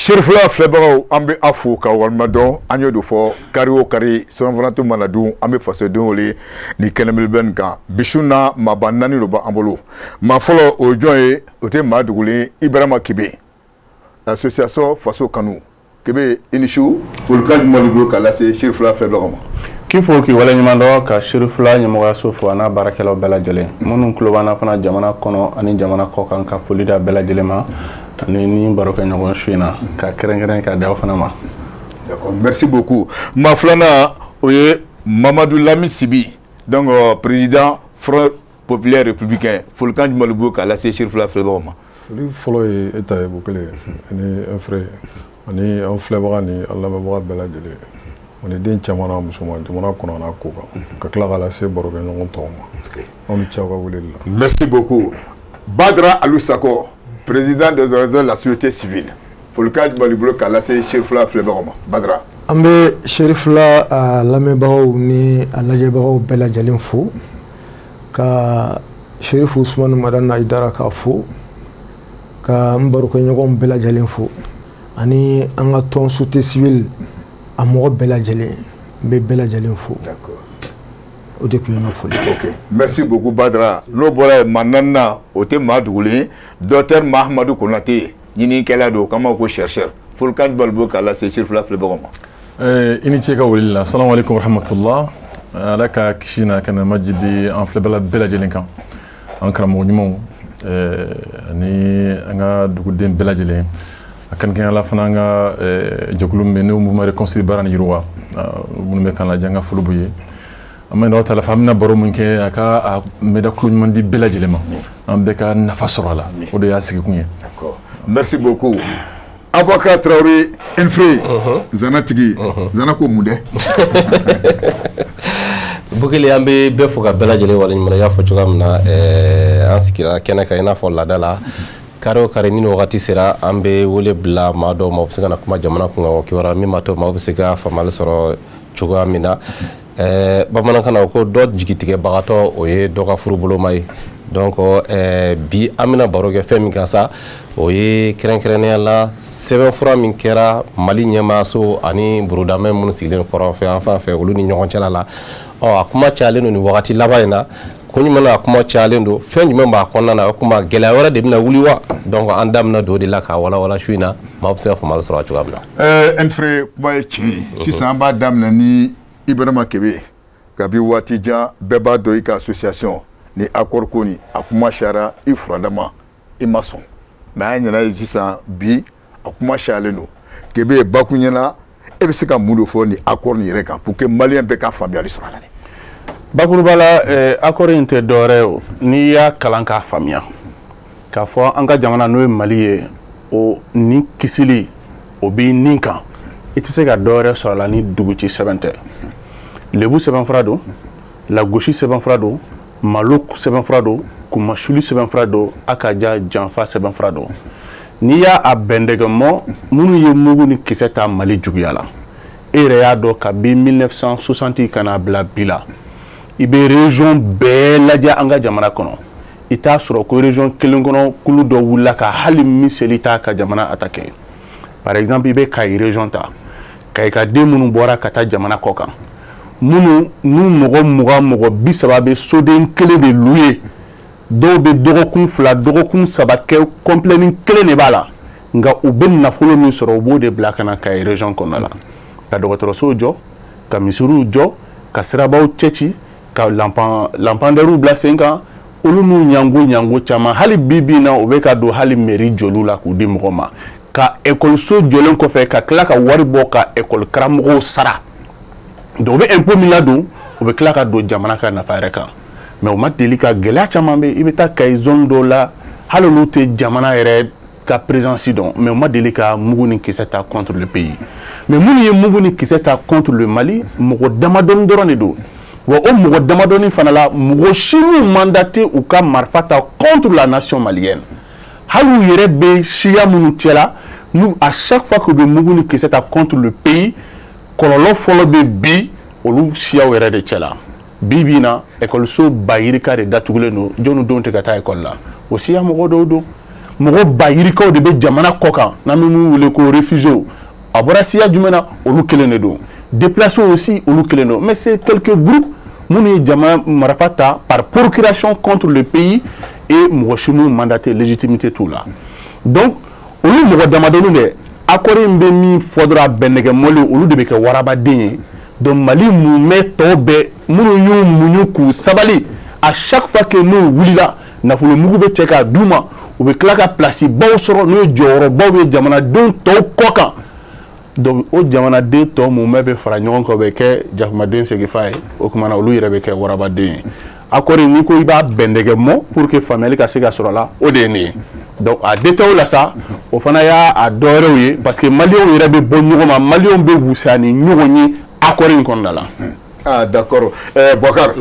Serifula filɛbagaw, an bɛ aw fo ka walima dɔn. An y'o de fɔ, kari o kari, surɔfana mana dun, an bɛ fasodenw wele ni kɛnɛbelebele nin kan. Bi su na, maaba naani de b'an bolo. Maa fɔlɔ, o ye jɔn ye? O tɛ maa dogolen, Ibrahima Kebe, association Faso Kanu. Kebe, i ni su. Folikan jumɛn b'i bolo k'a lase Serifula filɛbagaw ma? K'i fo, k'i waleɲuman dɔn, ka Serifula ɲɛmɔgɔyaso fo, a n'a baarakɛlaw bɛɛ lajɛlen minnu tulo b'an na fana, jamana kɔnɔ ani jamana kɔ kan, ka foli da bɛɛ lajɛlen ma ani ni baro kɛ ɲɔgɔn su in na, ka kɛrɛnkɛrɛn ka di aw fana ma. D'accord, merci beaucoup. Maa filanan, o ye Mamadu Lami Sibi, donc président Front populaire républicain. Folikan jumɛn b'i bolo k'a lase Serifula filɛbagaw ma? Foli fɔlɔ ye e ta ye, Bukele, ani an frère, ani an filɛbaga ni an lamɛnbaga bɛɛ lajɛlen, ani den caman n'a musoman, jamana kɔnɔ n'a ko kan, ka tila k'a lase barokɛɲɔgɔn tɔw ma. Aw ni ce aw ka weleli la. Merci beaucoup. Badara Alou Sako, président des organisations de la société civile, folikan jumɛn b'i bolo k'a lase Serifula filɛbagaw ma, Badara? An bɛ Serifula a lamɛnbagaw ni a lajɛbagaw bɛɛ lajɛlen fo, ka Serifu Usumani Madani Ayidara k'a fo, ka n barokɛɲɔgɔnw bɛɛ lajɛlen fo, ani an ka tɔn société civile a mɔgɔ bɛɛ lajɛlen, n bɛ bɛɛ lajɛlen fo. O de tun ye n ka foli. Ok, merci beaucoup, Badara. N'o bɔra yen, maa naaninan, o tɛ maa dogolen ye, docteur Mahamadu Konate, ɲinikɛla don, o kama ko chercheur. Folikan jumɛn b'i bolo k'a lase Serifula filɛbagaw ma? I ni ce ka wele la. Salamu alaikum warahmatullah. Ala ka kisi n'a ka nɛɛma jidi an filɛbala bɛɛ lajɛlen kan, an karamɔgɔ ɲumanw ani an ka duguden bɛɛ lajɛlen, a kɛrɛnkɛrɛnnenya fana an ka jɛkulu min bɛ n'o Mouvement Réconcilier Baara ni Yiriwa, minnu bɛ k'an lajɛ, an ka foli b'u ye. An bɛ Alahu taala fɛ, an bɛna baro min kɛ, a ka a mɛda kulo ɲuman di bɛɛ lajɛlen ma, an bɛɛ ka nafa sɔrɔ a la. O de y'a sigikun ye. D'accord, merci beaucoup. Abubakar Traoré Infre, zanatigi, zana ko mun dɛ? Bukele, an bɛ bɛɛ fo ka bɛɛ lajɛlen waleɲuman. I y'a fɔ cogoya min na, an sigira kɛnɛ kan i n'a fɔ laada la, kari o kari ni wagati sera, an bɛ wele bila maa dɔw ma, u bɛ se ka na kuma jamana kun kan, kibaruya min b'a to maaw bɛ se ka faamuyali sɔrɔ cogoya min na. Bamanankan na, ko dɔ jigitigɛbagatɔ, o ye dɔ ka furuboloma ye. Donc bi an bɛna baro kɛ fɛn min kan sa, o ye kɛrɛnkɛrɛnnenya la sɛbɛnfura min kɛra Mali ɲɛmaaso ani burudamɛ minnu sigilen kɔrɔnfɛ an fan fɛ, olu ni ɲɔgɔn cɛla la. Ɔ, a kuma cayalen don nin wagati laban in na. Ko jumɛn na a kuma cayalen don? Fɛn jumɛn b'a kɔnɔna na? O kuma gɛlɛya wɛrɛ de bɛna wuli wa? Donc an da bɛna don o de la k'a walawala su in na, maaw bɛ se ka faamuyali sɔrɔ a cogoya min na. Infre, kuma ye tiɲɛ ye. Sisan an b'a daminɛ ni Ibrahima Kebe. Kabi waati jan, bɛɛ b'a dɔn i ka association ni accord ko ni a kuma cayara, i furadama i ma sɔn, mais an ɲɛna ye sisan bi a kuma cayalen don. Kebe, bakun ɲɛna, e bɛ se ka mun de fɔ ni accord nin yɛrɛ kan pour que malien bɛɛ ka faamuyali sɔrɔ a la dɛ? Bakuruba la, accord in tɛ dɔwɛrɛ ye o, n'i y'a kalan k'a faamuya k'a fɔ an ka jamana, n'o ye Mali ye, o ni kisili o b'i nin kan, i tɛ se ka dɔwɛrɛ sɔrɔ a la ni duguci sɛbɛn tɛ. Lebu sɛbɛnfura don, lagosi sɛbɛnfura don, malo sɛbɛnfura don, kunmasuli sɛbɛnfura don, a ka ja janfa sɛbɛnfura don. N'i y'a a bɛndɛgɛmɔ, minnu ye mugu ni kisɛ ta Mali juguya la, e yɛrɛ y'a dɔn, kabi 1960 ka n'a bila bi la, i bɛ région bɛɛ lajɛ an ka jamana kɔnɔ, i t'a sɔrɔ ko région kelen kɔnɔ kulu dɔ wulila ka hali miseli ta ka jamana attaquer. Par exemple, i bɛ Kayi région ta, Kayi ka den minnu bɔra ka taa jamana kɔ kan, minnu n'u mɔgɔ 20, mɔgɔ 30 bɛ soden kelen de louer, dɔw bɛ dɔgɔkun 2, dɔgɔkun 3 kɛ, complet kelen de b'a la, nka u bɛ nafolo min sɔrɔ, u b'o de bila ka na Kayi région kɔnɔna la, ka dɔgɔtɔrɔsow jɔ, ka misiriw jɔ, ka sirabaw cɛci, ka lampadaires bila sen kan, olu n'u ɲango ɲango caman. Hali bi bi in na, u bɛ ka don hali mairie jɔliw la k'u di mɔgɔ ma, ka ekɔliso jɔlen kɔfɛ, ka tila ka wari bɔ ka ekɔli karamɔgɔw sara. Donc u bɛ impôt min ladon, u bɛ tila ka don jamana ka nafa yɛrɛ kan. Mais u ma deli ka gɛlɛya caman bɛ, i bɛ taa Kayi zone dɔw la, hali olu tɛ jamana yɛrɛ ka présence dɔn, mais u ma deli ka mugu ni kisɛ ta contre le pays. Mais minnu ye mugu ni kisɛ ta contre le Mali, mɔgɔ damadɔni dɔrɔn de don. Wa o mɔgɔ damadɔni fana la, mɔgɔ si m'u mandaté u ka marifa ta contre la nation malienne. Hali u yɛrɛ bɛ siya minnu cɛla, n'u à chaque fois que u bɛ mugu ni kisɛ ta contre le pays, kɔlɔlɔ fɔlɔ bɛ bi olu siyaw yɛrɛ de cɛla. Bi bi in na, ekɔliso ba yirika de datugulen don, jɔnni denw tɛ ka taa ekɔli la? O siya mɔgɔ dɔw don. Mɔgɔ ba yirikaw de bɛ jamana kɔ kan, n'an bɛ min wele ko réfugiés. A bɔra siya jumɛn na? Olu kelen de don. Déplacés aussi, olu kelen don. Mais c'est quelques groupes minnu ye jamana marifa ta par procuration contre le pays et mɔgɔ si m'u mandaté, légitimité t'u la. Donc olu mɔgɔ damadɔni dɛ, accord in bɛ min fɔ dɔrɔn, a bɛnnɛgɛmɔli, olu de bɛ kɛ warabaden ye. Donc Mali mumɛ tɔ bɛɛ, minnu y'u muɲu k'u sabali, à chaque fois que n'u wulila, nafolo mugu bɛ cɛ k'a d'u ma, u bɛ tila ka place baw sɔrɔ, n'o ye jɔyɔrɔbaw ye jamanadenw tɔw kɔ kan. Donc o jamanaden tɔ mumɛ bɛ fara ɲɔgɔn kan, o bɛ kɛ jakumaden seginfa ye. O tuma na, olu yɛrɛ bɛ kɛ warabaden ye. Accord n'i ko i b'a bɛndɛgɛ mɔ pour que faamuyali ka se ka sɔrɔ a la, o de ye nin ye. Donc a détail la sa, o fana y'a a dɔ wɛrɛw ye, parce que maliyɛnw yɛrɛ bɛ bɔ ɲɔgɔn ma, maliyɛnw bɛ wusaya ni ɲɔgɔn ye accord in kɔnɔna la. Ah d'accord, Bɔkari,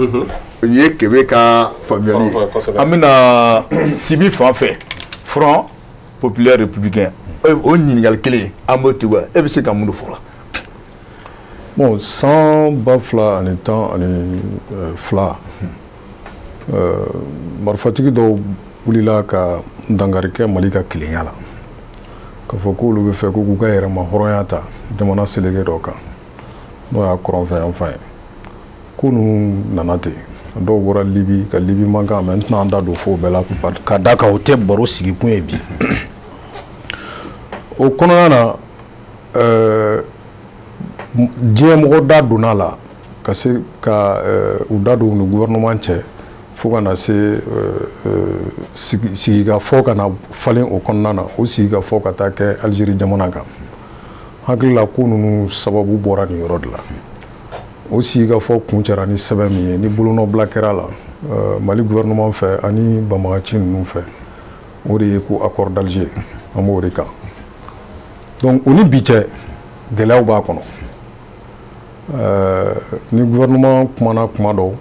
nin ye Kebe ka faamuyali ye. An bɛna Sibi fan fɛ, Front populaire républicain, o ɲininkali kelen an b'o tugu, e bɛ se ka mun de fɔ la? Bon, san 2012, marifatigi dɔw wulila ka dankari kɛ Mali ka kelenya la, k'a fɔ k'olu bɛ fɛ ko k'u ka yɛrɛma hɔrɔnya ta jamana seleke dɔ kan, n'o y'a kɔrɔnfɛ yan fan ye. Ko ninnu nana ten, dɔw bɔra Libi ka Libi mankan, mɛ n tɛna an da don fo bɛɛ la, ka da kan o tɛ baro sigikun ye bi. O kɔnɔna na, diɲɛ mɔgɔ da donna a la ka se ka u da don u ni gouvernement cɛ, fo ka na se sigikafɔ ka na falen o kɔnɔna na. O sigikafɔ ka taa kɛ Algérie jamana kan. Hakili la, ko ninnu sababu bɔra nin yɔrɔ de la. O sigikafɔ kuncɛra ni sɛbɛn min ye, ni bolonɔbila kɛra la Mali gouvernement fɛ ani banbagaci ninnu fɛ, o de ye ko accord d'Alger, an b'o de kan. Donc o ni bi cɛ, gɛlɛyaw b'a kɔnɔ. Ni gouvernement kumana kuma dɔw,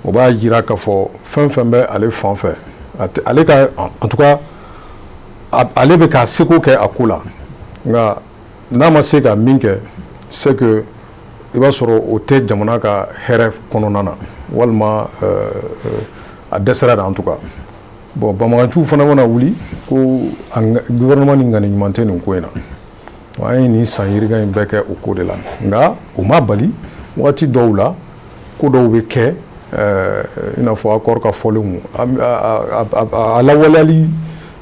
o b'a jira k'a fɔ fɛn fɛn bɛ ale fan fɛ, ale ka, en tout cas ale bɛ k'a seko kɛ a ko la, nka n'a ma se ka min kɛ, c'est que i b'a sɔrɔ o tɛ jamana ka hɛrɛ kɔnɔna na, walima a dɛsɛra de, en tout cas. Bon, banbaganciw fana mana wuli ko gouvernement ni ŋani ɲuman tɛ nin ko in na, an ye nin san yirika in bɛɛ kɛ o ko de la. Nka o ma bali, waati dɔw la, ko dɔw bɛ kɛ, i n'a fɔ accord ka fɔlenw, a lawaleyali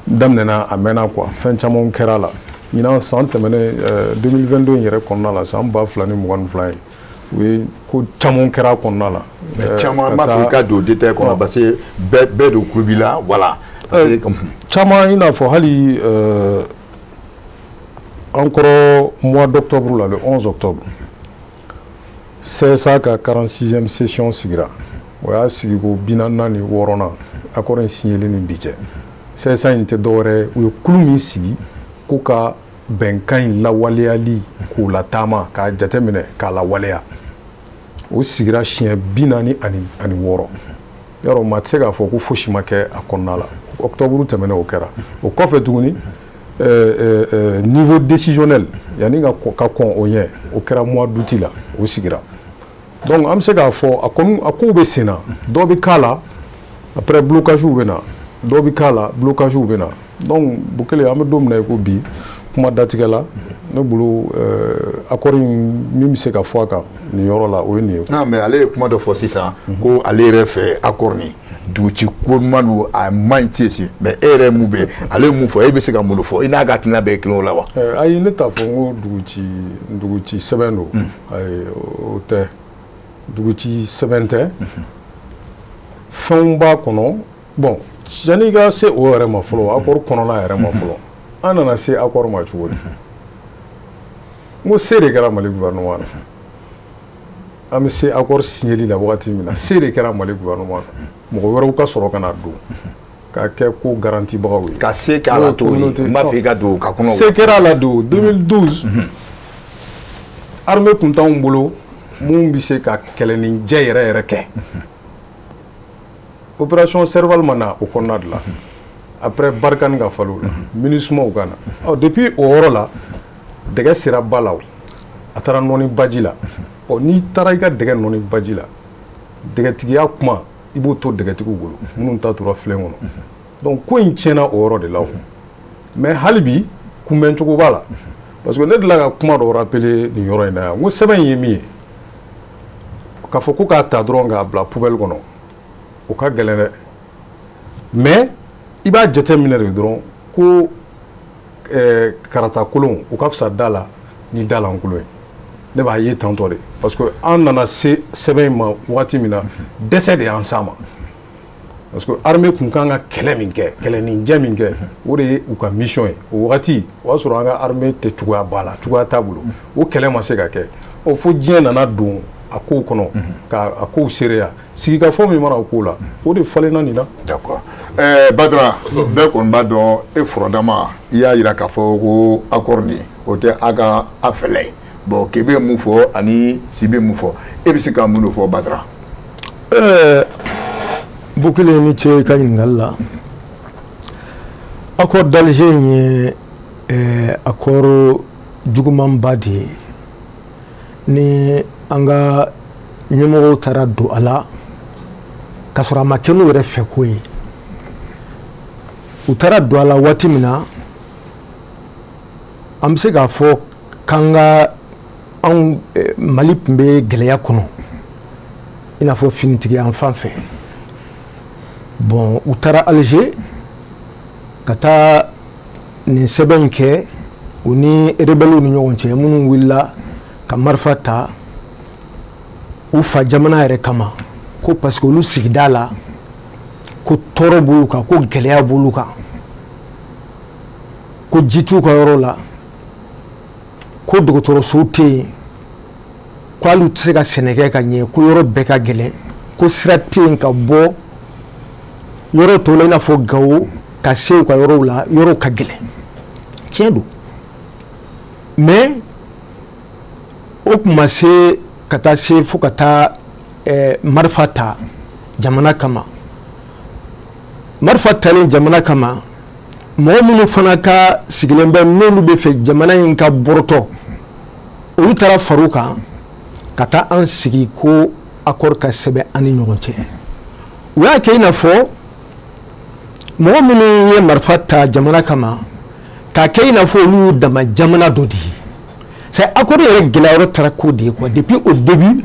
daminɛna, a mɛnna quoi, fɛn camanw kɛra a la. Ɲinan san tɛmɛnen 2022 in yɛrɛ kɔnɔna la, san 2022 ye, u ye ko caman kɛra a kɔnɔna la. Caman b'a fɔ i ka don détail kɔnɔ, parce que bɛɛ don kulo b'i la, voilà. Caman, i n'a fɔ hali an kɔrɔ mois d'octobre la, le 11 octobre, CSA ka 46e session sigira. O y'a sigi ko 46nan accord in signeli ni bi cɛ. CSA in tɛ dɔwɛrɛ, u ye kulu min sigi ko ka bɛnkan in lawaleyali k'o lataama, k'a jateminɛ k'a lawaleya, o sigira siɲɛ 46. Yarɔ, maa tɛ se k'a fɔ ko fosi ma kɛ a kɔnɔna la. Octobre tɛmɛnen, o kɛra. O kɔfɛ tuguni, niveau décisionnel, yanni ka kɔn o ɲɛ, o kɛra mois d'août la, o sigira. Donc an bɛ se k'a fɔ a kɔni, a kow bɛ sen na, dɔ bɛ k'a la, après blocage bɛ na, dɔ bɛ k'a la, blocage bɛ na. Donc Bukele, an bɛ don min na i ko bi, kuma datigɛ la, ne bolo, accord in, min bɛ se ka fɔ a kan nin yɔrɔ la, o ye nin ye. Non, mais ale ye kuma dɔ fɔ sisan ko ale yɛrɛ fɛ, accord nin duguci ko ɲuman don, a man ɲi ti, mais e yɛrɛ mun bɛ, ale ye mun fɔ, e bɛ se ka mun de fɔ? I n'a ka hakilina bɛɛ ye kelen o la wa? Ayi, ne t'a fɔ n ko duguci sɛbɛn don. Ayi, o tɛ, duguci sɛbɛn tɛ. Fɛnw b'a kɔnɔ. Bon, yanni i ka se o yɛrɛ ma fɔlɔ, accord kɔnɔna yɛrɛ ma fɔlɔ, an nana se accord ma cogo di? N ko se de kɛra Mali gouvernement na. An bɛ se accord signeli la wagati min na, se de kɛra Mali gouvernement na, mɔgɔ wɛrɛw ka sɔrɔ ka na don k'a kɛ ko garantibagaw ye. Ka se k'a la cogo di? N b'a fɛ i ka don ka kɔnɔ. Se kɛra a la don 2012, armée tun t'anw bolo mun bɛ se ka kɛlɛninjɛ yɛrɛ yɛrɛ kɛ. Opération Serval ma na o kɔnɔna de la, après Barkhane ka falen o la, MINUSMA ka na. Ɔ, depuis o yɔrɔ la, dɛgɛ sera ba la, o a taara nɔni baji la. Ɔ, n'i taara i ka dɛgɛ nɔni baji la, dɛgɛtigiya kuma, i b'o to dɛgɛtigiw bolo, minnu ta tora filen kɔnɔ. Donc ko in tiɲɛna o yɔrɔ de la o. Mais hali bi kunbɛncogo b'a la, parce que ne delila ka kuma dɔ rappeler nin yɔrɔ in na yan, n ko sɛbɛn in ye min ye, k'a fɔ ko k'a ta dɔrɔn k'a bila poubelle kɔnɔ, o ka gɛlɛn dɛ. Mais i b'a jate minɛ de dɔrɔn ko karata kolon, o ka fisa da la ni da lankolon ye. Ne b'a ye tantɔ de, parce que an nana se sɛbɛn in ma waati min na, dɛsɛ de y'an s'a ma, parce que armée tun kan ka kɛlɛ min kɛ, kɛlɛninjɛ min kɛ, o de ye u ka mission ye. O wagati, o y'a sɔrɔ an ka armée tɛ cogoya ba la, cogoya t'a bolo, o kɛlɛ ma se ka kɛ. Ɔ, fo diɲɛ nana don a kow kɔnɔ ka a kow seereya. Sigikafɔ min mana o ko la, o de falenna nin na. D'accord. Badara, bɛɛ kɔni b'a dɔn, e furadama, i y'a yira k'a fɔ ko accord nin, o tɛ a ka a fɛlɛ ye. Bon, Kebe ye mun fɔ ani Sibi ye mun fɔ, e bɛ se ka mun de fɔ, Badara? Bukele, ni ce i ka ɲininkali la. Accord d'Alger in ye accord jugumanba de ye ni an ka ɲɛmɔgɔw taara don a la k'a sɔrɔ a ma kɛ n'u yɛrɛ fɛ ko ye. U taara don a la waati min na, an bɛ se k'a fɔ k'an ka anw Mali tun bɛ gɛlɛya kɔnɔ, i n'a fɔ finitigi yan fan fɛ. Bon, u taara Alger ka taa nin sɛbɛn in kɛ u ni rebelles ni ɲɔgɔn cɛ, minnu wulila ka marifa ta u fa jamana yɛrɛ kama, ko parce que olu sigida la, ko tɔɔrɔ b'olu kan, ko gɛlɛya b'olu kan, ko ji t'u ka yɔrɔ la, ko dɔgɔtɔrɔso tɛ yen, ko hali u tɛ se ka sɛnɛ kɛ ka ɲɛ, ko yɔrɔ bɛɛ ka gɛlɛn, ko sira tɛ yen ka bɔ yɔrɔ tɔw la, i n'a fɔ Gawo, ka se u ka yɔrɔw la, yɔrɔw ka gɛlɛn. Tiɲɛ don, mais o tun ma se ka taa se fo ka taa marifa ta jamana kama. Marifa talen jamana kama, mɔgɔ minnu fana ka sigilen bɛ, n'olu bɛ fɛ jamana in ka bɔrɔtɔ, olu taara far'u kan ka taa an sigi ko accord ka sɛbɛn an ni ɲɔgɔn cɛ. U y'a kɛ i n'a fɔ mɔgɔ minnu ye marifa ta jamana kama, k'a kɛ i n'a fɔ olu y'u dama jamana dɔ de ye. C'est accord yɛrɛ gɛlɛya yɔrɔ taara k'o de ye quoi. Depuis au début,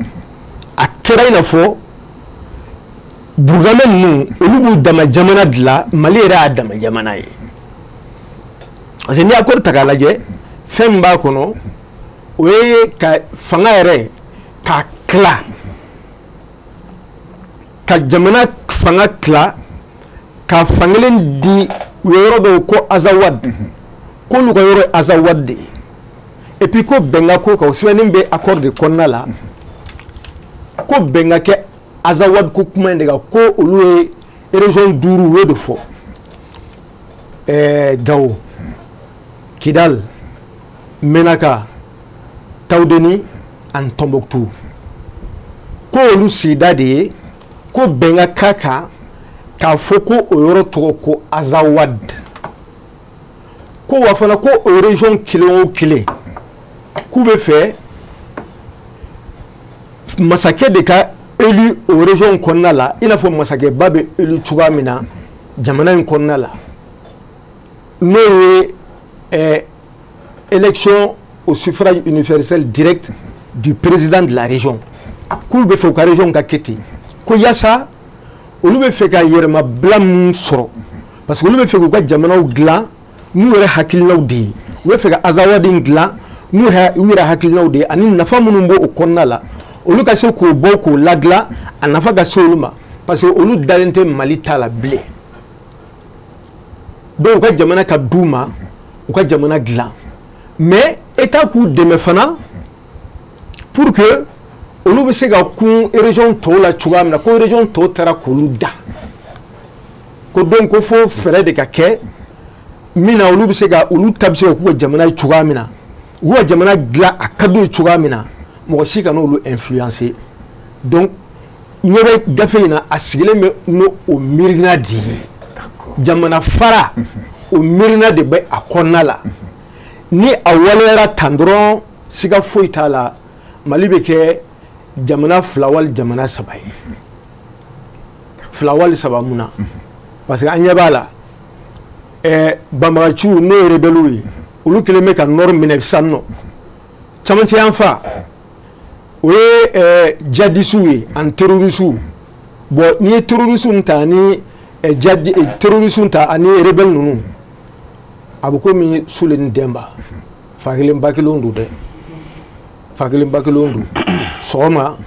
a kɛra i n'a fɔ burudamɛ ninnu, olu b'u dama jamana dilan, Mali yɛrɛ y'a dama jamana ye. Parce que n'i accord ta k'a lajɛ, fɛn min b'a kɔnɔ, o ye ka fanga yɛrɛ k'a tila, ka jamana fanga tila, ka fankelen di. U ye yɔrɔ dɔw ko Azawad, k'olu ka yɔrɔ ye Azawad de ye. Et puis ko bɛn ka ko kan, o sɛbɛnnen bɛ accord de kɔnɔna la, ko bɛn ka kɛ Azawad ko kuma in de kan, ko olu ye région duuru, u y'o de fɔ: Gawo, Kidal, Menaka, Tawudeni ani Tɔnbɔkutu, ko olu sigida de ye, ko bɛn ka k'a kan k'a fɔ ko o yɔrɔ tɔgɔ ko Azawad. Ko wa fana, ko o région kelen o kelen, k'u bɛ fɛ masakɛ de ka élu o région kɔnɔna la, i n'a fɔ masakɛba bɛ élu cogoya min na jamana in kɔnɔna la, n'o ye élection au suffrage universel direct du président de la région. K'u bɛ fɛ u ka région ka kɛ ten, ko yaasa olu bɛ fɛ ka yɛrɛmabila mun sɔrɔ, parce que olu bɛ fɛ k'u ka jamanaw dilan n'u yɛrɛ hakilinaw de ye. U bɛ fɛ ka Azawadi dilan n'u yɛrɛ hakilinaw de ye, ani nafa minnu b'o kɔnɔna la, olu ka se k'o bɔ k'o ladilan, a nafa ka se olu ma, parce que olu dalen tɛ Mali ta la bilen. Donc u ka jamana ka d'u ma, u ka jamana dilan, mais État k'u dɛmɛ fana pour que olu bɛ se ka kun région tɔw la cogoya min na, ko région tɔw taara k'olu da, ko donc ko fo fɛɛrɛ de ka kɛ min na olu bɛ se ka, olu ta bɛ se ka k'u ka jamana ye cogoya min na, u ka jamana dilan a ka d'u ye cogoya min na, mɔgɔ si kana olu influencer. Donc ɲɛ bɛ gafe in na, a sigilen bɛ n'o o miirina de ye. Jamana fara, o miirina de bɛ a kɔnɔna la. Ni a waleyara tan dɔrɔn, siga foyi t'a la, Mali bɛ kɛ jamana fila wali jamana saba ye, fila wali saba. Mun na? Parce que an ɲɛ b'a la. Banbagaciw n'o ye rebelles ye, olu kɛlen bɛ ka nord minɛ sisan nɔ, camancɛ yan fan, o ye djihadistes ye ani terroristes. Bon, n'i ye terroristes ta ani terroristes ta ani rebelles ninnu, a bɛ komi Sule ni Denba, fa kelen ba kelen don dɛ, fa kelen ba kelen don. Sɔgɔma,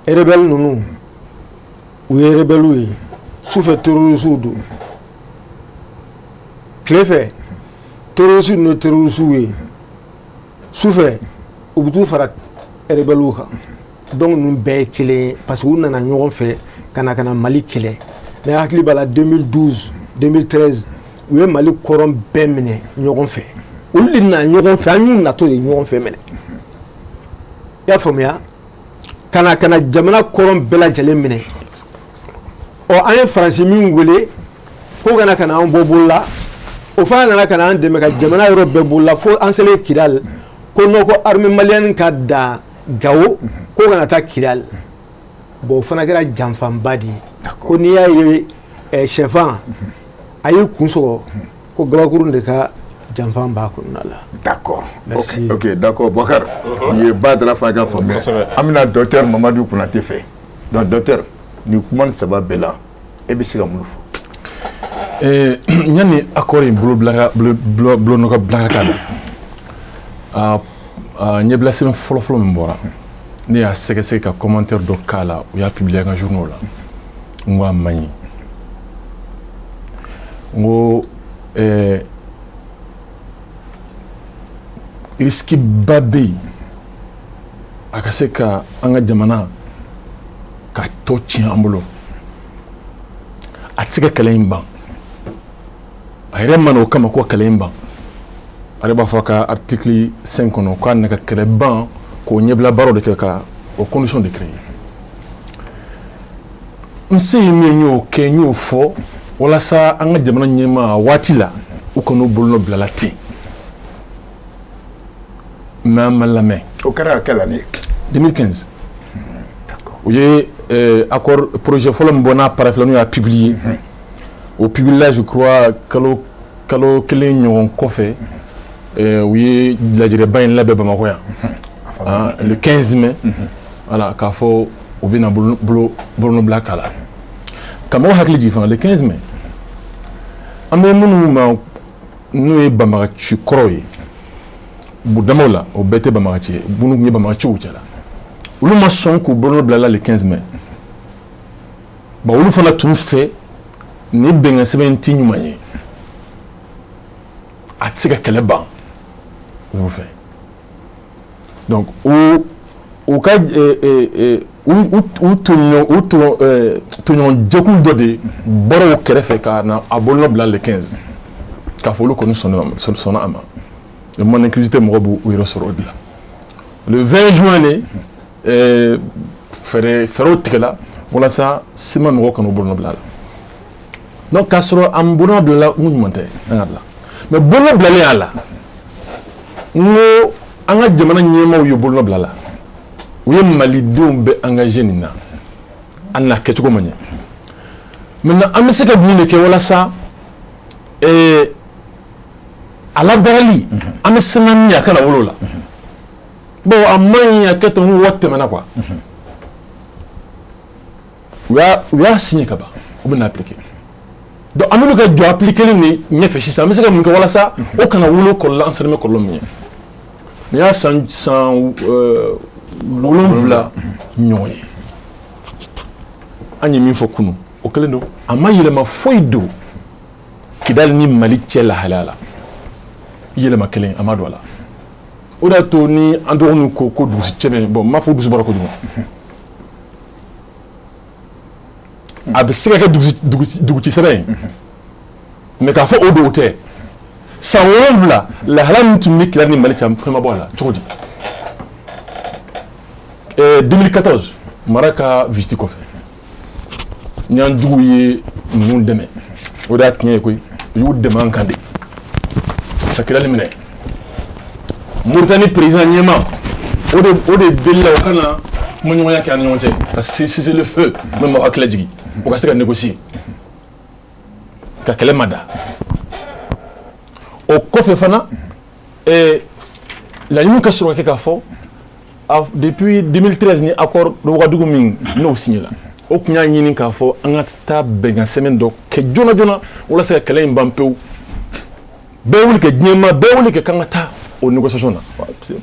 rebelles ninnu, u ye rebelles ye, sufɛ terroristes don, tile fɛ terroristes ninnu ye terroristes ye, sufɛ u bɛ t'u fara rebelles kan. Donc ninnu bɛɛ ye kelen ye, parce que u nana ɲɔgɔn fɛ ka na Mali kɛlɛ. Ne hakili b'a la, 2012, 2013, u ye Mali kɔrɔn bɛɛ minɛ ɲɔgɔn fɛ. Olu de nana ɲɔgɔn fɛ, an y'u natɔ de ɲɔgɔn fɛ minɛ, i y'a faamuya, ka na jamana kɔrɔn bɛɛ lajɛlen minɛ. Ɔ, an ye Faransi min wele ko ka na an bɔ bolo la, o fana nana ka na an dɛmɛ ka jamana yɔrɔ bɛɛ bolo la, fo an selen Kidali, ko non, ko armée malienne ka dan Gawo, ko kana taa Kidali. Bon, o fana kɛra janfanba de ye. Ko n'i y'a ye sɛfan a y'i kun sɔgɔ, ko gabakurun de ka janfan b'a kɔnɔna la. D'accord. Merci. Ok, d'accord, Boubacar. Nin ye Badara fa ka faamuya. An bɛna docteur Mamadu Konate fɛ. Donc docteur, nin kuma nin saba bɛɛ la, e bɛ se ka mun fɔ? Yanni accord in bolo bila bolonɔ ka bila ka na, a ɲɛbila sɛbɛn fɔlɔfɔlɔ min bɔra, ne y'a sɛgɛsɛgɛ ka commentaire dɔ k'a la, u y'a publier an ka journaux la. N ko a man ɲi, n ko risque ba bɛ yen a ka se ka an ka jamana ka tɔ tiɲɛ an bolo. A tɛ se ka kɛlɛ in ban. A yɛrɛ ma na o kama ko kɛlɛ in ban. A yɛrɛ b'a fɔ a ka article 5 kɔnɔ k'a na ka kɛlɛ ban, k'o ɲɛbila baaraw de kɛ, ka o condition de créer. N se ye min ye, n y'o kɛ, n y'o fɔ walasa an ka jamana ɲɛmaa a waati la, u kan'u bolonɔ bila la ten, mais an ma lamɛn. O kɛra ka quelle année? 2015. U ye accord projet fɔlɔ min bɔ n'a paraphé la, n'u y'a publier, o publié la, je crois, kalo kelen ɲɔgɔn kɔfɛ, u ye lajɛrɛba in labɛn Bamakɔ yan, ah, le 15 mai, voilà, k'a fɔ u bɛna bolonɔ bila k'a la. Ka mɔgɔw hakili jigin fana, le 15 mai, an bɛ minnu ma n'o ye banbagaci kɔrɔw ye budamaw la, o bɛɛ tɛ banbagaci ye, minnu tun ye banbagaciw cɛla, olu ma sɔn k'u bolonɔ bila la le 15 mai. Bon, olu fana tun fɛ ni bɛnkan sɛbɛn in ti ɲuman ye, a tɛ se ka kɛlɛ ban olu fɛ. Donc u ka u tɔɲɔgɔn u tɔɲɔgɔn jɛkulu dɔ de bɔra o kɛrɛfɛ ka na a bolonɔ bila le 15, k'a fɔ olu kɔni sɔnna a ma. Le mouvement d'inclusivité mɔgɔ b'u yɛrɛ sɔrɔ o de la. Le 20 juin de, fɛɛrɛw tigɛla walasa CMA mɔgɔw kana u bolonɔ bila a la. Donc k'a sɔrɔ an bolonɔ bilala, n ko ɲuman tɛ an ka bila, mais bolonɔ bilalen a la, n ko an ka jamana ɲɛmaaw ye bolonɔ bila a la, u ye malidenw bɛɛ engagé nin na, an n'a kɛcogo ma ɲɛ. Maintenant, an bɛ se ka mun de kɛ walasa a labaarali, an bɛ sanga min ye a kana wolo la? Bon, a man ɲi a kɛ ten, n ko waati tɛmɛna quoi. U y'a signé ka ban, u bɛna appliquer. Donc an bɛ ka jɔ appliquer de ɲɛfɛ sisan. An bɛ se ka mun kɛ walasa o kana wolo kɔlɔlɔ, an sera kɔlɔlɔ min ye nin y'a san 7 ɲɔgɔn ye? An ye min fɔ kunun, o kɛlen don, a ma yɛlɛma foyi don Kidali ni Mali cɛ lahalaya la. Yɛlɛma kelen a ma don a la. O de y'a to ni an dɔgɔninw ko ko dugusi cɛ, bon, n m'a fɔ dusu bɔra kojugu, a bɛ se ka kɛ duguci sɛbɛn ye, mais k'a fɔ o don, o tɛ. San 7, lahala min tun bɛ Kidali ni Mali cɛ, fɛn ma bɔ a la cogo di? 2014, Mara ka visite kɔfɛ, ni an juguw ye ninnu dɛmɛ, o de y'a tiɲɛ ye koyi. U y'u dɛmɛ an kan de ka Kidali minɛ. Moritani président ɲɛma, o de delila o kana kumaɲɔgɔnya kɛ an ni ɲɔgɔn cɛ ka cessez le feu min b'aw hakili lajigin, o ka se ka négocier ka kɛlɛ ma da. Kɔfɛ fana, laɲini ka sɔrɔ ka kɛ k'a fɔ depuis 2013 ni accord de Ouagadougou min n'o signé la, o tun y'a ɲini k'a fɔ an ka taa bɛnkan sɛbɛn dɔ kɛ joona joona walasa ka kɛlɛ in ban pewu. Bɛɛ wuli kɛ, diɲɛma bɛɛ wuli kɛ k'an ka taa o négociation na.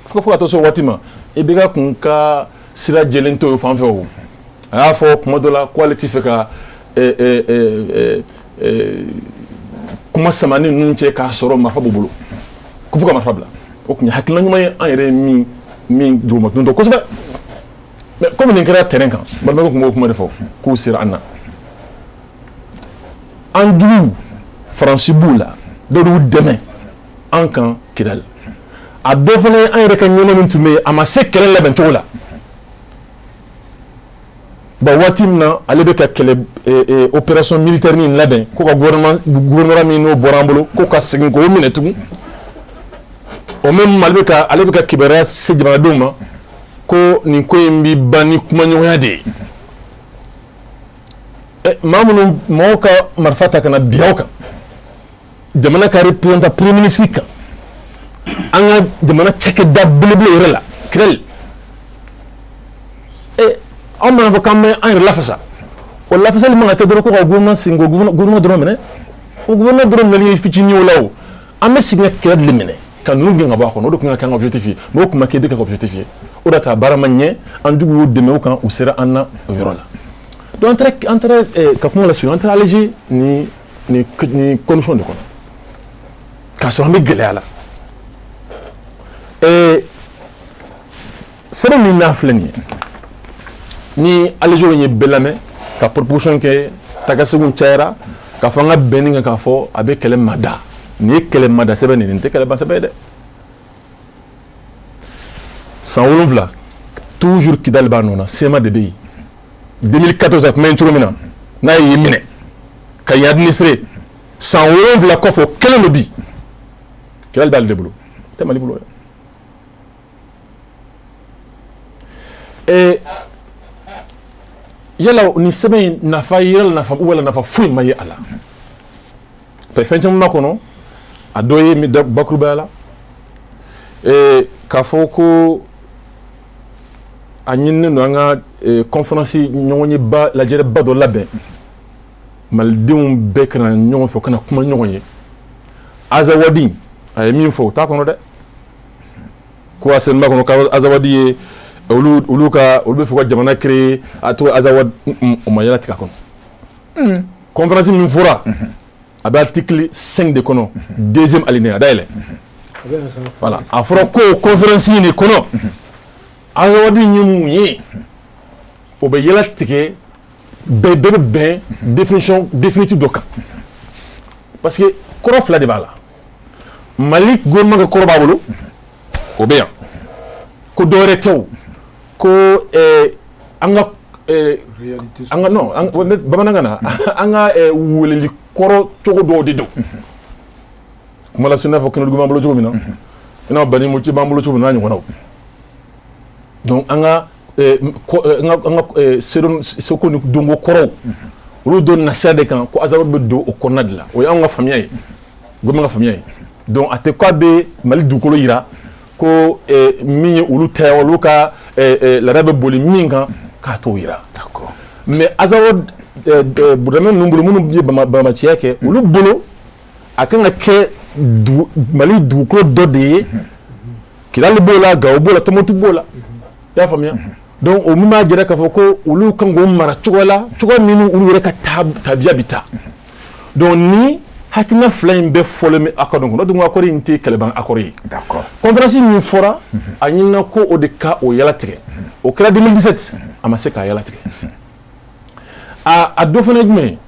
Fo ka taa se o waati ma, IBK kun ka sira jɛlen t'o fan fɛ. O a y'a fɔ kuma dɔ la ko ale ti fɛ ka kuma sama ni ninnu cɛ k'a sɔrɔ marifa b'u bolo, ko fo ka marifa bila. O tun ye hakilina ɲuman ye, an yɛrɛ ye min jugumatun dɔn kosɛbɛ. Mais komi nin kɛra terrain kan, balimakɛ tun b'o kuma de fɔ k'u sera an na. An juguw, Faransi b'u la, dɔw y'u dɛmɛ an kan Kidali. A dɔ fana ye an yɛrɛ ka ɲɛmaa min tun bɛ yen, a ma se kɛlɛ labɛn cogo la. Bon, waati min na ale bɛ ka kɛlɛ opération militaire min labɛn, ko ka gouvernement min n'o bɔra an bolo, ko ka segin k'o minɛ tugun, o même ale bɛ ka kibaruya se jamanadenw ma ko nin ko in bi ban ni kumaɲɔgɔnya de ye. Maa minnu, mɔgɔw ka marifa ta ka na bin aw kan, jamana ka représentant, premier ministre kan, an ka jamana cakɛda belebele yɛrɛ la, Kidali, anw mana fɔ k'an bɛ an yɛrɛ lafasa, o lafasali man ka kɛ dɔrɔn ko ka gouvernement sigi, ko gouvernement dɔrɔn minɛ. O gouvernement dɔrɔn minɛli ye fitinin o la. O an bɛ segin ka kɛlɛ de minɛ ka ninnu gɛn ka bɔ a kɔnɔ, o de tun ka kɛ an ka objectif ye. Mais o tun ma kɛ IBK ka objectif ye. O de ta baara ma ɲɛ, an jugu y'u dɛmɛ o kan, u sera an na o yɔrɔ la. Donc an taara ka kuma lasurunya, an taara Alger ni condition de kɔnɔ, k'a sɔrɔ an bɛ gɛlɛya la. Sɛbɛn min n'a filɛ nin ye, ni Alger ye bɛɛ lamɛn ka proposition kɛ, tagaseginw cayara k'a fɔ an ka bɛn nin kan, k'a fɔ a bɛ kɛlɛ mada. Nin ye kɛlɛ mada sɛbɛn de ye, nin tɛ kɛlɛ ban sɛbɛn ye dɛ. San 7, toujours Kidali b'a nɔ na, CMA de bɛ yen. 2014 a tun bɛ yen cogo min na, n'a y'i minɛ ka yen administrer, san 7 kɔfɛ, o kelen don bi, Kidali b'ale de bolo, tɛ Mali bolo dɛ. Yala nin sɛbɛn in nafa yɛrɛ la, nafa wala nafa foyi ma ye a la, parce que fɛn caman b'a kɔnɔ. A dɔ ye bakurubaya la, k'a fɔ ko a ɲininen don an ka conférence ɲɔgɔnyeba, lajɛrɛba dɔ labɛn, malidenw bɛɛ ka na ɲɔgɔn fɛ, ka na kuma ɲɔgɔn ye. Azawadi, a ye min fɔ, o t'a kɔnɔ dɛ. Ko a sɛbɛn b'a kɔnɔ ko Azawadi ye olu ka, olu bɛ fɛ ka jamana créer, a tɔgɔ Azawad, o ma yɛlɛ tigɛ a kɔnɔ. Conférence min fɔra, a bɛ article 5 de kɔnɔ, deuxième alinéa dayɛlɛ. Voilà, a fɔra ko conférence in de kɔnɔ, Azawadi ye mun ye, o bɛ yɛlɛ tigɛ, bɛɛ bɛ bɛn définition définitive dɔ kan. Parce que kɔrɔ fila de b'a la. Mali gouvernement ka kɔrɔ b'a bolo, o bɛ yan, ko dɔ wɛrɛ tɛ o, ko an ka non, bamanankan na, an ka weleli kɔrɔ cogo dɔw de don. Kuma lase, i n'a fɔ kɛnɛdugu b'an bolo cogo min na, i n'a fɔ Bani Moti b'an bolo cogo min na, n'a ɲɔgɔnnaw. Donc an ka seko ni donko kɔrɔw, olu don nasira de kan, ko Azawad bɛ don o kɔnɔna de la. O y'anw ka faamuya ye, gouvernement ka faamuya ye. Donc a tɛ k'a bɛ Mali dugukolo yira ko min ye olu ta ye, olu ka laada bɛ boli min kan, k'a t'o yira. Mais Azawad Burudamɛ ninnu bolo, minnu ye banbaanciya kɛ, olu bolo a kan ka kɛ Mali dugukolo dɔ de ye. Kidali b'o la, Gawo b'o la, Tɔnbukutu b'o la, i y'a faamuya. Donc o min b'a jira k'a fɔ ko olu kan k'o mara cogo la, cogo min olu yɛrɛ ka tabiya bɛ taa. Donc ni hakilina fila in bɛɛ fɔlen bɛ accord kɔnɔ, donc accord in tɛ kɛlɛban accord ye. Conférence min fɔra, a ɲinina ko o de ka o yala tigɛ. O kɛra 2017, a ma se k'a yala tigɛ. A dɔ fana ye jumɛn ye?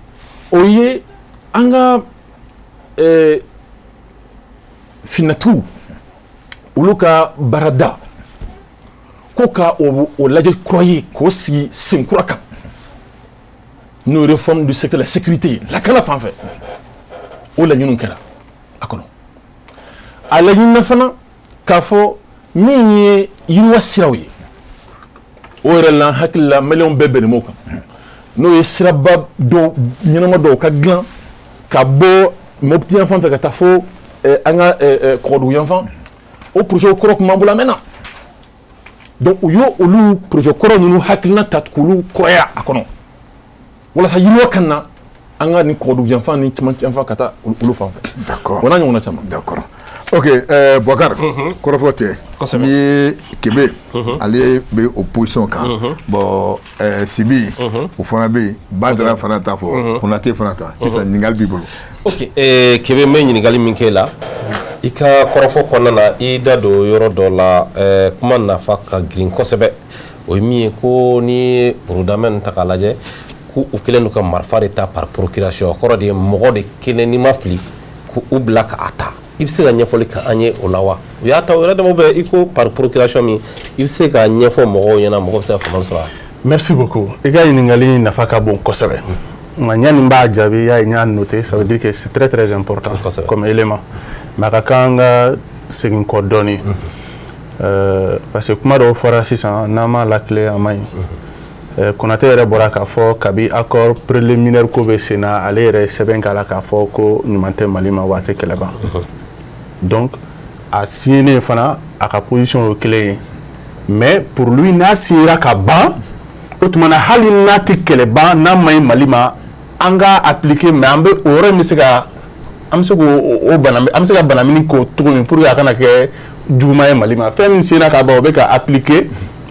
O ye an ka finatigiw, olu ka baarada ko ka o lajɛ kura ye, k'o sigi sen kura kan, n'o réforme du secteur de la sécurité, lakana fan fɛ, o laɲiniw kɛra a kɔnɔ. A laɲinina fana k'a fɔ min ye yiriwa siraw ye, o yɛrɛ la, n hakili la, maliyɛnw bɛɛ bɛnnen b'o kan, n'o ye siraba dɔw ɲɛnama dɔw ka dilan ka bɔ Mopti yan fan fɛ ka taa fo an ka kɔgɔdugu yanfan, o projet kɔrɔ tun b'an bolo a mɛnna. Donc u y'o olu projet kɔrɔ ninnu hakilina ta k'olu kɔrɔya a kɔnɔ walasa yiriwa ka na an ka nin kɔgɔdugu yanfan ni cɛmancɛ yanfan ka taa olu fan fɛ. D'accord. O n'a ɲɔgɔnna caman. D'accord. Ok, Boubacar, kɔrɔfɔ tɛ. Kosɛbɛ. N'i ye Kebe, ale bɛ o position kan. Bon, Sibi, o fana bɛ yen. Badara fana ta fɔ. Konate fana ta. Sisan ɲininkali b'i bolo. Ok, Kebe, n bɛ ɲininkali min k'e la, i ka kɔrɔfɔ kɔnɔna na, i da don yɔrɔ dɔ la, kuma nafa ka girin kosɛbɛ. O ye min ye ko n'i ye Burudamɛ ninnu ta k'a lajɛ, ko u kɛlen don ka marifa de ta par procuration. O kɔrɔ de ye mɔgɔ de kelen, n'i ma fili, k'u bila k'a ta. I bɛ se ka ɲɛfɔli kɛ an ye o la wa? U y'a ta u yɛrɛ dama bɛ i ko par procuration min, i bɛ se ka ɲɛfɔ mɔgɔw ɲɛna, mɔgɔ bɛ se ka faamuyali sɔrɔ a la. Merci beaucoup. I ka ɲininkali in nafa ka bon kosɛbɛ. Nka yanni n b'a jaabi, i y'a ye n y'a noté, ça veut dire que c'est très très important Kosɛbɛ. comme élément. Mais a ka kan an ka segin kɔ dɔɔni. Parce que kuma dɔw fɔra sisan, n'an m'a lakile, a man ɲi. Konate yɛrɛ bɔra k'a fɔ kabi accord préliminaire ko bɛ sen na, ale yɛrɛ ye sɛbɛn k'a la k'a fɔ ko ɲuman tɛ Mali ma wa a tɛ kɛlɛ ban. Donc a signé fana, a ka position ye kelen ye. Mais pour lui, n'a signera ka ban, o tuma na hali n'a tɛ kɛlɛ ban, n'a ma ɲi Mali ma, an ka appliquer, mais an bɛ o yɔrɔ in bɛ se ka an bɛ se k'o o bana, an bɛ se ka banamini k'o cogo min pour que a kana kɛ juguman ye Mali ma. Fɛn min signera ka ban, o bɛ ka appliquer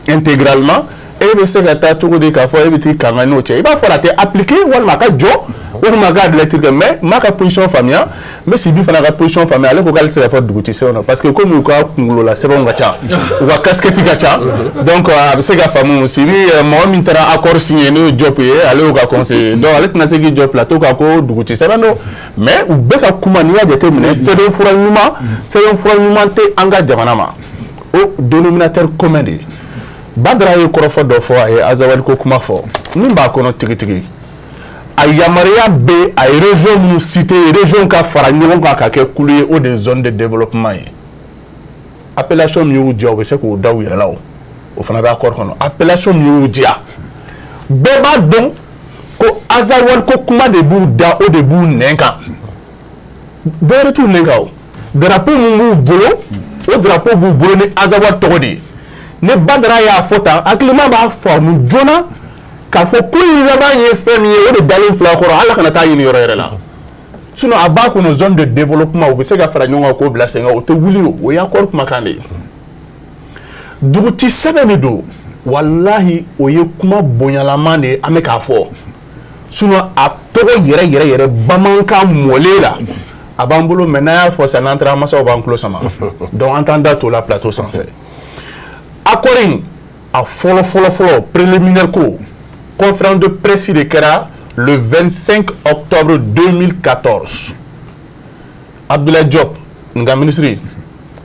intégralement. E bɛ se ka taa cogo di k'a fɔ e bɛ t'i kanga n'o cɛ? I b'a fɔ a tɛ appliquer, walima a ka jɔ, walima a k'a lecture kɛ. Mais n m'a ka position faamuya, n bɛ Sibi fana ka position faamuya. Ale ko k'ale tɛ se ka fɔ dugu ci sɛbɛn na parce que komi u ka kunkolola sɛbɛnw ka ca, u ka casquette ka ca, donc a bɛ se ka faamu. Sibi, mɔgɔ min taara accord signé, n'o ye Diop ye, ale y'o ka conseiller, donc ale tɛna se k'i jɔ plateau kan ko dugu ci sɛbɛn don. Mais u bɛɛ ka kuma, n'i y'a jateminɛ, sɛbɛnfura ɲuman, sɛbɛnfura ɲuman tɛ an ka jamana ma, o dénominateur commun de ye. Badara ye kɔrɔfɔ dɔ fɔ, a ye Azawadi ko kuma fɔ min b'a kɔnɔ tigitigi. A yamaruya bɛ a ye région minnu cité, région ka fara ɲɔgɔn kan ka kɛ kulu ye, o de ye zone de développement ye. Appellation min y'u diya, u bɛ se k'o da u yɛrɛ la, o o fana bɛ accord kɔnɔ. Appellation min y'u diya, bɛɛ b'a dɔn ko Azawadi ko kuma de b'u da, o de b'u nɛn kan, dɔwɛrɛ t'u nɛn kan. O drapeau min b'u bolo, o drapeau b'u bolo ni Azawadi tɔgɔ de ye. Ne Badara y'a fɔ tan, hakilima b'a faamu joona k'a fɔ ko in laban ye fɛn min ye, o de dalen filɛ a kɔrɔ. Ala kana taa ɲini yɔrɔ yɛrɛ la, sinon a b'a kɔnɔ zone de développement, u bɛ se ka fara ɲɔgɔn kan k'o bila sen kan, o tɛ wuli. O o ye accord kumakan de ye. Duguti sɛbɛn de don, walahi, o ye kuma bonyalaman de ye an bɛ k'a fɔ. Sinon a tɔgɔ yɛrɛ yɛrɛ yɛrɛ bamanankan mɔlen la, a b'an bolo, mais n'an y'a fɔ sisan, n'an taara, masaw b'an tulo sama, donc an t'an da t'o la plateau sanfɛ. Accord in a fɔlɔ fɔlɔ fɔlɔ, préliminaire ko, conférence de presse de kɛra le 25 octobre 2014. Abdoulaye Diop nga ministre,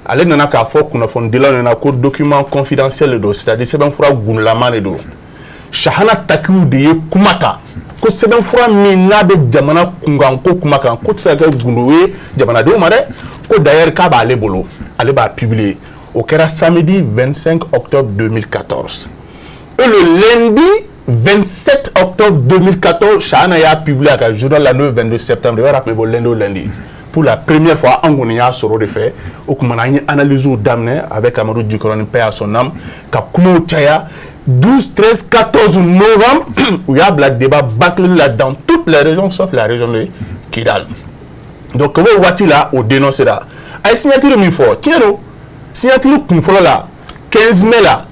ale nana k'a fɔ kunnafonidilaw ɲɛna ko document confidentiel de don, c'est à dire sɛbɛnfura gundulama de don. Chahana Takiou de ye kuma ta ko sɛbɛnfura min n'a bɛ jamana kunkanko kuma kan, ko tɛ se ka kɛ gundo ye jamanadenw ma dɛ, ko d'ailleurs k'a b'ale bolo, ale b'a publier. O kɛra samedi 25 octobre 2014. Et le lundi 27 octobre 2014, Chahana y'a publié a ka journal la, n'o ye 22 septembre. I b'a dɔn, a tun bɛ bɔ lundi o lundi. Pour la première fois, an kɔni y'a sɔrɔ o de fɛ. O tuma na, an ye analyse daminɛ avec Amadou Djikoroni, paix à son âme, ka kumaw caya. 12, 13, 14 novembre, u y'a bila débat bâclé la dans toutes les régions sauf la région de Kidal. Donc o waati la, o dénoncera. A ye signature min fɔ, tiɲɛ don, signature kun fɔlɔ la, 15 mai la,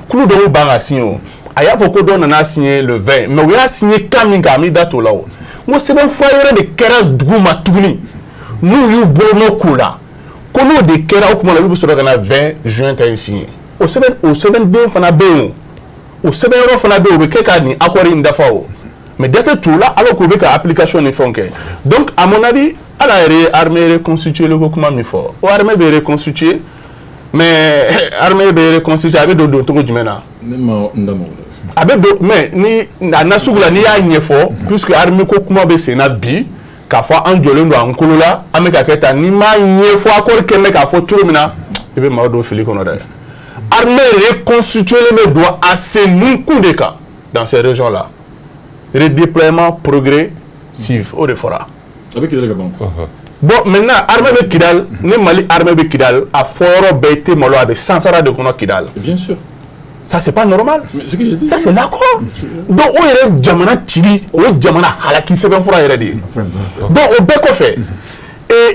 kulu dɔw ban ka signer. O a y'a fɔ ko dɔw nana signer le 20, mais u y'a signer kan min kan, an b'i da t'o la. O n ko sɛbɛnfura wɛrɛ de kɛra dugu ma tuguni, n'u y'u bolonɔ k'o la, ko n'o de kɛra, o tuma na olu bɛ sɔrɔ ka na 20 juin ta in signer. O sɛbɛn, o sɛbɛnden fana bɛ yen, o sɛbɛn yɔrɔ fana bɛ yen, o bɛ kɛ ka nin accord in dafa. O mais date t'o la, alors k'u bɛ ka application ni fɛnw kɛ. Donc à mon avis, ala yɛrɛ ye armée reconstituée ko kuma min fɔ, o armée bɛ reconstituer, mais armée bɛ reconstituer, a bɛ don cogo jumɛn na? Ne ma n da mago. A bɛ don, mais ni a nasugu la, n'i y'a ɲɛfɔ, puisque armée ko kuma bɛ sen na bi, k'a fɔ an jɔlen don an kolo la, an bɛ ka kɛ tan, n'i m'a ɲɛfɔ accord kɛ bɛ k'a fɔ cogo min na, i bɛ maaw don fili kɔnɔ dɛ. Armée reconstituée bɛ don a sen kun de kan dans ces régions là, redéploiement progressif, o de fɔra. A bɛ Kidali ka ban. Bon, maintenant, armée bɛ Kidal, ni Mali armée bɛ Kidal, a fɔ yɔrɔ bɛɛ i tɛ malo, a bɛ sansara de kɔnɔ Kidal. Bien sûr. Ça, c'est pas normal. Mais ce que j'ai dit. Ça, c'est l'accord. Donc, o yɛrɛ jamana cili, o ye jamana halaki sɛbɛnfura yɛrɛ de ye. Donc, o bɛɛ kɔfɛ,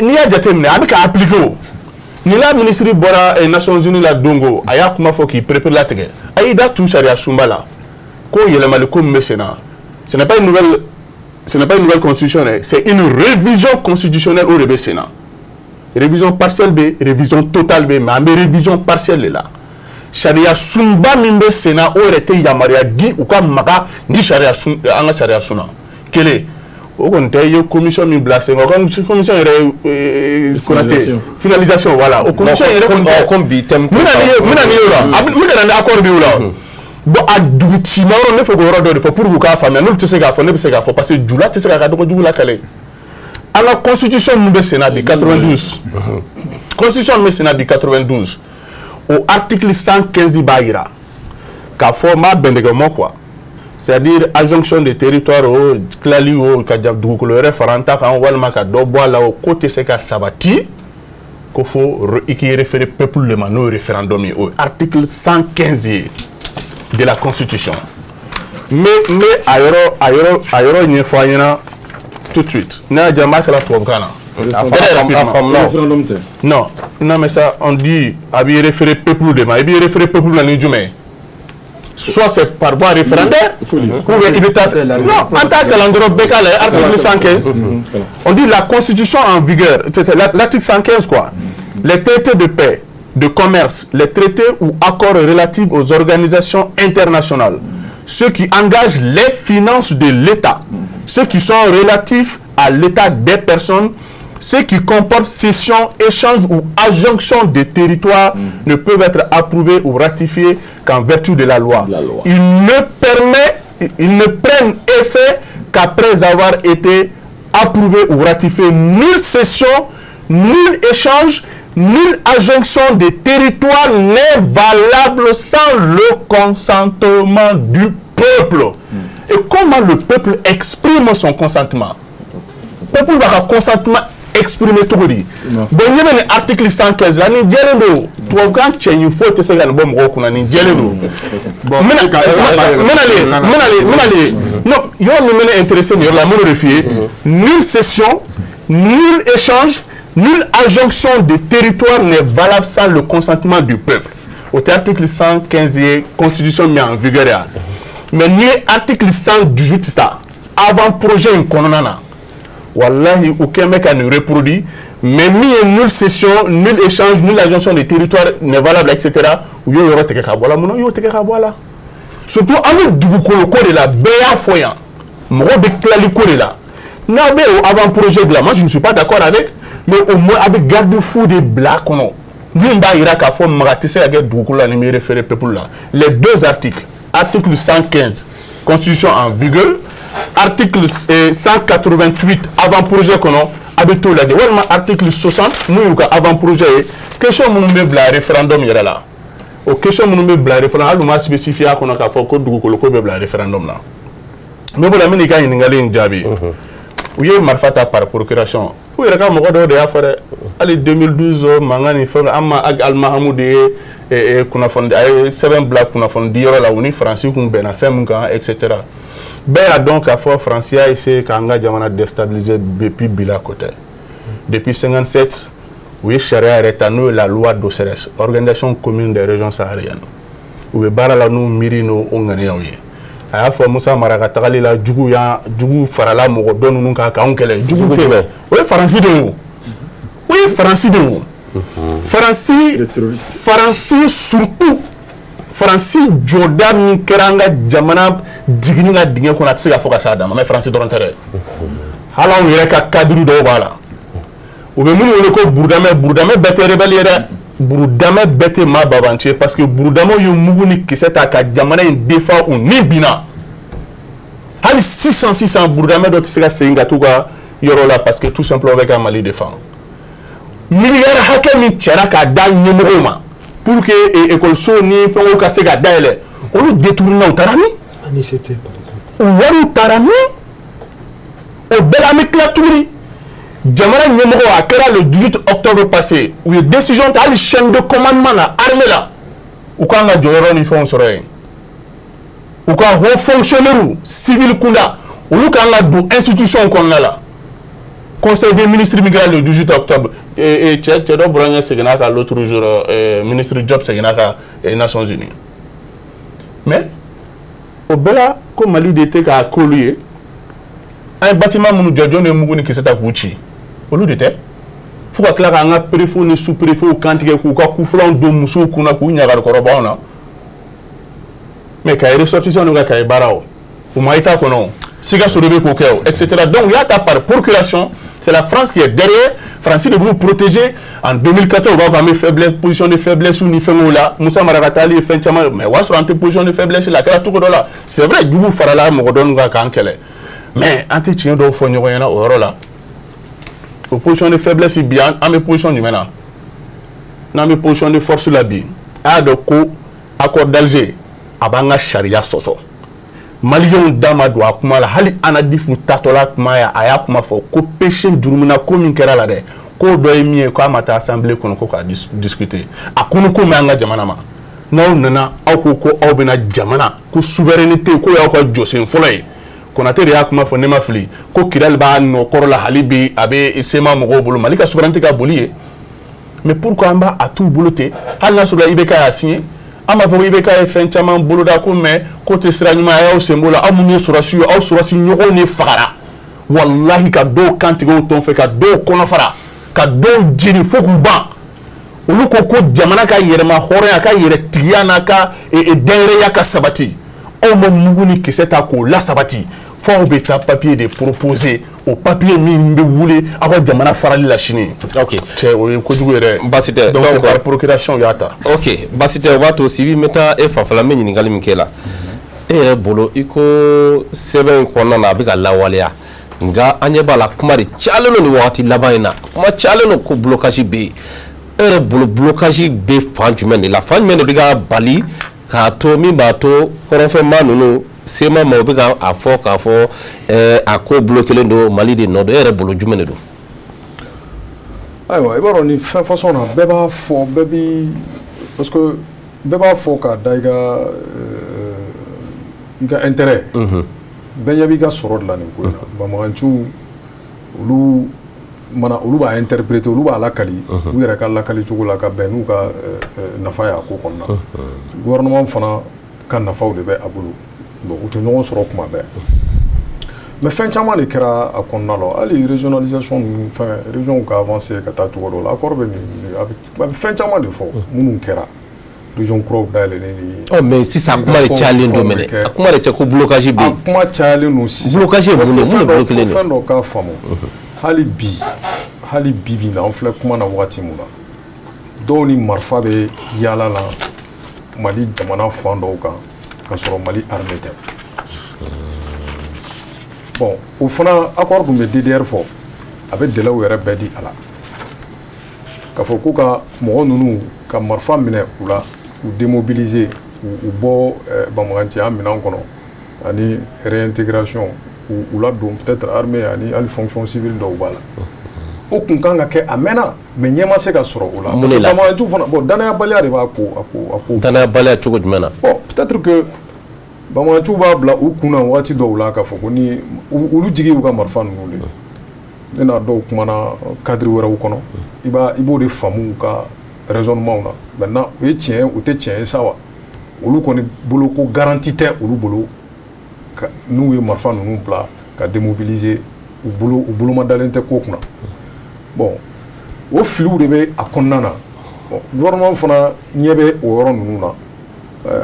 n'i y'a jateminɛ, a bɛ ka appliquer o. Nin la ministre bɔra Nations Unies la dongo, a y'a kuma fɔ k'i perepere latigɛ. A y'i da tu sariya sunba la ko yɛlɛmali ko min bɛ sen na, ce n'est pas une nouvelle constitution dɛ, c'est une révision constitutionnelle o de bɛ sen na. Révision partielle bɛ, révision totale bɛ, mais an bɛ révision partielle de la. Sariya sunba min bɛ sen na, o yɛrɛ tɛ yamaruya di u ka maga ni sariya sun, an ka sariya sun na. Kelen o kɔni tɛ. I ye commission min bila sen kan, o ka commission yɛrɛ ye Konate finalisation, voilà, o commission yɛrɛ kɔni tɛ. Comme bi thème. N bɛna n'i ye, n bɛna n'i ye o la, a bɛ n bɛ ka na ni accord de ye o la. Bon, a dugu cima yɔrɔ, ne fɛ k'o yɔrɔ dɔ de fɔ pour que u k'a faamuya. N'olu tɛ se k'a fɔ, ne bɛ se k'a fɔ, parce que jula tɛ se k'a ka dɔgɔ jugu lakale. An ka constitution min bɛ sen na bi, 92 constitution min bɛ sen na bi, 92, o article 115 b'a jira k'a fɔ, n b'a bɛndɛgɛ mɔ quoi, c'est-à-dire adjonction de territoire, o tilali, o ka dugukolo wɛrɛ fara an ta kan walima ka dɔ bɔ a la, o ko tɛ se ka sabati ko fo i k'i référé peuple de ma, n'o ye référendum ye. O ye article 115 ye de la constitution. N bɛ a yɔrɔ ɲɛfɔ an ɲɛna tout de suite. N'a y'a diya, n b'a kɛra tubabukan na. Très rapidement. Référendum tɛ. Non, non, mais ça, on dit a b'i référé peuple de ma. I b'i référé peuple la ni jumɛn ye? Soit c'est par voie référendaire, Il faut lire. ou bien i bɛ taa. Non, an t'a kalan dɔrɔn, bɛɛ k'a lajɛ, article 115. On dit la constitution en vigueur, c'est l'article 115 quoi. Les traités de paix, de commerce, les traités ou accords relatifs aux organisations internationales, ceux qui engagent les finances de l'État, ceux qui sont relatifs à l'état des personnes, ceux qui comportent cession, échange ou adjonction de territoires ne peuvent être approuvés ou ratifiés qu'en vertu de la loi. De la loi. Ils ne prennent effet qu'après avoir été approuvés ou ratifiés. Nulle cession, nul échange, nulle adjonction de territoire n'est valable sans le consentement du peuple. Et comment le peuple exprime son consentement? Peuple b'a ka consentement exprimer cogo di? Bon, ɲɛ bɛ nin article 115 la, nin jɛlen don. Tubabukan cɛɲi foyi tɛ se ka nin bɔ mɔgɔw kunna, nin jɛlen don. Bon, n bɛna n bɛna le n bɛna le n bɛna le non, yɔrɔ min bɛ ne intéressé nin yɔrɔ la, n b'o de f'i ye: nulle cession, nul échange, nulle adjonction de territoire n'est valable sans le consentement du peuple. O tɛ article 115 ye constitution min en vigueur yan? Mais n'i ye article 118 ta, avant projet in kɔnɔna na, wallahi, u kɛn bɛ ka nin reproduit, mais min ye nulle cession, nul échange, nulle adjonction de territoire n'est valable, etc., u y'o yɔrɔ tigɛ ka bɔ a la. Munna u y'o tigɛ ka bɔ a la? Surtout an bɛ dugukolo ko de la, bɛɛ y'a fɔ yan, mɔgɔw bɛ tilali ko de la. N'aw bɛ o avant projet dilan, moi je ne suis pas d'accord avec, mais au moins a bɛ garde-fou de bila a kɔnɔ min b'a jira k'a fɔ maga tɛ se ka kɛ dugukolo la ni mi référé peuple la. Les deux articles, article 115 constitution en vigueur, article 188 avant projet kɔnɔ, a bɛ t'o lajɛ, walima article 60 mun y'u ka avant projet ye, question minnu bɛ bila référendum yɛrɛ la, o question minnu bɛ bila référendum, hali u ma spécifier a kɔnɔ k'a fɔ ko dugukolo ko bɛ bila référendum na. N bɛ bɔ la, n bɛ n'i ka ɲininkali in jaabi. U ye marifa ta par procuration, u yɛrɛ ka mɔgɔ dɔw de y'a fɔ dɛ. Hali 2012 mankan ni fɛn, an ma Ag Almahamudu ye kunnafoni, a ye sɛbɛn bila kunnafoni di yɔrɔ la, u ni Faransi kun bɛnna fɛn min kan, et cetera. Bɛɛ y'a dɔn k'a fɔ Faransi y'a essayé k'an ka jamana déstabiliser depuis bi la ko tɛ. Depuis 57, u ye sariya yɛrɛ ta, n'o ye la loi d'OCRS, Organisation commune des régions sahariennes. U bɛ baara la n'u miiri n'o ŋaniyaw ye. A y'a fɔ Musa Mara ka tagali la, jugu y'an jugu farala mɔgɔ dɔ ninnu kan k'anw kɛlɛ. Jugu tɛ, o ye Faransi de ye, o o ye Faransi de ye, o Faransi. Faransi, surtout Faransi jɔda min kɛra an ka jamana jiginni ka dingɛ kɔnɔ, a tɛ se ka fɔ ka s'a dan ma. Mais Faransi dɔrɔn tɛ dɛ, hali anw yɛrɛ ka cadre dɔw b'a la, u bɛ minnu wele ko burudamɛ. Burudamɛ bɛɛ tɛ rebelle ye dɛ, burudamɛ bɛɛ tɛ maa babanci ye, parce que burudamɛw ye mugu ni kisɛ ta ka jamana in défend, u ni binna. Hali sisan sisan, burudamɛ dɔ tɛ se ka segin ka t'u ka yɔrɔ la, parce que tout simplement u bɛ ka Mali défend. Miliyari hakɛ min cɛra k'a da ɲɛmɔgɔw ma pour que ekɔliso ni fɛnw ka se ka dayɛlɛ, olu détourné, u taara min? ANICT, par exemple. U wariw taara min? O bɛɛ la, an bɛ tila tuguni Jamana ɲɛmɔgɔ, a kɛra le 18 octobre passé, u ye décision ta, hali chaîne de commandement na, armée la, u kan ka jɔyɔrɔ ni fɛnw sɔrɔ yen. U ka haut fonctionnaire civil kunda, olu kan ka don institution kɔnɔna la. Conseil des ministres min kɛra le 18 octobre, cɛ dɔ bɔra ɲɛ seginna kan l'autre jour, ministre Diop seginna kan Nations Unies. Mais o bɛɛ la, ko Mali de tɛ k'a k'olu ye. An ye bâtiment minnu jɔ, jɔn de ye mugu ni kisɛ ta k'u ci? Olu de tɛ. Fo ka tila k'an ka préfet ni sous-préfet kantigɛ, k'u ka kufulanw don musow kunna, k'u ɲagarikɔrɔbaw na. Mais Kayi ressortissant ka Kayi baara, o u ma État kɔnɔ, o Sikaso de bɛ k'o kɛ, o et cetera. Donc u y'a ta par procuration, c'est la France qui est derrière. France de b'u protéger. En 2014, u b'a fɔ an bɛ faiblesse, position de faiblesse ni fɛngɛw la. Musa Mara ka taali ye fɛn caman, mais o y'a sɔrɔ an tɛ position de faiblesse la. A kɛra cogo dɔ la, c'est vrai, jugu farala mɔgɔ dɔɔni kan k'an kɛlɛ, mais an tɛ tiɲɛ dɔw fɔ ɲɔgɔn ɲɛna o yɔrɔ la. O position de faiblesse, bi an bɛ position jumɛn na? N'an bɛ position de force la bi, a y'a dɔn ko accord d'Alger a b'an ka sariya sɔsɔ. Maliyɛnw da ma don a kuma la. Hali Anadif tatɔla kuma ye, a y'a kuma fɔ ko péché jurumina ko min kɛra la dɛ, k'o dɔ ye min ye, k'a ma taa assemblée kɔnɔ ko k'a discuter. A kɔnɔ ko mɛn an ka jamana ma. N'aw nana, aw ko ko aw bɛna jamana ko souveraineté, ko y'aw ka jɔsen fɔlɔ ye. Konate de y'a kuma fɔ, ne ma fili, ko Kidali b'a nɔ kɔrɔ la, hali bi a bɛ CMA mɔgɔw bolo. Mali ka souveraineté ka boli ye, mais pourquoi an b'a a t'u bolo ten, hali n'a sɔrɔ IBK y'a signé? An b'a fɔ ko IBK ye fɛn caman boloda ko, mais k'o tɛ sira ɲuman ye. A y'aw sen b'o la. Aw minnu ye sɔrɔdasiw ye, aw sɔrɔdasi ɲɔgɔnw de fagara, walahi, ka dɔw kantigɛ u tɔn fɛ, ka dɔw kɔnɔ fara, ka dɔw jeni fo k'u ban. Olu ko ko jamana ka yɛrɛma hɔrɔnya, ka yɛrɛtigiya n'a ka dɛnyɛrɛya ka sabati. Aw ma mugu ni kisɛ ta k'o lasabati, fo aw bɛ taa papier de proposer, o papier min bɛ wuli aw ka jamana farali la sini. Cɛ, o ye kojugu yɛrɛ. Baasi tɛ. Donc c'est par procuration u y'a ta. Ok, baasi tɛ. O b'a to Sibi, n bɛ taa e fanfɛla, n bɛ ɲininkali min k'e la, e yɛrɛ bolo, i ko sɛbɛn in kɔnɔna na, a bɛ ka lawaleya, nka an ɲɛ b'a la, kuma de cayalen don nin wagati laban in na, kuma cayalen don ko blocage bɛ yen. E yɛrɛ bolo, blocage bɛ fan jumɛn de la? Fan jumɛn de bɛ ka bali k'a to, min b'a to kɔrɔnfɛmaa ninnu CMA ma, u bɛ ka a fɔ k'a fɔ a ko bloqué don, Mali de nɔ don? E yɛrɛ bolo, jumɛn de don? Ayiwa, i b'a dɔn, nin fɛn façon na, bɛɛ b'a fɔ, bɛɛ bi, parce que bɛɛ b'a fɔ k'a da i ka intérêt. Bɛɛ ɲɛ b'i ka sɔrɔ de la nin ko in na. Banbaganciw, olu mana, olu b'a interpréter, olu b'a lakali u yɛrɛ ka lakali cogo la ka bɛn n'u ka nafa ye a ko kɔnɔna na. Gouvernement fana ka nafaw de bɛ a bolo. Bon, u tɛ ɲɔgɔn sɔrɔ kuma bɛɛ, mais fɛn caman de kɛra a kɔnɔna la. Hali régionalisation ninnu, fɛn région ka avancer ka taa cogo dɔ la, accord bɛ nin, a bɛ fɛn caman de fɔ minnu kɛra, région kuraw dayɛlɛlen ni. Ɔ, mais sisan kuma de cayalen don mɛnɛ, a kuma de cɛ ko blocage bɛ yen. A kuma cayalen don sisan. Blocage ye mun de ye? Mun de bloqué don? Fɛn dɔ k'a faamu, hali bi, hali bi bi na, an filɛ kuma na wagati mun na, dɔw ni marifa bɛ yaala la Mali jamana fan dɔw kan ka sɔrɔ Mali armée tɛ. Bon, o fana accord tun bɛ DDR fɔ, a bɛ délai yɛrɛ bɛɛ di a la, k'a fɔ ko ka mɔgɔ ninnu ka marifa minɛ u la, k'u démobiliser, k'u bɔ banbaganciya minɛn kɔnɔ, ani réintégration, k'u ladon peut-être armée, ani hali fonction civile dɔw b'a la. O kun kan ka kɛ a mɛnna, mais ɲɛ ma se ka sɔrɔ o la. Mun de la? Parce que banbaganciw fana, bon, danayabaliya de b'a ko a ko a ko. Danayabaliya cogo jumɛn na? Bon, peut-être que banbaganciw b'a bila u kun na waati dɔw la k'a fɔ ko ni olu jigi y'u ka marifa ninnu de. Ne n'a dɔw kumana cadre wɛrɛw kɔnɔ, i b'o de faamu u ka raisonnement na. Maintenant, o ye tiɲɛ ye, o tɛ tiɲɛ ye sa wa, olu kɔni bolo ko garantie tɛ olu bolo n'u ye marifa ninnu bila ka démobiliser u bolo, u boloma dalen tɛ ko kunna. Bon, o filiw de bɛ a kɔnɔna na. Bon, gouvernement fana ɲɛ bɛ o yɔrɔ ninnu na.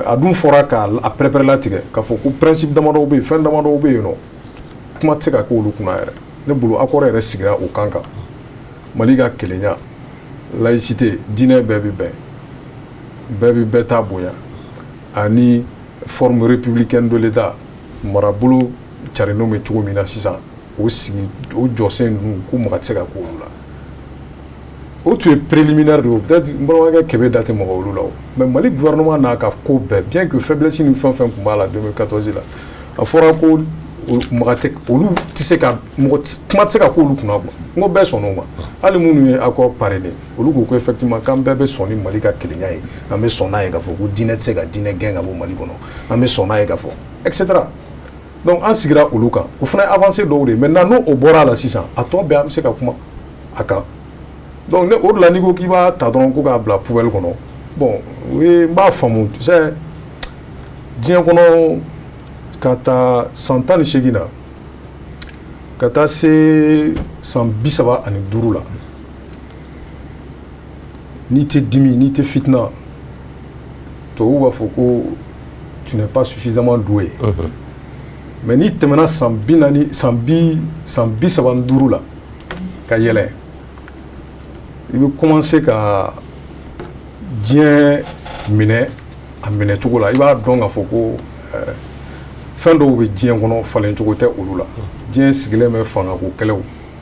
A dun fɔra k'a a pɛrɛpɛrɛlatigɛ k'a fɔ ko principe damadɔw bɛ yen, fɛn damadɔw bɛ yen nɔ, kuma tɛ se ka k'olu kunna yɛrɛ. Ne bolo, accord yɛrɛ sigira o kan kan: Mali ka kelenya, laïcité, diinɛ bɛɛ bɛ bɛn, bɛɛ bɛ bɛɛ ta bonya, ani forme républicaine de l'État, marabolo carinnen bɛ cogo min na sisan, o sigi o jɔsen ninnu, ko maga tɛ se ka k'olu la. O tun ye préliminaire de ye. Peut-être n balimakɛ Kebe da tɛ maga olu la o, mais Mali gouvernement n'a ka ko bɛɛ, bien que faiblesse ni fɛn fɛn tun b'a la 2014 la, a fɔra ko maga tɛ, olu tɛ se ka mɔgɔ kuma tɛ se ka k'olu kunna quoi. N ko bɛɛ sɔnn'o ma. Hali minnu ye accord parrainé, olu ko ko effectivement k'an bɛɛ bɛ sɔn ni Mali ka kelenya ye, an bɛ sɔn n'a ye k'a fɔ ko diinɛ tɛ se ka diinɛ gɛn ka bɔ Mali kɔnɔ, an bɛ sɔn n'a ye k'a fɔ et cetera. Donc an sigira olu kan, o fana ye avancée dɔw de ye. Maintenant, n'o o bɔra a la sisan, a tɔ bɛɛ an bɛ se ka kuma a kan. Donc ne o de la, n'i ko k'i b'a ta dɔrɔn ko k'a bila poubelle kɔnɔ, bon, o ye n b'a faamu. Tu sais, diɲɛ kɔnɔ, ka taa san 18 na ka taa se san 35 la, n'i tɛ dimi, n'i tɛ fitina, tubabuw b'a fɔ ko tu n'es pas suffisamment doué. Mais n'i tɛmɛna san 40, san 35 la ka yɛlɛn, i bɛ commencer ka diɲɛ minɛ a minɛ cogo la. I b'a dɔn k'a fɔ ko fɛn dɔw bɛ diɲɛ kɔnɔ, falen cogo tɛ olu la. Diɲɛ sigilen bɛ fangako kɛlɛw,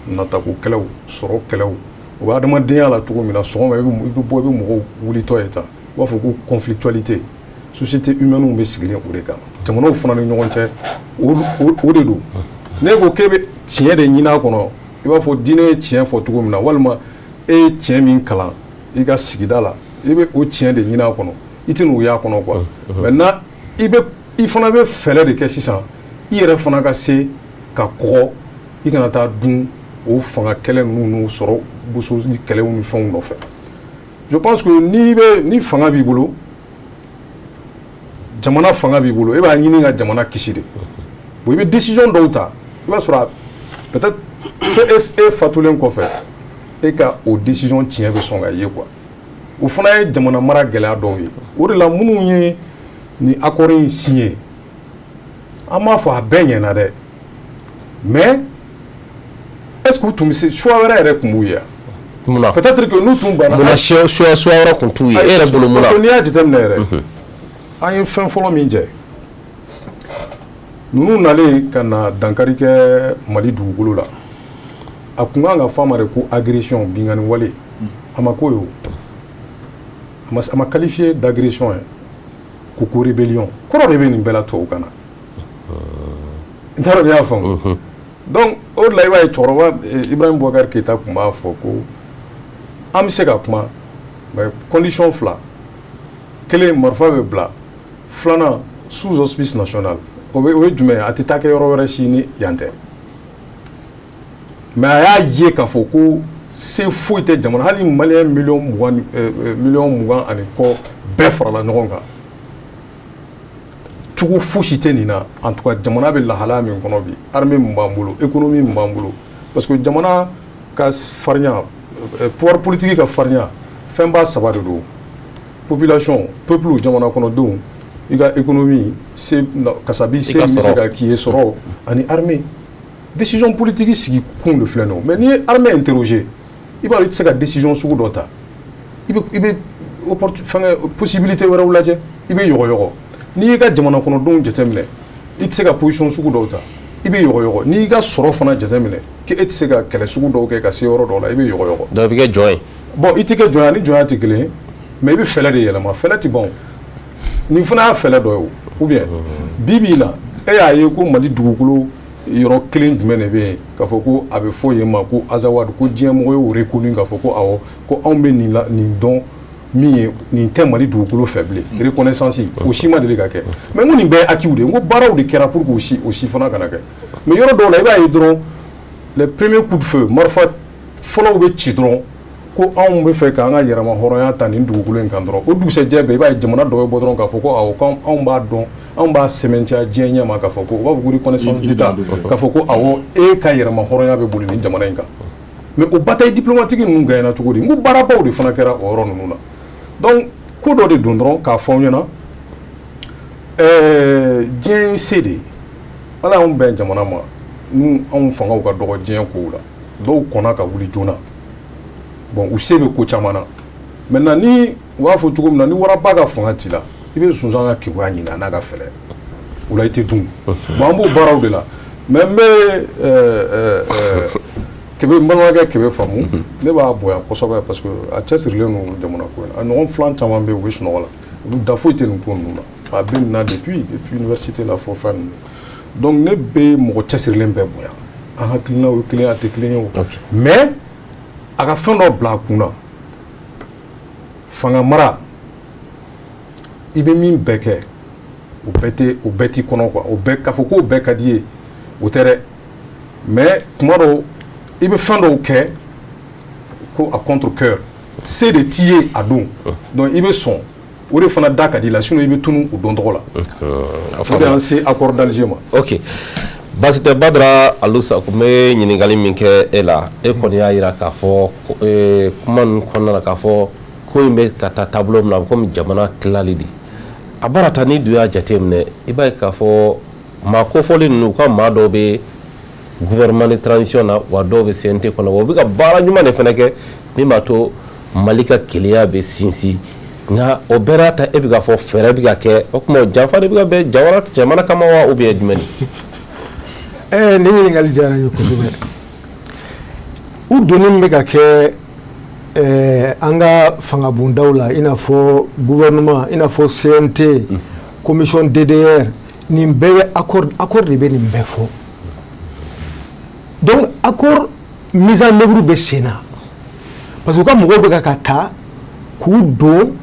natako kɛlɛw, sɔrɔ kɛlɛw. O bɛ adamadenya la cogo min na, sɔgɔma i bɛ bɔ, i bɛ mɔgɔw wulitɔ ye tan, u b'a fɔ ko conflictualité. Société humaine bɛ sigilen o de kan, jamanaw fana ni ɲɔgɔn cɛ, o de don. Ne ko k'e bɛ tiɲɛ de ɲini a kɔnɔ, i b'a fɔ diinɛ ye tiɲɛ fɔ cogo min na, walima e ye tiɲɛ min kalan i ka sigida la, i bɛ o tiɲɛ de ɲini a kɔnɔ, i tɛ n'o y'a kɔnɔ quoi. Maintenant, i bɛ i fana bɛ fɛɛrɛ de kɛ sisan, i yɛrɛ fana ka se ka kɔgɔ, i kana taa dun o fanga kɛlɛ ninnu n'u sɔrɔ boso ni kɛlɛw ni fɛnw nɔfɛ. Je pense que n'i bɛ ni fanga b'i bolo, jamana fanga b'i bolo, e b'a ɲini ka jamana kisi de. Bon, i bɛ décision dɔw ta, i b'a sɔrɔ peut-être fo e fatulen kɔfɛ, e ka o décision tiɲɛ bɛ sɔn ka ye quoi. O fana ye jamana mara gɛlɛya dɔw ye. O de la, minnu ye ni accord in signé, an b'a fɔ a bɛɛ ɲɛna dɛ, mais est-ce que u tun bɛ se choix wɛrɛ yɛrɛ tun b'u ye? Munna? Peut-être que n'u tun banna. Munna choix wɛrɛ tun t'u ye e yɛrɛ bolo, mun na? Parce que n'i y'a jateminɛ yɛrɛ, an ye fɛn fɔlɔ min jɛ, ninnu nalen ka na dankari kɛ Mali dugukolo la, a kun kan ka fɔ a ma de ko agression, binkani wale. A ma k'o ye, o a ma qualifié d'agression ye, ko rébellion. Kɔrɔ de bɛ nin bɛɛ la tubabukan na, n t'a dɔn n'i y'a faamu. Donc o de la, i b'a ye cɛkɔrɔba Ibrahim Boubacar Keïta tun b'a fɔ ko an bɛ se ka kuma, mais condition fila: kelen, marifa bɛ bila; filanan, sous auspice national. O bɛ o ye jumɛn ye? A tɛ taa kɛ yɔrɔ wɛrɛ si ni yan tɛ. Mais a y'a ye k'a fɔ ko se foyi tɛ jamana, hali maliyɛn miliyɔn 20, miliyɔn 20 ani kɔ bɛɛ farala ɲɔgɔn kan, cogo fosi tɛ nin na. En tout cas, jamana bɛ lahalaya min kɔnɔ bi, armée min b'an bolo, économie min b'an bolo, parce que jamana ka farinya, pouvoir politique ka farinya, fɛnba saba de don: population, peuple, jamana kɔnɔdenw, i ka économie se kasabi se min bɛ se ka k'i ye sɔrɔ, ani armée. Décision politique sigi kun de filɛ nin ye. Mais n'i ye armée interroger, i b'a dɔn i tɛ se ka décision sugu dɔ ta, i bɛ fɛngɛ possibilité wɛrɛw lajɛ, i bɛ yɔgɔyɔgɔ. N'i y'i ka jamana kɔnɔdenw jateminɛ, i tɛ se ka position sugu dɔw ta, i bɛ yɔgɔyɔgɔ. N'i y'i ka sɔrɔ fana jateminɛ k'e tɛ se ka kɛlɛ sugu dɔw kɛ ka se yɔrɔ dɔw la, i bɛ yɔgɔyɔgɔ. Donc i bɛ kɛ jɔn ye. Bon, i tɛ kɛ jɔn ye, ani jɔnya tɛ kelen ye, mais i bɛ fɛɛrɛ de yɛlɛma. Fɛɛrɛ tɛ ban o, nin fana y'a fɛɛrɛ dɔ ye o. Ou bien bi bi in na, e y'a ye ko Mali dugukolo yɔrɔ kelen jumɛn de bɛ yen k'a fɔ ko a bɛ fɔ yen ma ko Azawad, ko diɲɛ mɔgɔ y'o reconnu k'a fɔ ko awɔ, ko anw bɛ nin la, nin dɔn min ye, nin tɛ Mali dugukolo fɛ bilen? Reconnaissance o si ma deli ka kɛ. Mais n ko nin bɛɛ ye acquis de ye, n ko baaraw de kɛra pour que o si fana kana kɛ. Mais yɔrɔ dɔw la, i b'a ye dɔrɔn, les premiers coups de feu, marifa fɔlɔw bɛ ci dɔrɔn ko anw bɛ fɛ k'an ka yɛrɛma hɔrɔnya ta nin dugukolo in kan dɔrɔn, o dugusɛjɛ bɛɛ, i b'a ye jamana dɔ bɛ bɔ dɔrɔn k'a fɔ ko awɔ, k'anw b'a dɔn, anw b'a sɛmɛntiya diɲɛ ɲɛ ma k'a fɔ ko, u b'a fɔ ko reconnaissance d'État, k'a fɔ ko awɔ, e ka yɛrɛma hɔrɔnya bɛ boli nin jamana in kan. Mais o bataille diplomatique ninnu gagnera cogo di? N ko baarabaw de fana kɛra o yɔrɔ ninnu na. Donc ko dɔ de don dɔrɔn k'a fɔ aw ɲɛna, diɲɛ ye se de ye. Ala y'anw bɛn jamana ma, n'u anw fangaw ka dɔgɔ diɲɛ kow la, dɔw kɔnna ka wuli joona. Bon, u se bɛ ko caman na. Maintenant, ni u b'a fɔ cogo min na, ni waraba ka fanga t'i la, i bɛ sonsan ka keguya ɲini a n'a ka fɛlɛ o la, i tɛ dun. Bon, an b'o baaraw de la. Mais n bɛ Kebe, n balimakɛ Kebe faamu, ne b'a bonya kosɛbɛ parce que a cɛsirilen don jamana ko in na. A ɲɔgɔn filan caman bɛ yen, u bɛ sunɔgɔ la, olu da foyi tɛ nin ko ninnu na. A bɛ nin na depuis université la fo fɛn ninnu. Donc ne bɛ mɔgɔ cɛsirilen bɛɛ bonya, an hakilinaw ye kelen, a tɛ kelen ye o, mais a ka fɛn dɔ bila a kun na: fanga mara, i bɛ min bɛɛ kɛ, o bɛɛ tɛ, o bɛɛ t'i kɔnɔ quoi. O bɛɛ k'a fɔ k'o bɛɛ ka di ye, o tɛ dɛ. Mais kuma dɔw, i bɛ fɛn dɔw kɛ ko à contre cœur, se de t'i ye a don. Donc i bɛ sɔn o de fana da ka di i la, sinon i bɛ tunu o don tɔgɔ la. O de y'an se accord d'Alger ma. Ok, baasi tɛ. Badara Alusa, kun bɛ ɲininkali min kɛ e la, e kɔni y'a jira k'a fɔ kuma ninnu kɔnɔna na k'a fɔ ko in bɛ ka taa taabolo min na, a bɛ komi jamana tilali de. A baara ta, n'i dun y'a jateminɛ, i b'a ye k'a fɔ maa kofɔlen ninnu, u ka maa dɔw bɛ gouvernement de transition na, wa dɔw bɛ CNT kɔnɔ, wa u bɛ ka baara ɲuman de fana kɛ min b'a to Mali ka kelenya bɛ sinsin. Nka o bɛɛ n'a ta, e bɛ k'a fɔ fɛɛrɛ bɛ ka kɛ. O tuma, janfa de bɛ ka bɛn jamana kama wa, ou bien jumɛn de? Nin ɲininkali diyara n ye kosɛbɛ. U donni min bɛ ka kɛ an ka fangabondaw la, i n'a fɔ gouvernement, i n'a fɔ CNT, commission DDR, nin bɛɛ bɛ accord, accord de bɛ nin bɛɛ fɔ. Donc accord mise en œuvre bɛ sen na, parce que u ka mɔgɔw bɛ ka ta k'u don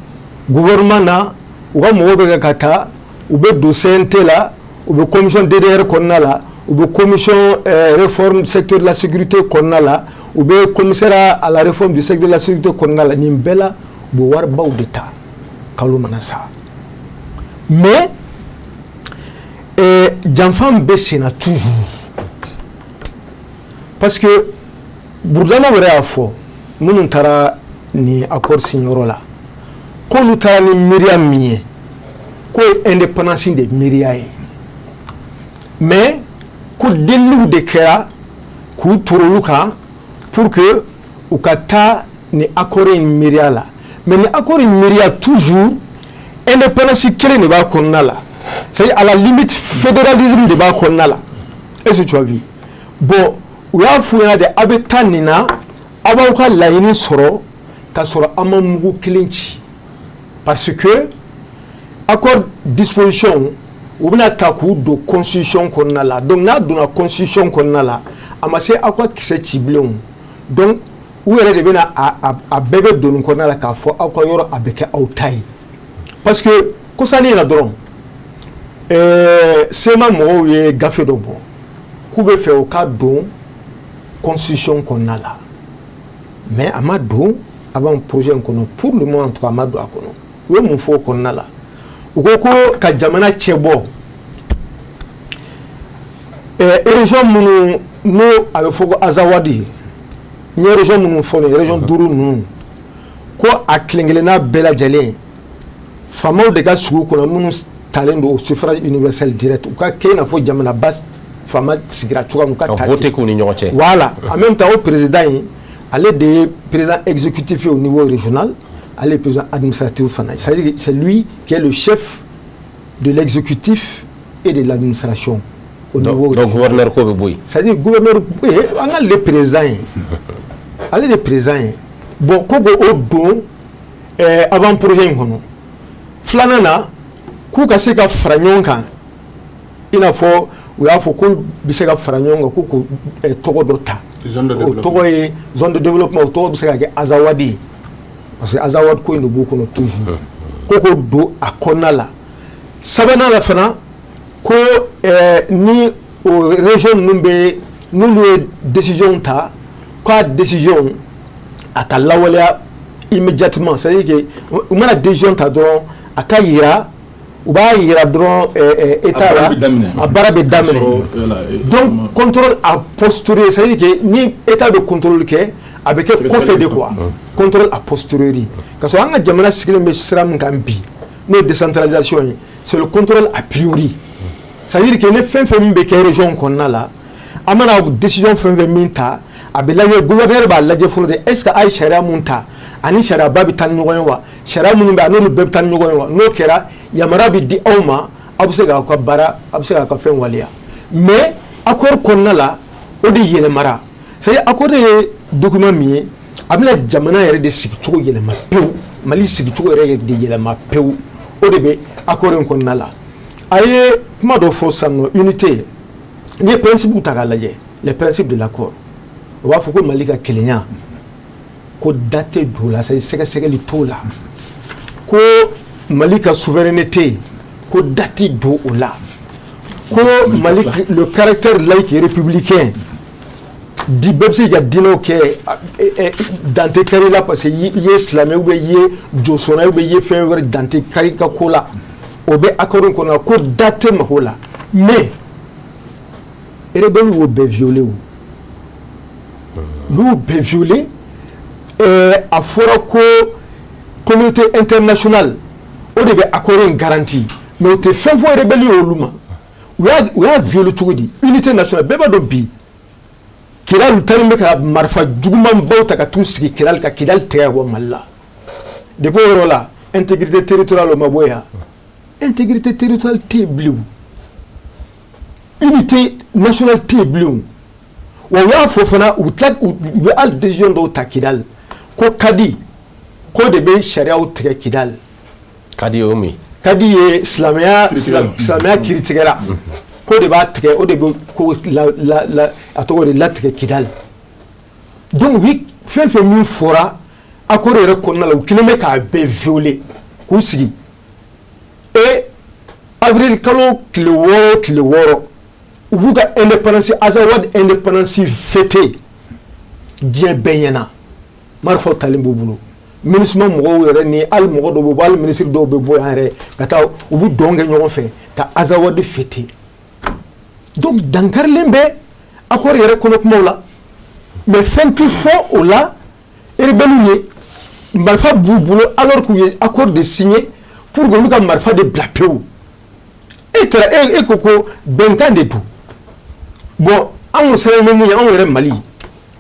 gouvernement na, u ka mɔgɔw bɛ ka ta, u bɛ don CNT la, u bɛ commission DDR kɔnɔna la, u bɛ commission réforme secteur de la sécurité kɔnɔna la, u bɛ commissaire à la réforme du secteur de la sécurité kɔnɔna la. Nin bɛɛ la, u bɛ waribaw de ta kalo mana sa. Mais janfa bɛ sen na toujours, parce que Burudama yɛrɛ y'a fɔ, minnu taara nin accord signiyɔrɔ la, k'olu taara ni miiriya min ye, k'o ye indépendance de miiriya ye, mais ko deliliw de kɛra k'u toro olu kan pour que u ka taa ni accord in miiriya la. Mais ni accord in miiriya, toujours indépendance kelen de b'a kɔnɔna la, c'est à la limite fédéralisme de b'a kɔnɔna la. Est-ce que tu as vu? Bon, u y'a f'u ɲɛna de, aw bɛ taa nin na, aw b'aw ka laɲini sɔrɔ k'a sɔrɔ aw ma mugu kelen ci, parce que accord disposition, u bɛna ta k'u don constitution kɔnɔna la. Donc n'a donna constitution kɔnɔna la, a ma se aw ka kisɛ ci bilen. Donc u yɛrɛ de bɛna a bɛɛ bɛ don nin kɔnɔna la k'a fɔ aw ka yɔrɔ, a bɛ kɛ aw ta ye. Parce que kɔsannin in na dɔrɔn, CMA mɔgɔw ye gafe dɔ bɔ k'u bɛ fɛ o ka don constitution kɔnɔna la, mais a ma don avant projet in kɔnɔ. Pour le moment en tout cas, a ma don a kɔnɔ. U ye mun fɔ o kɔnɔna la? U ko ko ka jamana cɛ bɔ région minnu n'o a bɛ fɔ ko Azawadi, n ye région minnu fɔ nin ye, région duuru ninnu, ko a kelen kelenna bɛɛ lajɛlen, faamaw de ka sigi u kɔnɔ minnu talen don au suffrage universel direct, u ka kɛ i n'a fɔ jamanaba faama sigira cogoya min, u ka ka voter k'u ni ɲɔgɔn cɛ. Voilà. En même temps, o président in, ale de ye président exécutif au niveau régional, ale ye président administratif fana. C'est-à-dire que c'est lui qui est le chef de l'exécutif et de l'administration au niveau Donc gouverneur ko bɛ bɔ yen. C'est-à-dire gouverneur, an k'ale de président ye, ale de président ye. Bon, ko k'o don avant projet in kɔnɔ. Filanan na, k'u ka se ka fara ɲɔgɔn kan, i n'a fɔ u y'a fɔ k'olu bɛ se ka fara ɲɔgɔn kan ko k'o tɔgɔ dɔ ta, o tɔgɔ ye zone de développement, o tɔgɔ bɛ se ka kɛ Azawadi ye, parce que Azawadi ko in de b'u kɔnɔ toujours, ko k'o don a kɔnɔna la. Sabanan la fana, ko ni o région ninnu bɛ, n'olu ye décision ta, k'a décision a ka lawaleya immédiatement. C'est à dire que u mana décision ta dɔrɔn, a ka yira, u b'a yira dɔrɔn état la, a baara bɛ daminɛ. Donc contrôle a posteriori, c'est à dire que ni état bɛ contrôle kɛ, a bɛ kɛ kɔfɛ de quoi, contrôle a posteriori. Ka sɔrɔ an ka jamana sigilen bɛ sira min kan bi, n'o ye décentralisation ye, c'est le contrôle a priori. C'est à dire que ni fɛn fɛn min bɛ kɛ région kɔnɔna la, an mana décision fɛn fɛn min ta, a bɛ lajɛ, gouverneur b'a lajɛ fɔlɔ de: est ce que a ye sariya mun ta, ani sariyaba bɛ taa ni ɲɔgɔn ye wa? Sariya minnu bɛ, a n'olu bɛɛ bɛ taa ni ɲɔgɔn ye wa? N'o kɛra, yamaruya bɛ di aw ma, aw bɛ se k'aw ka baara, aw bɛ se k'aw ka fɛn waleya. Mais accord kɔnɔna la, o de yɛlɛmara. C'est à dire accord ye document min ye, a bɛna jamana yɛrɛ de sigicogo yɛlɛma pewu, Mali sigicogo yɛrɛ de yɛlɛma pewu. O de bɛ accord in kɔnɔna la. A ye kuma dɔ fɔ sisan nɔ, unité. N'i ye principe ta k'a lajɛ, les principes de l'accord, u b'a fɔ ko Mali ka kelenya, ko da tɛ don o la, c'est sɛgɛsɛgɛli t'o la, ko Mali ka souveraineté, ko da tɛ don o la, ko Mali, le caractère laïque et républicain di, bɛɛ bɛ se k'i ka diinɛw kɛ, dan tɛ kari la, parce que i ye silamɛ ou bien i ye josɔnna ou bien i ye fɛn wɛrɛ, dan tɛ kari ka ko la. O bɛ accord in kɔnɔ, ko da tɛ mago la. Mais rebelle y'o bɛɛ violé, o y'o bɛɛ violé. A fɔra ko communauté internationale, o de bɛ accord in garanti, mais o tɛ fɛn fɔ rebelle ye olu ma. U y'a violé cogo di? Unité nationale, bɛɛ b'a dɔn bi, Kidali taalen bɛ ka marifa jugumanbaw ta ka t'u sigi Kidali, ka Kidali tigɛ ka bɔ Mali la. Depuis o yɔrɔ la, intégrité territoriale, o ma bɔ yan, intégrité territoriale tɛ yen bilen, unité nationale tɛ yen bilen. Wa u y'a fɔ fana, u tila u bɛ hali décision dɔw ta Kidali, ko kadi ko de bɛ sariyaw tigɛ Kidali. Kadi o min? Kadi ye silamɛya kiiritigɛla ko de b'a tigɛ, o de bɛ ko la la la, a tɔgɔ de latigɛ Kidali. Donc u ye fɛn fɛn min fɔra accord yɛrɛ kɔnɔna la, u kelen bɛ k'a bɛɛ violer k'u sigi. Et avril kalo tile 6, tile 6, u b'u ka indépendance, Azawad indépendance fêter diɲɛ bɛɛ ɲɛna, marifaw talen b'u bolo. MINUSMA mɔgɔw yɛrɛ ni hali mɔgɔ dɔw bɛ bɔ, hali minisiri dɔw bɛ bɔ yan yɛrɛ ka taa, u bɛ dɔn kɛ ɲɔgɔn fɛ ka Azawad fêter. Donc dankarilen bɛ accord yɛrɛ kɔnɔ kumaw la, mais fɛn tɛ fɔ o la. Rebelle ye marifa b'u bolo, alors k'u ye accord de signé pour que olu ka marifa de bila pewu. E taara, e ko ko bɛnkan de don. Bon, anw sɛbɛn bɛ mun ye, anw yɛrɛ Mali,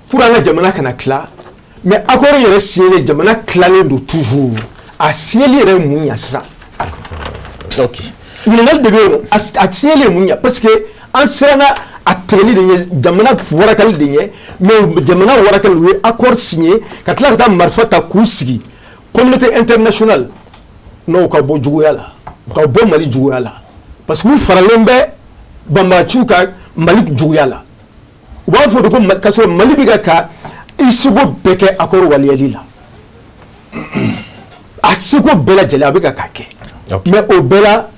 pour an ka jamana kana tila. Mais accord yɛrɛ signé, jamana tilalen don toujours. A signeli yɛrɛ ye mun ɲa sisan? Ɲininkali de bɛ yen. A signeli ye mun ɲa? Parce que an siranna a tigɛli de ɲɛ, jamana warakali de ɲɛ. Mais jamana warakali, u ye accord signé ka tila ka taa marifa ta k'u sigi. Communauté internationale n'o ka bɔ juguya la, u ka bɔ Mali juguya la, parce que u faralen bɛ banbagaciw ka Mali juguya la. U b'a fɔ de ko k'a sɔrɔ Mali bɛ ka i seko bɛɛ kɛ accord waleyali la, a seko bɛɛ lajɛlen a bɛ ka k'a kɛ. Mais o bɛɛ la,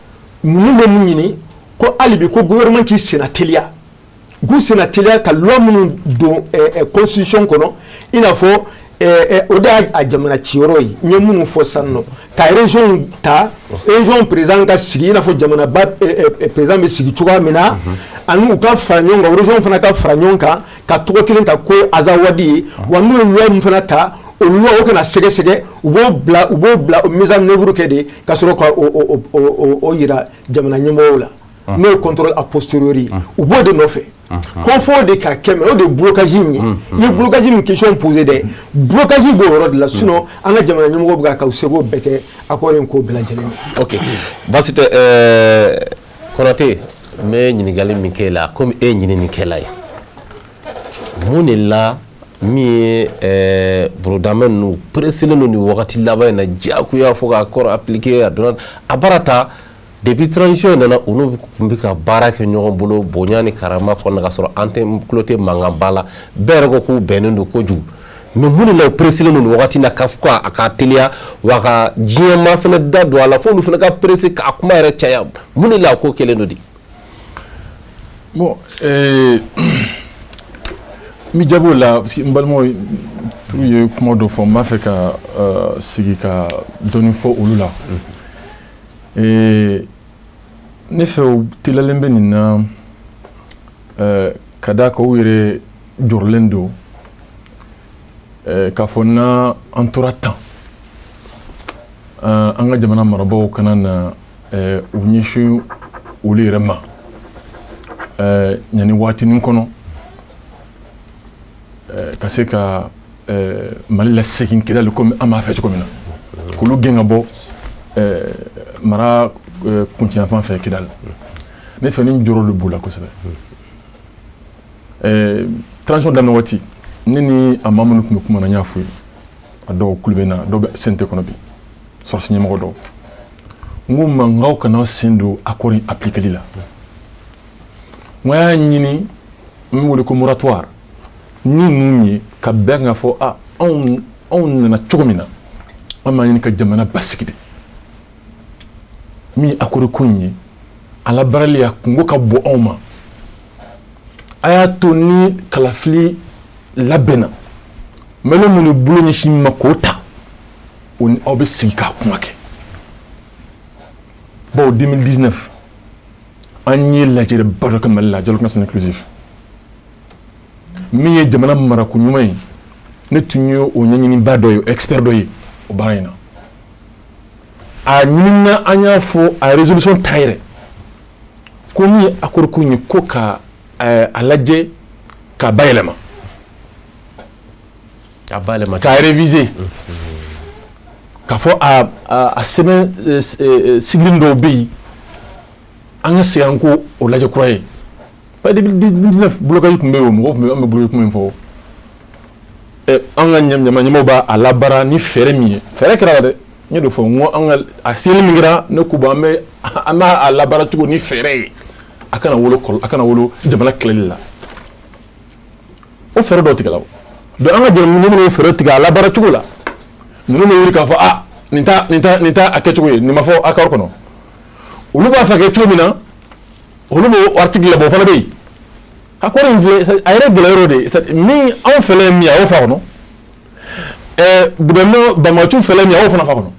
ninnu bɛ mun ɲini? Ko hali bi ko gouvernement k'i senna teliya, k'u senna teliya ka loi minnu don constitution kɔnɔ, i n'a fɔ o de y'a jamana ciyɔrɔ ye. N ye minnu fɔ sisan nɔ, ka région ta, région président ka sigi i n'a fɔ jamanaba président bɛ sigi cogoya min na, ani u ka fara ɲɔgɔn kan, région fana ka fara ɲɔgɔn kan ka tɔgɔ kelen ta ko Azawadi ye. Wa n'u ye loi min fana ta, o loi o kana sɛgɛsɛgɛ, u b'o bila mise en œuvre kɛ de, ka sɔrɔ ka o yira jamana ɲɛmɔgɔw la, n'o ye contrôle a posteriori ye. U b'o de nɔfɛ ko fɔ de ka kɛ, mais o de ye blocage in ye. I ye blocage min question posé dɛ, blocage b'o yɔrɔ de la. Sinon an ka jamana ɲɛmɔgɔw bɛ ka u seko bɛɛ kɛ accord in ko bɛɛ lajɛlen na. Ok, baasi tɛ. Konate, n bɛ ɲininkali min k'e la, komi e ye ɲininikɛla ye, mun de la min ye borodamɛ ninnu pressélen don nin wagati laban in na diyagoya fo ka accord appliquer? A donna a baara ta depuis transition nana, olu tun bɛ ka baara kɛ ɲɔgɔn bolo bonya ni karama kɔnɔna, ka sɔrɔ an tɛ tulo tɛ mankanba la, bɛɛ yɛrɛ ko k'u bɛnnen don kojugu. Mais mun de la u pressélen don nin wagati in na ka fɔ ko a ka teliya, wa ka diɲɛmaa fana da don a la, fo olu fana ka pressé k'a kuma yɛrɛ caya? Mun de la a ko kɛlen don de? Bon, n bɛ jaabi o la, parce que n balimaw turu ye kuma dɔ fɔ, n b'a fɛ ka sigi ka dɔɔni fɔ olu la. Ne fɛ, u teliyalen bɛ nin na ka d'a kan u yɛrɛ jɔrɔlen don k'a fɔ n'an an tora tan, an ka jamana marabaaw kana na u ɲɛsin olu yɛrɛ ma yanni waatinin kɔnɔ, ka se ka Mali lasegin Kidali komi an b'a fɛ cogo min na, k'olu gɛn ka bɔ mara kuncɛyanfan fɛ Kidali. Ne fɛ, ni jɔrɔ de b'u la kosɛbɛ. Transition daminɛ waati, ne ni a maa minnu tun bɛ kuma na, n y'a f'u ye, a dɔw kulo bɛ n na, dɔw bɛ CNT kɔnɔ bi, sɔrɔsi ɲɛmɔgɔ dɔw, n ko ma n k'aw kana sen don accord in appliquer la. N y'a ɲini min wele ko moratoire ni ninnu ye ka bɛn k'a fɔ a anw nana cogo min na, an b'a ɲini ka jamana basigi de. Min ye accord ko in ye, a labaarali a kungo ka bon anw ma. A y'a to ni kalafili labɛnna, mɛlɛ minnu bolo ɲɛsin ma k'o ta, o ni aw bɛ sigi k'a kuma kɛ. Bawo 2019, an ye lajɛrɛba dɔ kɛ Mali la, dialogue national inclusif, min ye jamana marako ɲuman ye. Ne tun ye o ɲɛɲiniba dɔ ye, expert dɔ ye o baara in na. A ɲinina, an y'a fɔ a résolution ta yɛrɛ ko min ye accord ko in ye, ko ka a lajɛ k'a bayɛlɛma. A bayɛlɛma. K'a réviser, k'a fɔ a sɛbɛn sigili dɔw bɛ yen, an ka segin an ko o lajɛ kura ye. Parce que 2019, blocage tun bɛ yen, o mɔgɔw tun bɛ, an bɛ blocage kuma in fɔ. An ka ɲɛmaaw b'a a labaara ni fɛɛrɛ min ye, fɛɛrɛ kɛra la dɛ. N ye dɔ fɔ, n ko an ka a seli min kɛra, ne ko bon, an bɛ an b'a labaara cogo ni fɛɛrɛ ye, a kana wolo kɔlɔ, a kana wolo jamana kɛlɛli la. O fɛɛrɛ dɔw tigɛla o. Donc an ka jamana minnu fɛɛrɛ tigɛ a labaara cogo la, ninnu bɛ wuli k'a fɔ a nin ta a kɛcogo ye, nin ma fɔ accord kɔnɔ. Olu b'a fɛ kɛ cogo min na, olu b'o article labɔ, o fana bɛ yen. Accord in filɛ, a yɛrɛ gɛlɛya yɔrɔ de ye min, anw fɛlɛ ye min ye, a y'o fɔ a kɔnɔ. Gouvernement banbagaciw fɛlɛ min ye, a y'o fana fɔ a kɔnɔ.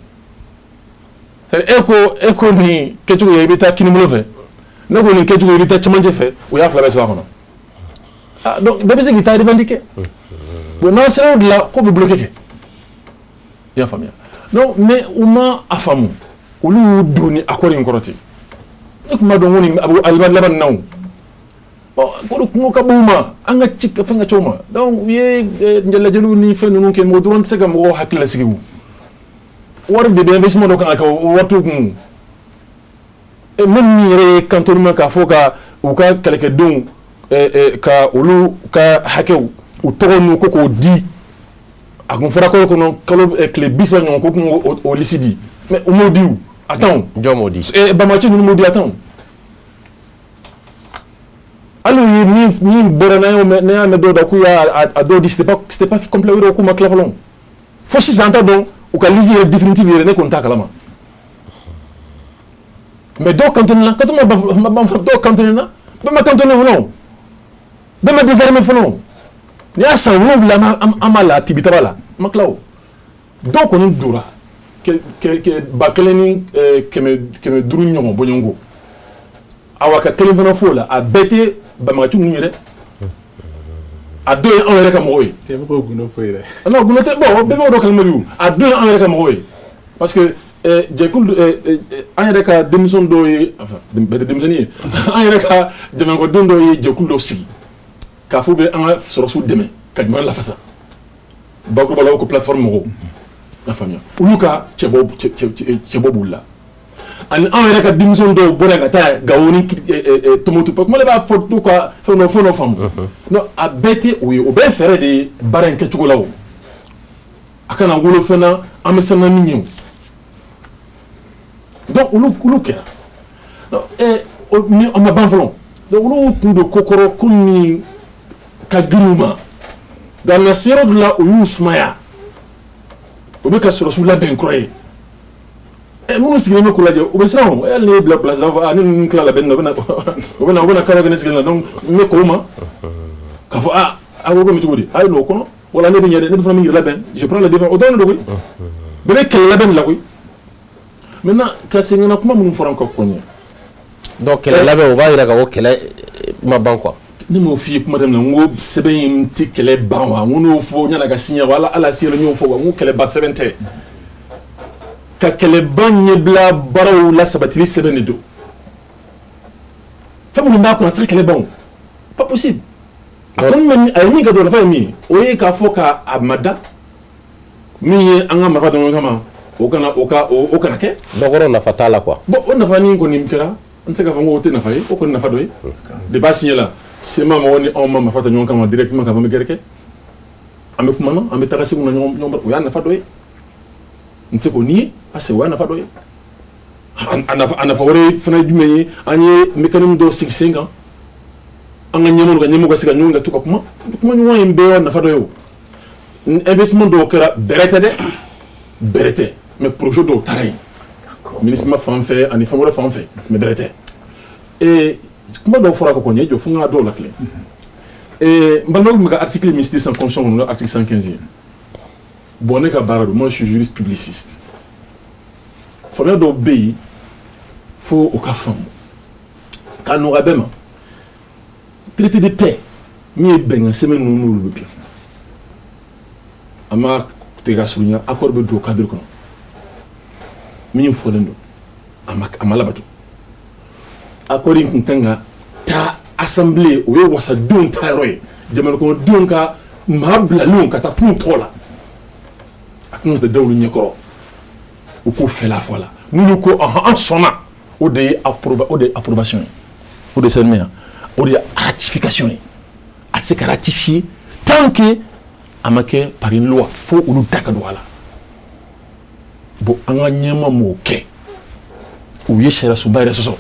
E ko nin kɛcogo ye, i bɛ taa kinibolo fɛ, ne ko nin kɛcogo ye, i bɛ taa cɛmancɛ fɛ, o y'a fila bɛɛ sɛbɛn a kɔnɔ. Ah, donc bɛɛ bɛ se k'i ta revendiquer. Bon, n'an sera o de la, ko bɛ bloquer kɛ, i y'a faamuya? Donc mais u ma a faamu, olu y'u don ni accord in kɔrɔ ten. Ne tun b'a dɔn ko nin a bɛ a laban nin na o. Bon, ko de kungo ka bon u ma, an ka ci fɛn ka ca u ma. Donc u ye lajɛliw ni fɛn ninnu kɛ, mɔgɔ dɔrɔn tɛ se ka mɔgɔw hakili lasigi. O wari de bɛ investissement dɔ kan ka kɛ, o wari t'u kun. Même min yɛrɛ ye cantonnement, k'a fɔ ka u ka kɛlɛkɛdenw, ka olu ka hakɛw, u tɔgɔ n'u ko k'o di, a kun fɔra kalo kɔnɔ, kalo tile 30 ɲɔgɔn, ko kun o liste di, mais u m'o di o, a t'anw. Jɔn m'o di? Banbagaci ninnu m'o di, a t'anw. Hali u ye min bɔra, n'an y'o mɛn, n'an y'a mɛn dɔw da k'u y'a a dɔw di, c'était pas complet yɔrɔ, k'u ma tila fɔlɔ. Fo sisan an t'a dɔn u ka liste yɛrɛ définitive yɛrɛ, ne kɔni t'a kalama. Mais dɔw cantonné na, cantonnement ban, dɔw cantonné na, bɛɛ ma cantonné fɔlɔ, bɛɛ ma désarmé fɔlɔ. N'i y'a san 7, an b'a la tibitaba la, an ma tila o. Dɔw kɔni dora 1500 ɲɔgɔn bɔɲɔgɔnko. Awa, ka kelen fana f'o la, a bɛɛ tɛ banbagaci ninnu ye dɛ, a dɔw ye anw yɛrɛ ka mɔgɔw ye. Kɛ bɛ k'o gundo fɔ yɛrɛ. Non, gundo tɛ. Bon, bɛɛ b'o dɔn kalama bi o. A dɔw ye anw yɛrɛ ka mɔgɔw ye, parce que jɛkulu, an yɛrɛ ka denmisɛnnin dɔw ye, enfin bɛɛ tɛ denmisɛnnin ye, an yɛrɛ ka jamanakɔnɔden dɔw ye jɛkulu dɔ sigi k'a fɔ bɛ an ka sɔrɔdasiw dɛmɛ ka jamana lafasa. Bakuruba la, ko plateforme mɔgɔw, i y'a faamuya, olu ka cɛbɔ b'u la, ani anw yɛrɛ ka denmisɛnnin dɔw bɔra ka taa Gawo ni Tɔnbukutu. Kuma de b'a fɔ t'u ka fɛn dɔ faamu. Non, a bɛɛ tɛ o ye, o bɛɛ ye fɛɛrɛ de ye baara in kɛcogo la. O a kana wolo fɛn na, an bɛ siran min ɲɛ o. Donc olu kɛra. Donc ni a ma ban fɔlɔ. Donc olu kun don ko kɔrɔ, ko min ka girin u ma. Donc a nana se yɔrɔ dɔ la, u y'u sumaya, u bɛ ka sɔrɔdasiw labɛn kura ye. Minnu sigilen bɛ k'u lajɛ, u bɛ siran o. Hali ne ye bila sira fɔ, a ni ninnu tila labɛnni na, u bɛna kalo kɛ ne sigilen na. Donc n bɛ k'o ma k'a fɔ aa, a ko bɛ cogo di, a ye n'o kɔnɔ wala ne bɛ ɲɛ dɛ, ne bɛ fana min yɛrɛ labɛn, je prends le devant, o dɔrɔn de don koyi. Bɛɛ bɛ kɛlɛ labɛn de la koyi. Maintenant, ka segin ka na kuma minnu fɔra an ka kɔɲɛ. Donc kɛlɛ labɛn, o b'a yira k'a fɔ kɛlɛ ma ban quoi. Ne m'o f'i ye kuma daminɛ, n ko sɛbɛn in tɛ kɛlɛ ban wa? N ko n'o fɔ yan'a ka signer wa, ala signer, n y'o fɔ wa, n ko kɛlɛ ban sɛbɛn tɛ, ka kɛlɛban ɲɛbila baaraw la sabatili sɛbɛn de don. Fɛn minnu b'a kɔnɔ, a tɛ se ka kɛlɛ ban o, pas possible. A kɔni bɛ, a ye min kɛ dɔrɔn, nafa ye min ye, o ye k'a fɔ k'a ma da min ye an ka marifa dɔn kama, o kana o ka o kana kɛ. Dɔ kɔrɔ nafa t'a la quoi. Bon, o nafa ni kɔni kɛra, an tɛ se k'a fɔ ko o tɛ nafa ye, o kɔni nafa dɔ ye. Depuis a signé la, CMA mɔgɔw ni anw ma marifa ta ɲɔgɔn kama directement k'a fɔ an bɛ guerre kɛ, an bɛ kuma na, an bɛ taga segu na ɲɔgɔn ɲɔgɔn, o y'a nafa dɔ ye. N tɛ se k'o nier, parce que o y'a nafa dɔ ye. A nafa wɛrɛ fana ye jumɛn ye? An ye mécanisme dɔw sigi sen kan. An ka ɲɛmɔgɔ ka ɲɛmɔgɔ ka se ka ɲɔgɔn ka to ka kuma kuma ɲɔgɔn in bɛɛ nafa dɔ ye. O investissement dɔw kɛra, bɛrɛ tɛ dɛ, bɛrɛ tɛ, mais projet dɔw taara yen, MINUSMA fan fɛ ani fɛn wɛrɛ fan fɛ, mais bɛrɛ tɛ. Kuma dɔw fɔra ka kɔn ye jɔ fo n ka dɔw la tilen. N balimaw tun bɛ ka article min cité sisan, constitution kɔnɔ, article 115 ye. Bon, ne ka baara don, moi je suis juriste publiciste. Faamuya dɔw bɛ yen fo o ka faamu k'a nɔgɔya bɛɛ ma. Traité de paix min ye bɛnkan sɛbɛn ninnu, n'olu bɛ dilan, an ma tigɛ ka surunya, accord bɛ don o cadre kɔnɔ. Min fɔlen don, a ma labato. Accord in tun kan ka taa assemblée, o ye wasadenw ta yɔrɔ ye, jamanakɔnɔdenw ka maa bilalenw ka taa kun tɔgɔ la. A kan ka da olu ɲɛkɔrɔ, u k'o fɛla fɔ a la. N'olu ko ɔhɔn, an sɔnna, o de ye approbation ye, o de sɛbɛn yan, o de ye ratification ye. A tɛ se ka ratifier tant que a ma kɛ par une loi, fo olu da ka don a la. Bon, an ka ɲɛma m'o kɛ, u ye sariya sunba yɛrɛ sɔsɔ.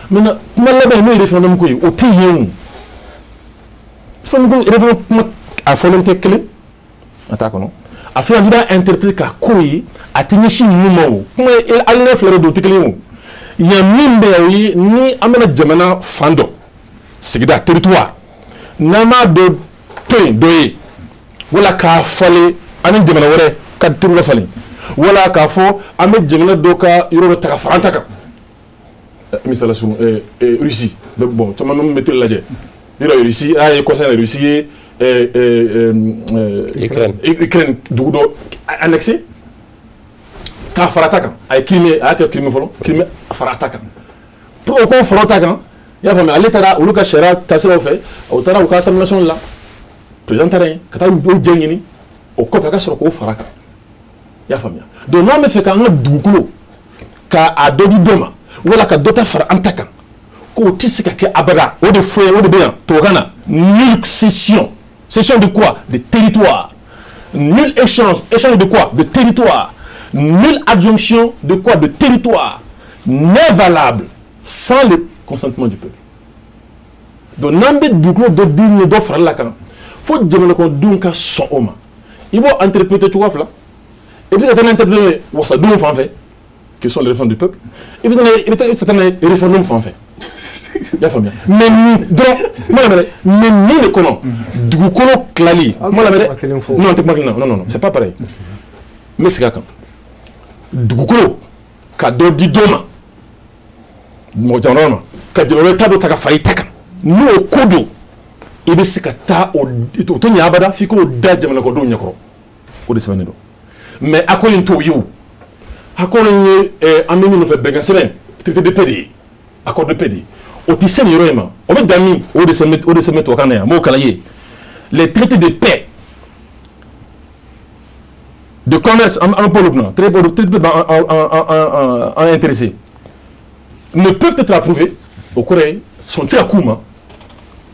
Maintenant, kuma laban n'o ye référendum ko ye, o tɛ yen. O référendum ko, référendum kuma a fɔlen tɛ kelen, a t'a kɔnɔ. A filanan, n'i b'a interpréter k'a ko ye, a tɛ ɲɛsin ninnu ma. O kuma ye alinéa fila de don, o tɛ kelen ye. O yan min bɛ yan, o ye ni an bɛna jamana fan dɔ sigida, territoire, n'an m'a dɔ to yen dɔ ye, wala k'a falen an ni jamana wɛrɛ ka territoire falen, wala k'a fɔ an bɛ jamana dɔ ka yɔrɔ dɔ ta ka fara an ta kan. Misala surun, Russie. Bon, caman min bɛ to lajɛ yɔrɔ, Russie a ye kɔsa, Russie ye Ukraine. Ukraine dugu dɔ annexé k'a fara ta kan. A ye Crimée, a y'a kɛ Crimée fɔlɔ, Crimée fara ta kan. Pour o k'o fara ta kan, i y'a faamuya, ale taara olu ka sariya taasiraw fɛ, o taara u ka assemblée nationale la, président taara yen ka taa u jɛ ɲini, o kɔfɛ ka sɔrɔ k'o fara kan, i y'a faamuya. Donc n'an bɛ fɛ k'an ka dugukolo k'a dɔ di dɔ ma, wala ka dɔ ta fara an ta kan, k'o tɛ se ka kɛ abada. O de fɔ o de bɛ yan tubabukan na: nulle cession. Cession de quoi? De territoire. Nul échange. Échange de quoi? De territoire. Nulle adjonction de quoi? De territoire n'est valable sans le consentement du peuple. Donc n'an bɛ dugukolo dɔ di ni dɔ farali la kan, fo jamana kɔnɔdenw ka sɔn o ma. I b'o interpréter cogoya fila: i bɛ se ka taa n'interpréter wasadenw fan fɛ, qui sont les représentants du peuple, i bɛ se ka taa n'a ye référendum fan fɛ, i y'a faamuya. Mais nin dɔrɔn, kuma lamɛn dɛ, mais nin de kɔnɔ, dugukolo tilali, kuma lamɛn dɛ. Non, tɛ kuma kelen na. Non, non, non, c'est pas pareil. N bɛ segin a kan: dugukolo ka dɔ di dɔ ma, mɔgɔ jamana ma, ka jamana ta dɔ ta ka fara i ta kan, n'o ko don, i bɛ se ka taa o, o tɛ ɲɛ abada f'i k'o da jamana kɔnɔdenw ɲɛkɔrɔ. O de sɛbɛnnen don. Mais accord in t'o ye. O accord in ye an bɛ min nɔfɛ, bɛnkan sɛbɛn, traité de paix de ye, accord de paix de ye. O tɛ se nin yɔrɔ in ma. O bɛ dan min, o de sɛbɛn tubabukan na yan, n b'o kalan ye: les traités de paix, de commerce, an b'olu kunna, traité de paix an intéressé, ne peuvent être approuvés, o kɔrɔ ye sɔn tɛ se ka k'u ma,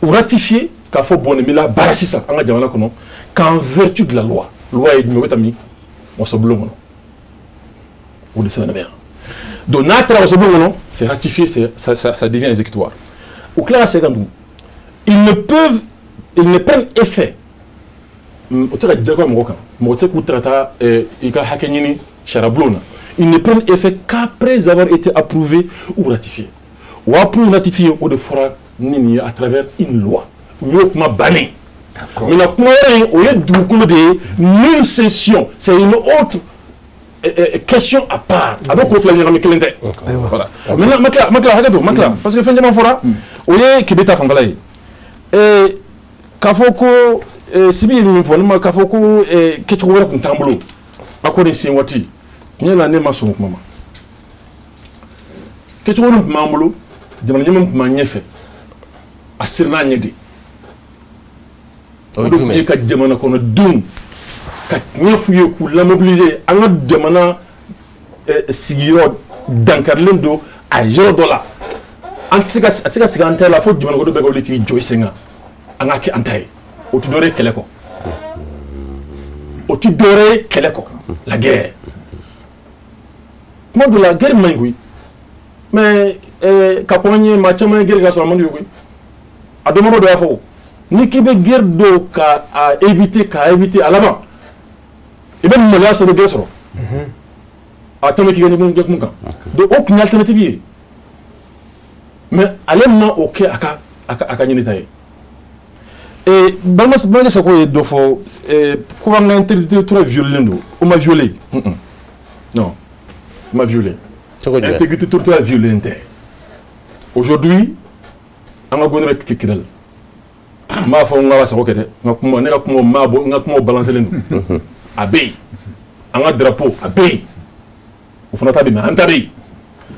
ou ratifiés, k'a fɔ bon, nin bɛ la baara sisan an ka jamana kɔnɔ, qu'en vertu de la loi. Loi ye jumɛn? O bɛ taa min? Wasabulon kɔnɔ. O de sɛbɛnnen bɛ yan. Donc n'a taara wasabulon kɔnɔ, c'est ratifié, c'est ça, ça, ça devient exécutoire. O tila ka segin ka tugun: ils ne prennent effet, o tɛ se ka diyagoya mɔgɔ kan, mɔgɔ tɛ se k'u ta ka taa i ka hakɛ ɲini sariya bulon na, ils ne prennent effet qu'après avoir été approuvés ou ratifiés. O approuvé, ratifié, o de fɔra ni nin ye à travers une loi. U y'o kuma bannen. Maintenant, kuma wɛrɛ in, o ye dugukolo de ye. Nulle cession, c'est une autre question à part. A bɛ k'o fila ɲagami, kelen tɛ. Voilà. Maintenant, ma tila, ma tila, hakɛ to, ma tila, parce que fɛn caman fɔra. O ye Kebe ta fanfɛla ye. K'a fɔ ko Sibi ye min fɔ ne ma, k'a fɔ ko kɛcogo wɛrɛ tun t'an bolo accord in sen waati, tiɲɛ la, ne ma sɔn o kuma ma. Kɛcogo min tun b'an bolo, jamana ɲɛmaa tun b'an ɲɛfɛ, a sirila an ɲɛ de. O de tun ye ka jamana kɔnɔdenw ka tiɲɛ f'u ye, k'u lamobiliser. An ka jamana sigiyɔrɔ dankarilen don a yɔrɔ dɔ la, an tɛ se ka, a tɛ se ka sigi an ta la, fo jamana kɔnɔdenw bɛɛ ka wuli k'i jɔ i sen kan, an ka kɛ an ta ye. O tɛ dɔwɛrɛ ye kɛlɛ kɔ, o tɛ dɔwɛrɛ ye kɛlɛ kɔ, la guerre. Kuma dɔ la, guerre man ɲi koyi, mais ka kɔn an ɲɛ, maa caman ye guerre k'a sɔrɔ a man d'u ye koyi. A dɔnbagaw dɔ y'a fɔ, n'i k'i bɛ guerre dɔw ka a éviter, k'a éviter, a laban i bɛ maloya sɔrɔ, guerre sɔrɔ a tɛmɛ k'i ka ɲɛkun kun kan. Donc o tun ye alternative ye, mais ale ma o kɛ a ka ɲinita ye. Balimakɛ Sako ye dɔ fɔ ko an ka intégrité territoriale violé don. O ma violé, non, o ma violé. Cogo jumɛn? Intégrité territoriale violé tɛ. Aujourd'hui, an ka gouverneur bɛ Kidal. N b'a fɔ n ka sago kɛ dɛ, n ka kuma, ne ka kuma, n b'a bɔ, n ka kuma balancelen don. A bɛ yen, an ka drapeau a bɛ yen, o fana ta bɛ yen, mais an ta bɛ yen.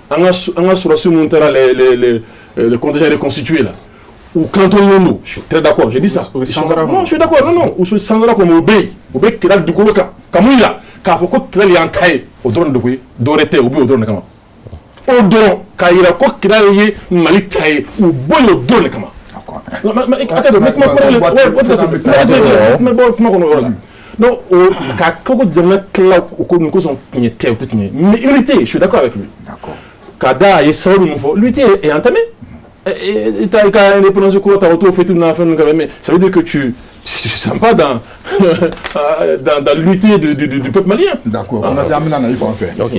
An ka sɔrɔdasi minnu taara les contingents reconstitués là, u cantonné don. Je suis très d'accord, j'ai dit ça. U bɛ sansara. Non, je suis d'accord. Non, non, u bɛ sansara kɔnɔ, u bɛ yen, u bɛ Kidal dugukolo kan ka mun yira? K'a fɔ ko Kidal y'an ta ye, o dɔrɔn de koyi, dɔwɛrɛ tɛ. U bɛ o dɔrɔn de kama, o dɔrɔn k'a yira ko Kidal ye Mali ta ye, u bɔ yen o dɔrɔn de kama. Mais hakɛ to, n bɛ kuma kuma o tɛ, n bɛ bɔ kuma kɔnɔ o yɔrɔ la. Donc o k'a kɛ ko jamana tila o ko nin kosɔn, tiɲɛ tɛ, o tɛ tiɲɛ ye. Mais unité, je suis d'accord avec lui. Ka da a ye sababu min fɔ, l'unité est entamée. I ta i ka indépendance kura ta, o t'o fête n'a fɛn ninnu kan, mais ça veut dire que tu sens pas dans l'unité du peuple malien. D'accord, Konate, an bɛna na i fan fɛ. Ok.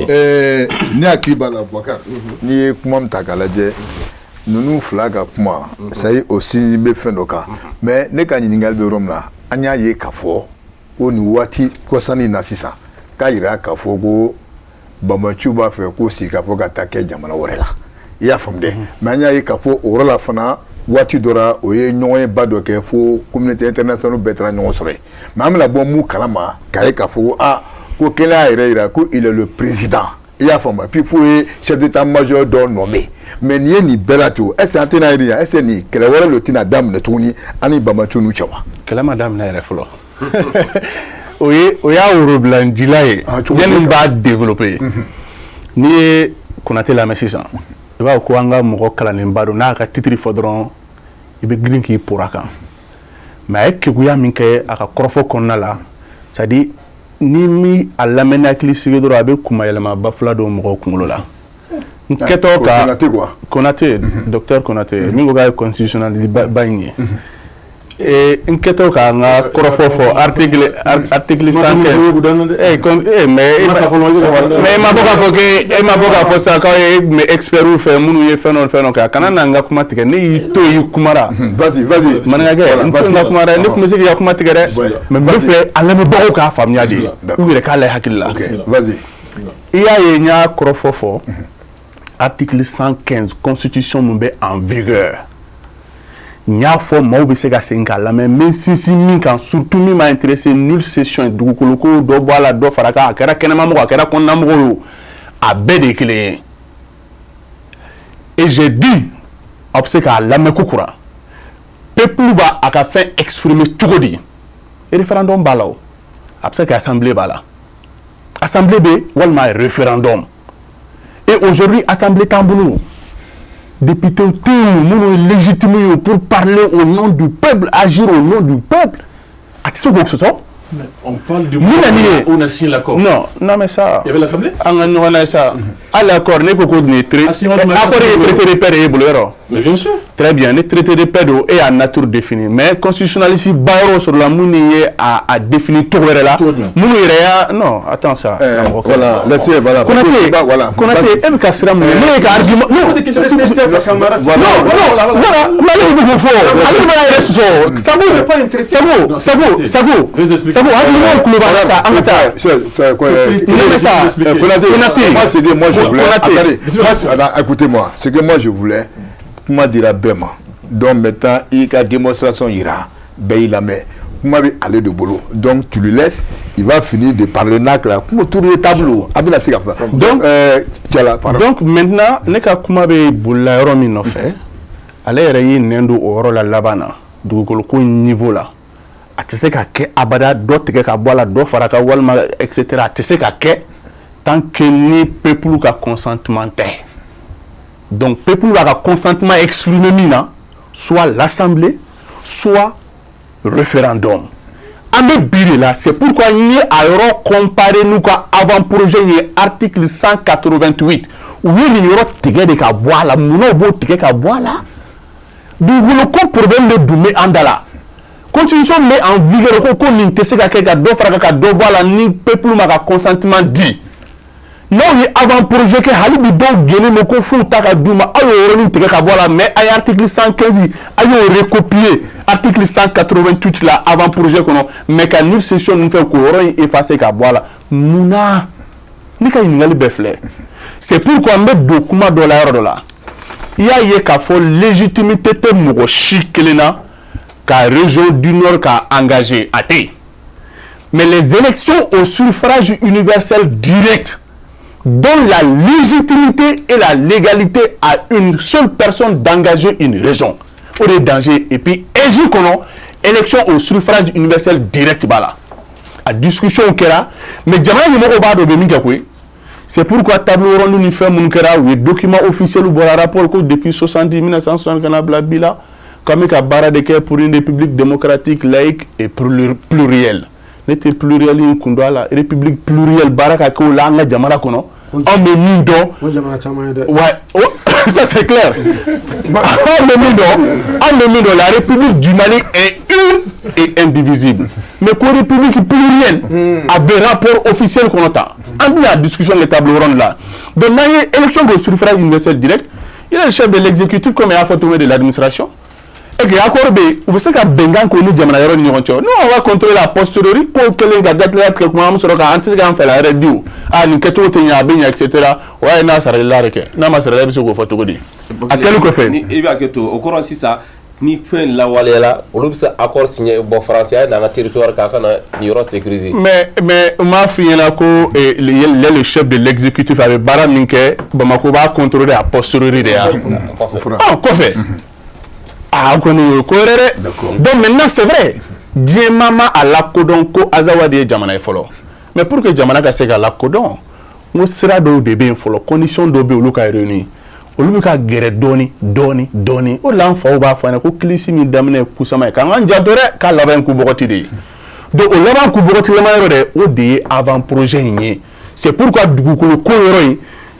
Ne hakili b'a la, Boubacar, n'i ye kuma min ta k'a lajɛ, ninnu fila ka kuma, ça y est, o sinsin bɛ fɛn dɔ kan. Mais ne ka ɲininkali bɛ yɔrɔ min na, an y'a ye k'a fɔ ko nin waati kɔsannin na sisan, k'a yira k'a fɔ ko banbaanciw b'a fɛ ko sigikafɔ ka taa kɛ jamana wɛrɛ la. I y'a faamu dɛ? Mais an y'a ye k'a fɔ o yɔrɔ la fana, waati dɔ la, o ye ɲɔgɔnyeba dɔ kɛ fo communauté internationale bɛɛ taara ɲɔgɔn sɔrɔ yen. Mais an bɛna bɔ mun kalama k'a ye k'a fɔ ko aa, ko kɛnɛya yɛrɛ yira ko il est le président, i y'a faamu? Puis f'o ye chef d'état-major dɔ nommé. Mais nin ye nin bɛɛ la ten, est ce que an tɛna ye, est ce que nin kɛlɛ wɛrɛ de tɛna daminɛ tuguni an ni banbaanciw n'u cɛ wa? Kɛlɛ ma daminɛ yɛrɛ fɔlɔ. O ye, o y'a worobilanjila ye. Ah, cogo yanni di? B'a développer, n'i ye Konate lamɛn sisan, i b'a fɔ ko an ka mɔgɔ kalannenba don, n'a ka titre fɔ dɔrɔn, i bɛ girin k'i pora kan. Mais a ye keguya min kɛ a ka kɔrɔfɔ kɔnɔna la, c'est à dire ni mi a lamɛn ni hakili sigi dɔrɔn, a bɛ kunmayɛlɛma fila don mɔgɔw kunkolo la. N kɛtɔ ka Konate quoi. Konate, docteur Konate min ko k'a ye constitutionnel ba in ye. N kɛtɔ ka n ka kɔrɔfɔ fɔ article 115, mais mais e ma bɔ k'a fɔ ke e ma bɔ k'a fɔ sisan k'aw ye tun bɛ experts fɛ minnu ye fɛn dɔ kɛ. A kana na n ka kuma tigɛ. Ne y'i to yen, i kumara. Vas-y, vas-y. Maninkakɛ, n to n ka kuma dɛ. Ne tun bɛ se k'i ka kuma tigɛ dɛ, mais n bɛ fɛ a lamɛnbagaw k'a faamuya de, u yɛrɛ k'a lajɛ hakili la. Ok, vas-y. I y'a ye, n y'a kɔrɔfɔ fɔ article 115, constitution mun bɛ en vigueur. N y'a fɔ maaw bɛ se ka segin k'a lamɛn. N bɛ sinsin min kan, surtout min m'a intéressé, nulle cession, dugukolo ko dɔ bɔ a la, dɔ fara kan, a kɛra kɛnɛmamɔgɔ, a kɛra kɔnɔnamɔgɔ ye o, a bɛɛ de ye kelen ye. Et j'ai dit, aw bɛ se k'a lamɛn kokura, peuple b'a a ka fɛn exprimer cogo di? Référendum b'a la, o a bɛ se ka assemblée b'a la, assemblée bɛ walima référendum. Et aujourd'hui, assemblée t'an bolo, député tɛ yen minnu ye légitime ye pour parler au nom du peuple, agir au nom du peuple. A tɛ se k'o sɔsɔ. On parle du Mun na nin ye? où on a signé l'accord. Non, non, mais ça. Il y avait l'assemblée. An ka ɲɔgɔn na ye sa. Hali accord, ne ko ko nin ye Ah, si, on a accord ye traité de paix de ye bolo yɔrɔ. Mais bien sûr. Très bien, ni traité de paix don, e y'a nature définie, mais constitutionnaliste ba yɔrɔ sɔrɔla minnu ye a défini cogo wɛrɛ la. Cogo jumɛn? Minnu yɛrɛ y'a, non, attends ça. Voilà, laissez, voilà. Konate, Voilà. Konate, e bɛ ka sira mun ye? Ne ye ka argument, non, Des questions. Non, non, voilà, mais ale de bɛ k'o fɔ, ale de b'a yɛrɛ sɔsɔ. Sabu, Sabu, Sabu, Sabu, Les expliquer. Sabu, hakilimaw tulo b'a la sa, an ka taa. C'est Mais ça, Konaté, Konaté. moi, c'est moi je voulais. Konaté. Attendez, moi, attends, écoutez-moi, ce que moi je voulais, kuma dira bɛɛ ma. Donc maintenant, i ka démonstration yira, bɛɛ y'i lamɛn. Kuma bɛ ale de bolo. Donc tu lui laisses, il va finir de parler n'a tila. Kuma tour de table, a bɛna se ka fɔ. Cɛla, pardon. Donc maintenant, ne ka kuma bɛ bolila yɔrɔ min nɔfɛ, ale yɛrɛ y'i nɛn don o yɔrɔ la laban na, dugukolo ko niveau la, a tɛ se ka kɛ abada dɔ tigɛ ka bɔ a la, dɔ fara kan walima et cetera. A tɛ se ka kɛ tant que ni peuple ka consentement tɛ. Donc peuple b'a ka consentement exprimer min na, soit l'assemblée, soit référendum. An bɛ bi de la. C'est pourquoi n ye a yɔrɔ comparer n'u ka avant projet ye, article 188. U ye nin yɔrɔ tigɛ de ka bɔ a la. Munna u b'o tigɛ ka bɔ a la? Dugukolo ko problème de dun bɛ an da la. Constitution bɛ en vigueur, ko nin tɛ se ka kɛ ka dɔ fara kan, ka dɔ bɔ a la, ni peuple ma ka consentement di. N'aw ye avant projet kɛ, hali bi dɔw gɛnnen don ko f'u ta ka d'u ma. Aw y'o yɔrɔnin tigɛ ka bɔ a la, mais a ye article 115, a y'o recopier article 188 la avant projet kɔnɔ, mais ka nulle cession ninnu fɛ k'o yɔrɔ in effacer ka bɔ a la. Mun na? Ne ka ɲininkali bɛɛ filɛ. C'est pourquoi n bɛ don kuma dɔ la, yɔrɔ dɔ la, i y'a ye k'a fɔ légitimité tɛ mɔgɔ si kelen na ka région du Nord k'a engagé, a tɛ yen. Mais les élections au suffrage universel direct donnent la légitimité et la légalité à une seule personne d'engager une région. O de ye danger. Et puis AIGE kɔnɔ, élection au suffrage universel direct b'a la, a discussion kɛra, mais jamana ɲɛmɔgɔw b'a dɔn u bɛ min kɛ koyi. C'est pourquoi table ronde ni fɛn minnu kɛra, u ye document officiel bɔra, rapport ko depuis 70 1960 ka na bila bi la, k'an bɛ ka baara de kɛ pour une république démocratique, laïque et plurielle. Ne tɛ pluriel in kun dɔn a la. République plurielle, baara ka kɛ o la an ka jamana kɔnɔ, anw bɛ min dɔn. O jamana caman ye dɛ. Ouais, oh, ça c'est clair. Anw bɛ min dɔn, anw bɛ min dɔn, la République du Mali est une et indivisible. Mais ko république plurielle, a bɛ rapport officiel kɔnɔ tan. An dun y'a discussion kɛ table ronde la. Donc n'an ye élection kɛ au suffrage universel direct, il est le chef de l'exécutif comme il y'a fɔ cogo de l'administration. Et que accord bɛ yen, u bɛ se ka bɛnkan k'u ni jamana yɔrɔ ni ɲɔgɔn cɛ. Nous, on va contrôler a posteriori. Ko kɛlen ka date tigɛ kuma, an bɛ sɔrɔ ka an tɛ se k'an fɛla yɛrɛ di o. A nin kɛcogo tɛ ɲɛ, a bɛ ɲɛ, et cetera. O y'a ye n'a saralila de kɛ, n'a ma sarala, i bɛ se k'o fɔ cogo di? A kɛlen kɔfɛ. Ni i b'a kɛ to o kɔrɔ sisan, ni fɛn lawaleyala, olu bɛ se accord signer. Bɔn, France a ye n'an ka territoire kan, a kana nin yɔrɔ sécuriser. Mais n m'a f'i ɲɛna ko le chef de l'exécutif, a bɛ baara min kɛ, Bamako b'a contrôler a posteriori de ya. Kɔfɛ. Ah, kɔfɛ. Ah, kɔni o ye ko wɛrɛ dɛ. Donc maintenant, c'est vrai, diɲɛ maa ma a lakodɔn ko Azawad ye jamana ye fɔlɔ. Mais pour que jamana ka se ka lakodɔn, n ko sira dɔw de bɛ yen fɔlɔ, condition dɔw bɛ yen, olu ka réunir, olu bɛ ka gɛrɛ dɔɔni dɔɔni dɔɔni. O de la an faw b'a fɔ an ɲɛna ko kilisi min daminɛ ye kusama ye, k'an k'an janto dɛ, k'a laban ye kubɔgɔti de ye. Donc o laban kubɔgɔtilama yɔrɔ dɛ, o de ye avant projet in ye. C'est pourquoi dugukolo ko yɔrɔ in,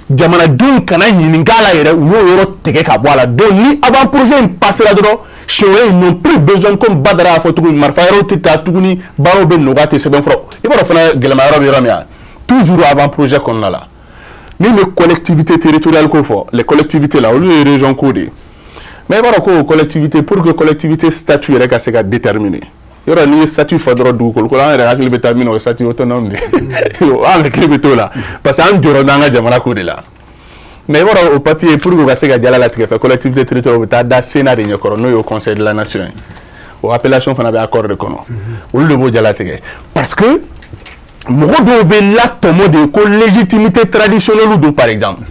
jamanadenw kana ɲininka a la yɛrɛ, u y'o yɔrɔ tigɛ ka bɔ a la. Donc ni avant projet in passera dɔrɔn, siɲɛ wɛrɛ, ils n'ont plus besoin, comme Badara y'a fɔ cogo min, marifa yɔrɔw tɛ taa tuguni, baaraw bɛ nɔgɔya, tɛ sɛbɛn fɔlɔ. I b'a dɔn fana, gɛlɛma yɔrɔ bɛ yɔrɔ min na, toujours avant projet kɔnɔna la, min bɛ collectivité territoriale ko fɔ, les collectivités la, olu ye région ko de ye. Mais i b'a dɔn ko collectivité, pour que collectivité statut yɛrɛ ka se ka déterminer, yɔrɔ n'i ye statut fɔ dɔrɔn dugukolo ko la, an yɛrɛ hakili bɛ taa min na, o ye statut autonome de ye. An hakili bɛ t'o la parce que an jɔrɔ n'an ka jamana ko de la. Mais i b'a dɔn, o papier, pour que u ka se ka jala latigɛ fɛ, collectivité territoriale, u bɛ taa da Sénat de ɲɛkɔrɔ, n'o ye Conseil de la nation ye. O appellation fana bɛ accord de kɔnɔ, olu de b'o jalatigɛ, parce que mɔgɔ dɔw bɛ latɔmɔ de ko légitimité traditionnelle don. Par exemple,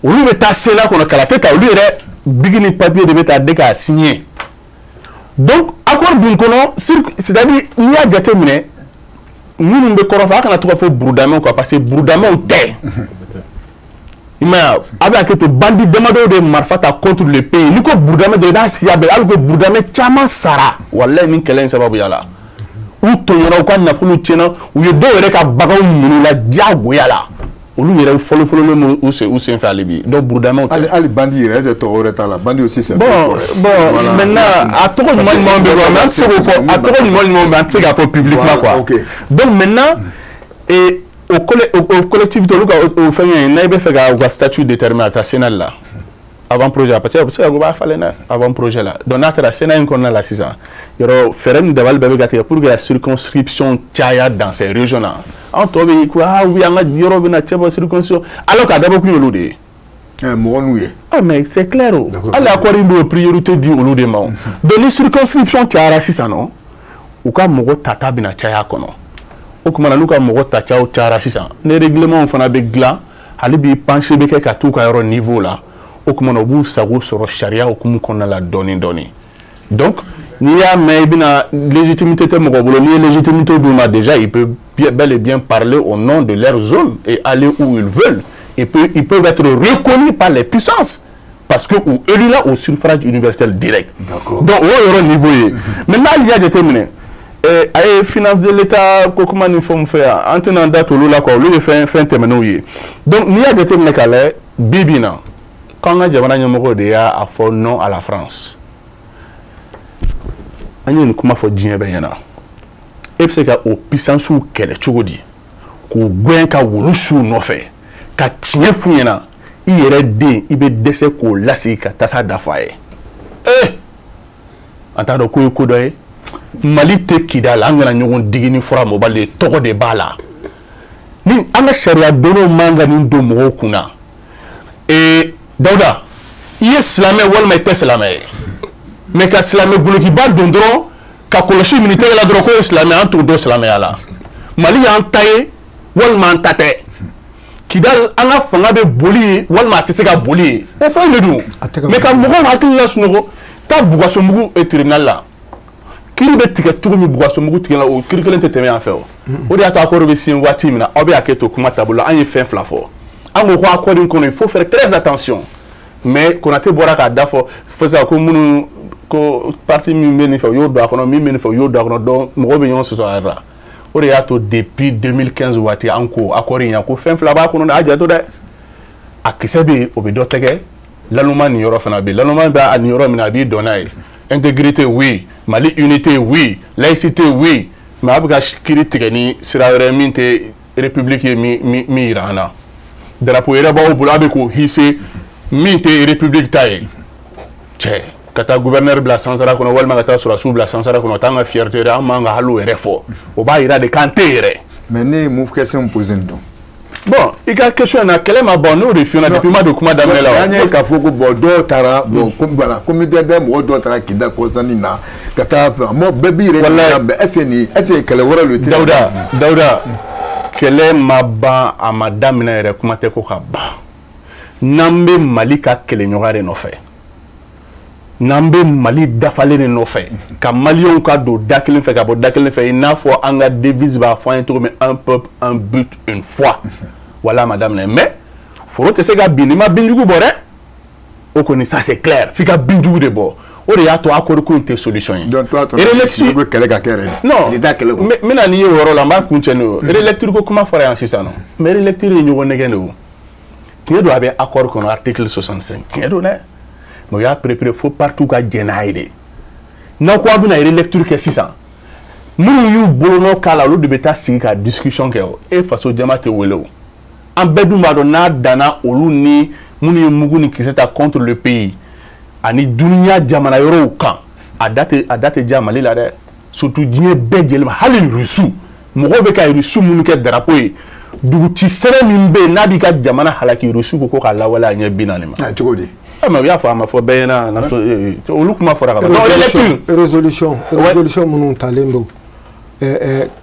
olu bɛ taa Sénat kɔnɔ, kala tɛ ta, olu yɛrɛ bic ni papier de bɛ taa de k'a signer. Donc accord dun kɔnɔ, c'est-à-dire n'i y'a jateminɛ, minnu bɛ kɔrɔfɔ, a kana to ka fɔ burudamɛw quoi, parce que burudamɛw tɛ. I m'a ye, a bɛ hakɛ to, bandit damadɔw de marifa ta contre le pays. N'i ko burudamɛ dɔrɔn, i b'a siya bɛɛ. Hali ko burudamɛ caman sara, walayi, nin kɛlɛ in sababuya la, u tɔɲɔna, u ka nafolo tiɲɛna, u ye dɔw yɛrɛ ka baganw minɛ u la diyagoya la. Olu yɛrɛ fɔlɔ-fɔlɔlen u sen fɛ hali bi. Donc burudamɛw tɛ. Hali bandit yɛrɛ, est-ce que tɔgɔ wɛrɛ t'a la? Bandit aussi, c'est Bon, bon, voilà. Maintenant, a tɔgɔ ɲuman ɲuman bɛ yen, mais an tɛ se k'o fɔ. A tɔgɔ ɲuman ɲuman bɛ, an tɛ se k'a fɔ publiquement quoi. Donc maintenant, et o collectivité, olu ka o fɛn ye, n'a bɛ fɛ ka u ka statut déterminer, a taa Sénat la avant projet, parce que a bɛ se ka kɛ u b'a falen dɛ avant projet la. Donc n'a taara Sénat in kɔnɔna la sisan, yɔrɔ fɛɛrɛ ni dabali bɛɛ bɛ ka tigɛ pour que la circonscription caya dans ces régions là. An tɔ bɛ ko ah oui, an ka yɔrɔ bɛna cɛ bɔ circonscription, alors k'a dabɔ kun y'olu de ye. Mɔgɔ n'u ye. Ah, mais c'est clair o. Hali accord in b'o priorité di olu de ma o. Donc ni circonscription cayara sisan nɔ, u ka mɔgɔ tata bɛna caya a kɔnɔ. O tuma na, n'u ka mɔgɔ tacaw cayara sisan, ni règlement fana bɛ dilan, hali bi pencher bɛ kɛ ka t'u ka yɔrɔ niveau la. O tuma na, u b'u sago sɔrɔ sariya hukumu kɔnɔna la dɔɔni dɔɔni. Donc n'i y'a mɛn i bɛna légitimité tɛ mɔgɔ bolo, n'i ye légitimité d'u ma déjà, ils peuvent bel et bien parler au nom de leur zone et aller où ils veulent et puis ils peuvent être reconnus par les puissances parce que u élu la au suffrage universel direct. Donc o y'o yɔrɔ niveau ye. Maintenant, hali y'a jateminɛ, a ye finance de l'État ko kuma ni fɛnw fɛ yan, an tɛna an da to olu la quoi, olu ye fɛn fɛn tɛmɛnenw ye. Donc n'i y'a jateminɛ k'a lajɛ, bi bi in na, k'an ka jamana ɲɛmɔgɔw de y'a fɔ non à la France. An ye nin kuma fɔ diɲɛ bɛɛ ɲɛna. E bɛ se ka o puissancew kɛlɛ cogo di, k'u gɛn ka wulu su nɔfɛ, ka tiɲɛ f'u ɲɛna? I yɛrɛ den, i bɛ dɛsɛ k'o lasigi ka tasa dafa a ye. Ee, an t'a dɔn ko ye ko dɔ ye. Mali tɛ Kidal, an kana ɲɔgɔn digi ni fura mobali ye, tɔgɔ de b'a la. Ni an ka sariya donnaw man ka nin don mɔgɔw kunna. Ee Dawuda, i ye silamɛ walima i tɛ silamɛ ye, mais ka silamɛ gulokiba don dɔrɔn, ka kɔlɔsi minɛ tɛgɛ la dɔrɔn k'o ye silamɛ, an t'o dɔn silamɛya la. Mali y'an ta ye walima an ta tɛ. Kidal, an ka fanga bɛ boli ye walima a tɛ se ka boli ye, o fɛn de don. Mais ka mɔgɔw hakili la sunɔgɔ, taa Bugasomugu tribunal la, kiiri bɛ tigɛ cogo min Bugasomugu tigɛ la, o kiiri kelen tɛ tɛmɛ yan fɛ. O o de y'a to accord bɛ signer waati min na, aw bɛ hakɛ to kuma taabolo la, an ye fɛn fila fɔ. An ko ko accord in kɔnɔ, il faut faire très attention. Mais Konate bɔra k'a da fɔ fo sisan ko minnu ko parti min bɛ nin fɛ, u y'o don a kɔnɔ, min bɛ nin fɛ, u y'o don a kɔnɔ. Donc mɔgɔw bɛ ɲɔgɔn sɔsɔ a yɛrɛ la. O de y'a to depuis 2015 waati, an ko accord in yan ko fɛn fila b'a kɔnɔ dɛ, a janto dɛ. A kisɛ bɛ yen, o bɛ dɔ tɛgɛ laloma nin yɔrɔ fana bɛ yen, laloma bɛ a nin yɔrɔ min na, a b'i dɔn n'a ye. Intégrité, oui. Mali unité, oui. Laïcité, oui. Mais a bɛ ka kiiri tigɛ ni sira wɛrɛ min tɛ république ye, min yira an na. Drapeau yɛrɛ b'aw bolo, a bɛ k'o hisser, min tɛ république ta ye. Cɛ, ka taa gouverneur bila sansara kɔnɔ walima ka taa sɔrɔdasiw bila sansara kɔnɔ, o t'an ka fierté yɛrɛ, an man ka hali o yɛrɛ fɔ. O b'a yira de k'an tɛ yɛrɛ. Mais ne ye mun question posé nin don? Bon, i ka question na, kɛlɛ ma ban, n'o de f'i ɲɛna depuis ma don kuma daminɛ la. An ye k'a fɔ ko bon, dɔw taara, bon, comme voilà, comité bɛ, mɔgɔ dɔw taara Kidal kɔsanni na ka taa fɛ, mɔ bɛɛ b'i yɛrɛ ɲininka, mais est ce que nin, est ce que kɛlɛ wɛrɛ de tɛ? Dawuda, Dawuda, kɛlɛ ma ban, a ma daminɛ yɛrɛ, kuma tɛ ko ka ban. N'an bɛ Mali ka kɛlɛɲɔgɔnya de nɔfɛ, n'an bɛ Mali dafalen de nɔfɛ, ka maliyɛnw ka don da kelen fɛ ka bɔ da kelen fɛ, i n'a fɔ an ka devise b'a fɔ an ye cogo min, un peuple, un but, une foi, wala a ma daminɛ. Mais foro tɛ se ka bin n'i ma binjugu bɔ dɛ. O kɔni, ça c'est clair, f'i ka binjugu de bɔ. O de y'a to accord ko in tɛ solution ye. Donc toi, Relecture bɛ kɛlɛ ka kɛ yɛrɛ. Non, nin t'a kɛlɛ kɔ. N bɛna n'i ye o yɔrɔ la, n b'a kuncɛ n'o ye. Relecture ko kuma fɔra yan sisan nɔ, mais relecture ye ɲɔgɔn nɛgɛn de o. Tiɲɛ don, a bɛ accord kɔnɔ, article 65, tiɲɛ don dɛ, mais u y'a préparé fo partout ka jɛn n'a ye de. N'aw ko aw bɛna relecture kɛ sisan, minnu y'u bolonɔ k'a la, olu de bɛ taa sigi ka discussion kɛ. O e faso jama tɛ wele. O an bɛɛ dun b'a dɔn, n'a danna olu ni minnu ye mugu ni kisɛ ta contre le pays ani dunuya jamana yɔrɔw kan, a da tɛ diya Mali la dɛ. Surtout diɲɛ bɛɛ jɛlen ma, hali Rusu mɔgɔw bɛ ka Rusu minnu kɛ drapeau ye, duguci sɛbɛn min bɛ yen n'a b'i ka jamana halaki, Rusu ko k'a lawaleya a ɲɛ 40 ma. Ah, cogo di? Ah, mais u y'a fɔ, a ma fɔ bɛɛ ɲɛna, olu kuma fɔra ka ban. Donc relecture Résolution minnu talen don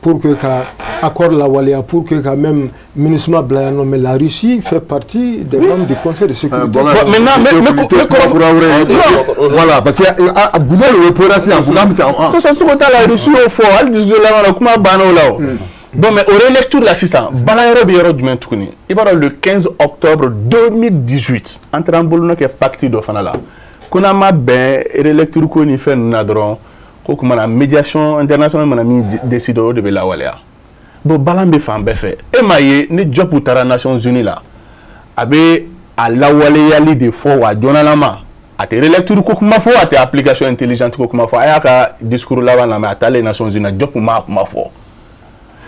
pour que ka accord lawaleya, pour que ka même MINUSMA bila yan nɔ, mais la Russie fait partie des membres du Conseil de sécurité. Bon, Bon, maintenant, mais voilà, parce que ah, Boubou le repora sisan, Boubou bɛ se. Sisan sogo t'a la, Russie y'o fɔ hali discours laban na, kuma banna o la. O bon, mais o relecture la sisan, balan yɔrɔ bɛ yɔrɔ jumɛn tuguni? I b'a dɔn, le 15 octobre 2018, an taara an bolonɔ kɛ pacte dɔ fana la, ko n'an ma bɛn relecture ko ni fɛn ninnu na dɔrɔn, ko kuma na médiation internationale mana min décider, o de bɛ lawaleya. Bon, balan bɛ fan bɛɛ fɛ. E m'a ye ni Diop taara Nations Unies la, a bɛ a lawaleyali de fɔ wa joonalama, a tɛ relecture ko kuma fɔ, a tɛ application intelligente ko kuma fɔ. A y'a ka discours laban lamɛn, a taalen Nations Unies na, Diop m'a kuma fɔ.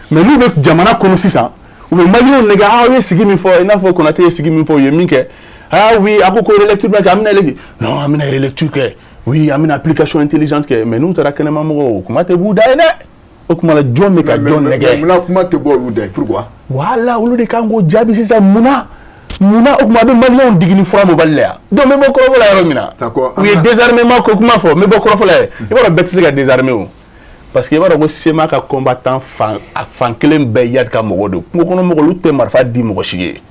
Mais n'u bɛ jamana kɔnɔ sisan, u bɛ maliyɛnw nɛgɛ, aw ye sigi min fɔ, i n'a fɔ Konate ye sigi min fɔ, u ye min kɛ. Ah oui, a ko ko relecture bɛ kɛ, an bɛna relecture, non, an bɛna relecture kɛ, oui, an bɛna application intelligente kɛ. Mais n'u taara kɛnɛma mɔgɔw, o kuma tɛ b'u da ye dɛ. O kuma la, jɔn bɛ ka jɔn nɛgɛ? Munna kuma tɛ bɔ olu da ye? Pourquoi? Voilà, olu de kan k'o jaabi sisan. Munna, munna? O kuma a bɛ maliyɛnw digi ni fura mobali la yan. Donc n bɛ bɔ kɔrɔfɔ la yɔrɔ min na, D'accord. u ye désarmement ko kuma fɔ, n bɛ bɔ kɔrɔfɔ la yɛrɛ. I b'a dɔn, bɛɛ tɛ se ka désarmer o, parce que i b'a dɔn ko CMA ka combattant fan, a fan kelen bɛɛ Iyad ka mɔgɔw don. Kungo kɔnɔ mɔgɔw, olu tɛ marifa di mɔgɔ si ye,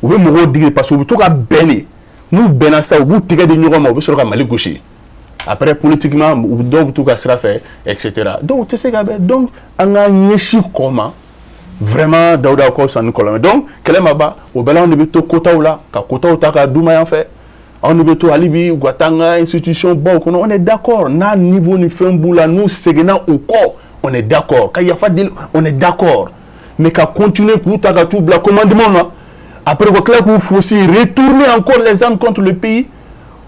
u bɛ mɔgɔw digi parce que u bɛ to ka bɛn de. N'u bɛnna sisan, u b'u tigɛ di ɲɔgɔn ma, u bɛ sɔrɔ ka Mali gosi. Après, politiquement, u dɔw bɛ t'u ka sira fɛ, et cetera. Donc u tɛ se ka bɛn. Donc an ka ɲɛsin kɔ ma vraiment, Dawuda, k'aw san ni kɔlɔn. Donc kɛlɛ ma ban, o bɛɛ la, anw de bɛ to quotaw la, ka quotaw ta k'a d'u ma yan fɛ. Anw de bɛ to hali bi u ka taa an ka institution baw kɔnɔ. On est d'accord, n'a niveau ni fɛn b'u la, n'u seginna u kɔ, on est d'accord, ka yafa deli, on est d'accord. Mais ka continuer k'u ta ka t'u bila commandement na, après ka tila k'u fosi, retourner encore les armes contre le pays,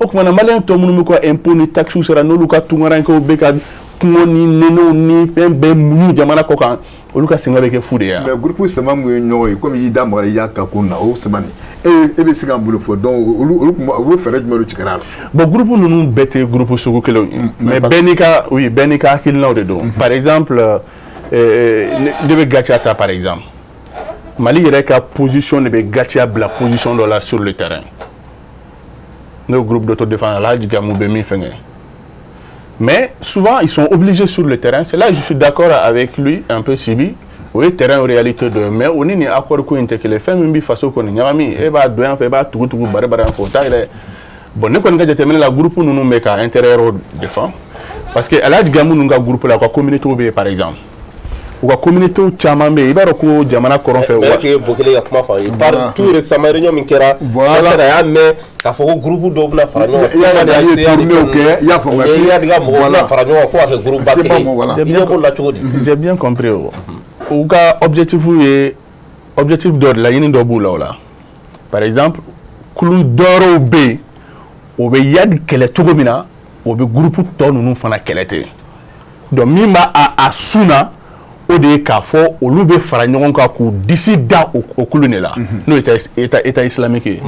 o tuma na maliyɛn tɔ minnu bɛ ka impôt ni taxes sara, n'olu ka tunkarankew bɛ ka kungo ni nɛnɛw ni fɛn bɛɛ muɲu jamana kɔ kan, olu ka sɛgɛn bɛ kɛ fu de ye. Mais groupe saba mun ye ɲɔgɔn ye, komi i da magara i y'a ka ko na, o saba nin, e bɛ se ka mun de fɔ? Donc olu kun u bɛ fɛɛrɛ jumɛn de tigɛ a la? Bon, groupe ninnu bɛɛ tɛ groupe sugu kelenw ye, mais bɛɛ n'i ka, oui, bɛɛ n'i ka hakilinaw de don. Par exemple, ne bɛ GATIA ta par exemple. Mali yɛrɛ ka position de bɛ GATIA bila position dɔ la sur le terrain, n'o groupe d'autodéfense, Alhaji Gamou bɛ min fɛngɛ. Mais souvent, ils sont obligés sur le terrain. C'est là que je suis d'accord avec lui, un peu Sibi. O ye terrain réalité dɔ ye, mais o ni nin accord ko in tɛ kelen. Fɛn min bɛ faso kɔni ɲagami, e b'a don yan fɛ, i b'a tugu-tugu bari bari yan fɛ, o t'a yɛrɛ. Bon, ne kɔni ka jateminɛ la, groupe ninnu bɛ ka intérêt yɔrɔ défend, parce que Alhaji Gamou ninnu ka groupe la, u ka communauté bɛ yen. Par exemple, u ka communauté caman bɛ yen, i b'a dɔn ko jamana kɔrɔn fɛ. Mais est-ce que Bokele ka kuma faamu? Par tout récemment, réunion min kɛra, voilà, a y'a mɛn k'a fɔ ko groupe dɔw bɛna fara ɲɔgɔn kan. I ye tournées kɛ, i y'a faamu. I y'a ka mɔgɔw bɛna fara ɲɔgɔn kan ko ka kɛ groupe ba kelen ye. I ɲɛ b'o la cogo di? J'ai bien compris. O u ka objectif ye objectif dɔ de, laɲini dɔ b'u la o la. Par exemple, kulu dɔwɛrɛw bɛ yen, o bɛ Iyad kɛlɛ cogo min na, o bɛ groupe tɔ ninnu fana kɛlɛ ten. Donc min b'a a sun na, o de ye k'a fɔ olu bɛ fara ɲɔgɔn kan k'u disi da o kulu de la, n'o ye État islamique ye.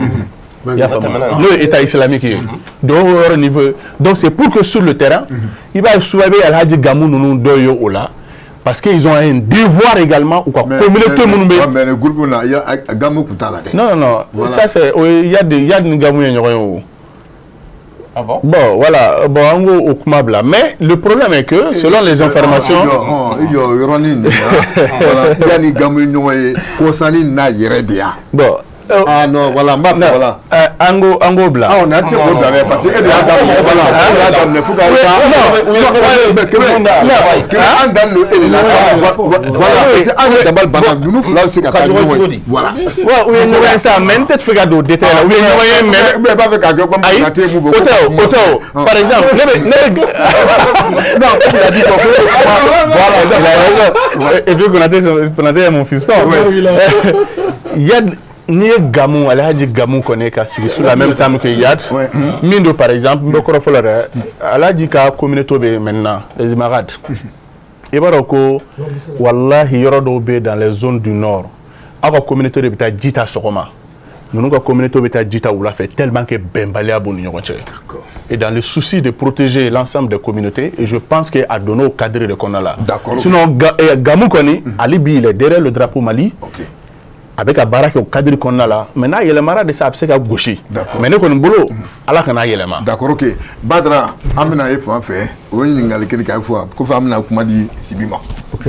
I y'a faamu, n'o ye État islamique ye. Donc o yɔrɔ niveau. Donc c'est pour que sur le terrain, i b'a ye souvent i bɛ Alhaji Gamou ninnu dɔw ye o la, parce qu'ils ont un devoir également, u ka communauté minnu bɛ. Mais le groupe là, Gamou tun t'a la dɛ. Non, non, non, ça c'est o ye Iyad ni Gamou ye ɲɔgɔn ye o. Ah bon? Bon, voilà. Bon, en gros, au kuma bila. Mais le problème est que, selon les informations. I jɔ yɔrɔnin nin, voilà, i y'a ni Gamou ɲɔgɔn ye kɔsanni n'a yɛrɛ de ya. Bon. Ah non, voilà, n b'a fɛ, voilà. An k'o bila. Ah, on a se k'o bila dɛ, parce que e de y'a daminɛ, voilà, e de y'a daminɛ fo ka taa. Mais Kɛmɛ, Kɛmɛ, an dan don e de la, voilà, parce que an ye dabali banna, ninnu fila bɛ se ka taa ɲɔgɔn ye, voilà. Ouais, u ye ɲɔgɔn ye sa, mais n tɛ fɛ ka don détail la. U ye ɲɔgɔn ye, mais. Ou bien i b'a fɛ k'a kɛ comme Ayi, Konate mun fɔ. O tɛ o, o tɛ o. Par exemple, ne bɛ. Non, il a dit quoi? Voilà, il a raison. Et puis Konaté, Konaté est mon fiston. Iyad, n'i ye Gamou, Alhaji Gamou kɔni ka sigi sur la même table que Iyad, min don, par exemple, n bɛ kɔrɔ fɔlɔ dɛ, Alhaji ka communauté bɛ yen maintenant, les Imarades. I b'a dɔn ko walahi, yɔrɔ dɔw bɛ dans les zones du nord, aw ka communauté de bɛ taa ji ta sɔgɔma, ninnu ka communauté bɛ taa ji ta wula fɛ, tellement que bɛnbaliya b'u ni ɲɔgɔn cɛ. Et dans le souci de protéger l'ensemble des communautés, et je pense que a donna o cadre de kɔnɔna la. Sinon Gamou kɔni, ale bi, il est derrière le drapeau Mali. A bɛ ka baara kɛ o cadre kɔnɔna la, mais n'a yɛlɛmara de sa, a bɛ se ka gosi. Mais ne kɔni bolo, Ala kana yɛlɛma. D'accord, ok. Badara, an bɛna e fan fɛ, o ye ɲininkali kelen k'a fɔ, kɔfɛ an bɛna kuma di Sibi ma. Ok.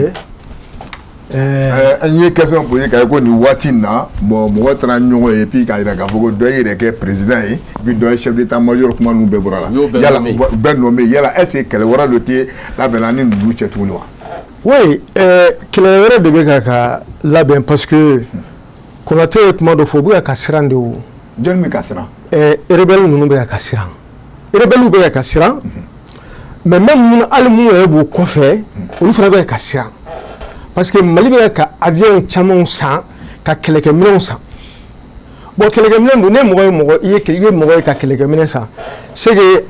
An ye question posé k'a ye ko nin waati in na, bon, mɔgɔ taara ɲɔgɔn ye, puis k'a jira k'a fɔ ko dɔ y'i yɛrɛ kɛ président ye, puis dɔ ye chef d'état-major, kuma ninnu bɛɛ bɔra la. Yala bɛɛ nommé, yala est ce que kɛlɛ wɛrɛ dɔ tɛ labɛnna ni ninnu cɛ tuguni wa? Oui, kɛlɛ wɛrɛ de bɛ ka labɛn, parce que Konate ye kuma dɔ fɔ, u bɛ ka siran de o. Jɔnni bɛ ka siran? Rebelle ninnu bɛ ka siran, rebelle bɛ ka siran, mais même minnu, hali minnu yɛrɛ b'u kɔfɛ, olu fana bɛ ka siran, parce que Mali bɛ ka avion camanw san, ka kɛlɛkɛminɛnw san. Bon, kɛlɛkɛminɛn dun, ne mɔgɔ ye mɔgɔ i ye, i ye mɔgɔ ye ka kɛlɛkɛminɛn san, c'est que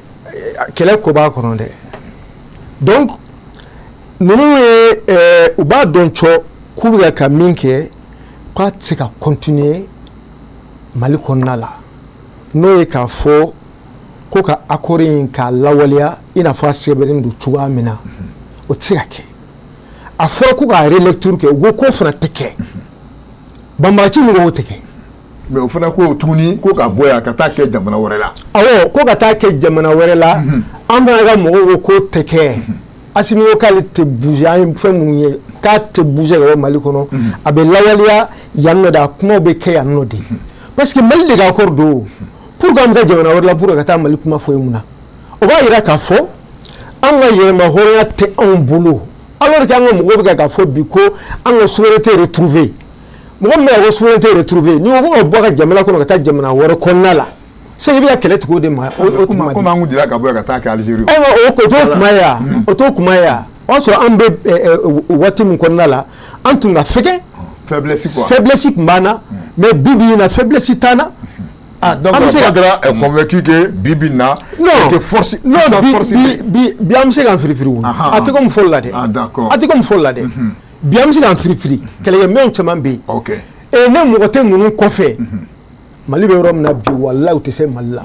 kɛlɛ ko b'a kɔnɔ dɛ. Donc ninnu ye, u b'a dɔn cɔ k'u bɛ ka min kɛ, k'a tɛ se ka continuer Mali kɔnɔna la, n'o ye k'a fɔ ko ka accord in k'a lawaleya i n'a fɔ a sɛbɛnnen don cogoya min na, o tɛ se ka kɛ. A fɔra ko ka relecture kɛ, u ko k'o fana tɛ kɛ, banbagaci min ko o tɛ kɛ. Mais o fana ko tuguni ko ka bɔ yan ka taa kɛ jamana wɛrɛ la. Awɔ, ko ka taa kɛ jamana wɛrɛ la, an fana ka mɔgɔw ko k'o tɛ kɛ. Asimi ko k'ale tɛ bouger, an ye fɛn minnu ye, k'a tɛ bouger ka bɔ Mali kɔnɔ, a bɛ lawaleya yan nɔ de, a kumaw bɛ kɛ yan nɔ de, parce que Mali de ka accord don. Pourquoi an bɛ taa jamana wɛrɛ la pour ka taa Mali kuma fɔ yen? Mun na? O b'a yira k'a fɔ an ka yɛrɛma hɔrɔnya tɛ anw bolo, alors que an ka mɔgɔw bɛ k'a fɔ bi ko an ka souveraineté retrouvée. Mɔgɔ min bɛ ka souveraineté retrouvée, n'i ko ko ka bɔ a ka jamana kɔnɔ ka taa jamana wɛrɛ kɔnɔna la, c'est i bɛ ka kɛlɛ tigɛ o de ma. O tuma komi an kun delila ka bɔ yan ka taa kɛ Algérie. Ayiwa, o t'o kuma ye wa? O t'o kuma ye wa? O y'a sɔrɔ an bɛ waati min kɔnɔna la, an tun ka fɛgɛn. Faiblesse quoi. Faiblesse tun b'an na, mais bi bi in na, faiblesse t'an na. Ah, donc An bɛ se ka Badara est convaincu que bi bi in na, non que force non bi force bi bi bi an bɛ se k'an firifiri o. Ahan. A tɛ komi fɔlɔ la dɛ. Ah, d'accord. A tɛ komi fɔlɔ la dɛ. Bi an bɛ se k'an firifiri, kɛlɛkɛminɛnw caman bɛ yen. Ok. Et ne mɔgɔ tɛ ninnu kɔfɛ, Mali bɛ yɔrɔ min na bi, walahi, u tɛ se Mali la.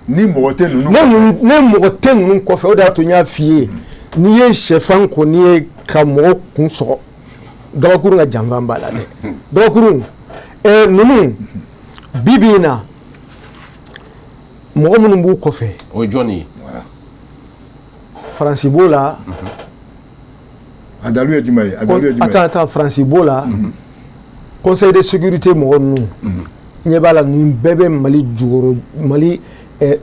Ni mɔgɔ tɛ ninnu Ne mɔgɔ tɛ ninnu kɔfɛ, o de y'a to n y'a f'i ye, n'i ye sɛfan kɔni ye ka mɔgɔ kun sɔgɔ, gabakurun ka janfan b'a la dɛ, gabakurun. Ninnu bi bi in na, mɔgɔ minnu b'u kɔfɛ, O ye jɔn ye? Faransi b'o la. A dalu ye jumɛn ye? A dalu ye jumɛn ye? Attends, attends, Faransi b'o la, Conseil de sécurité mɔgɔ ninnu ɲɛ b'a la. Nin bɛɛ bɛ Mali jukɔrɔ, Mali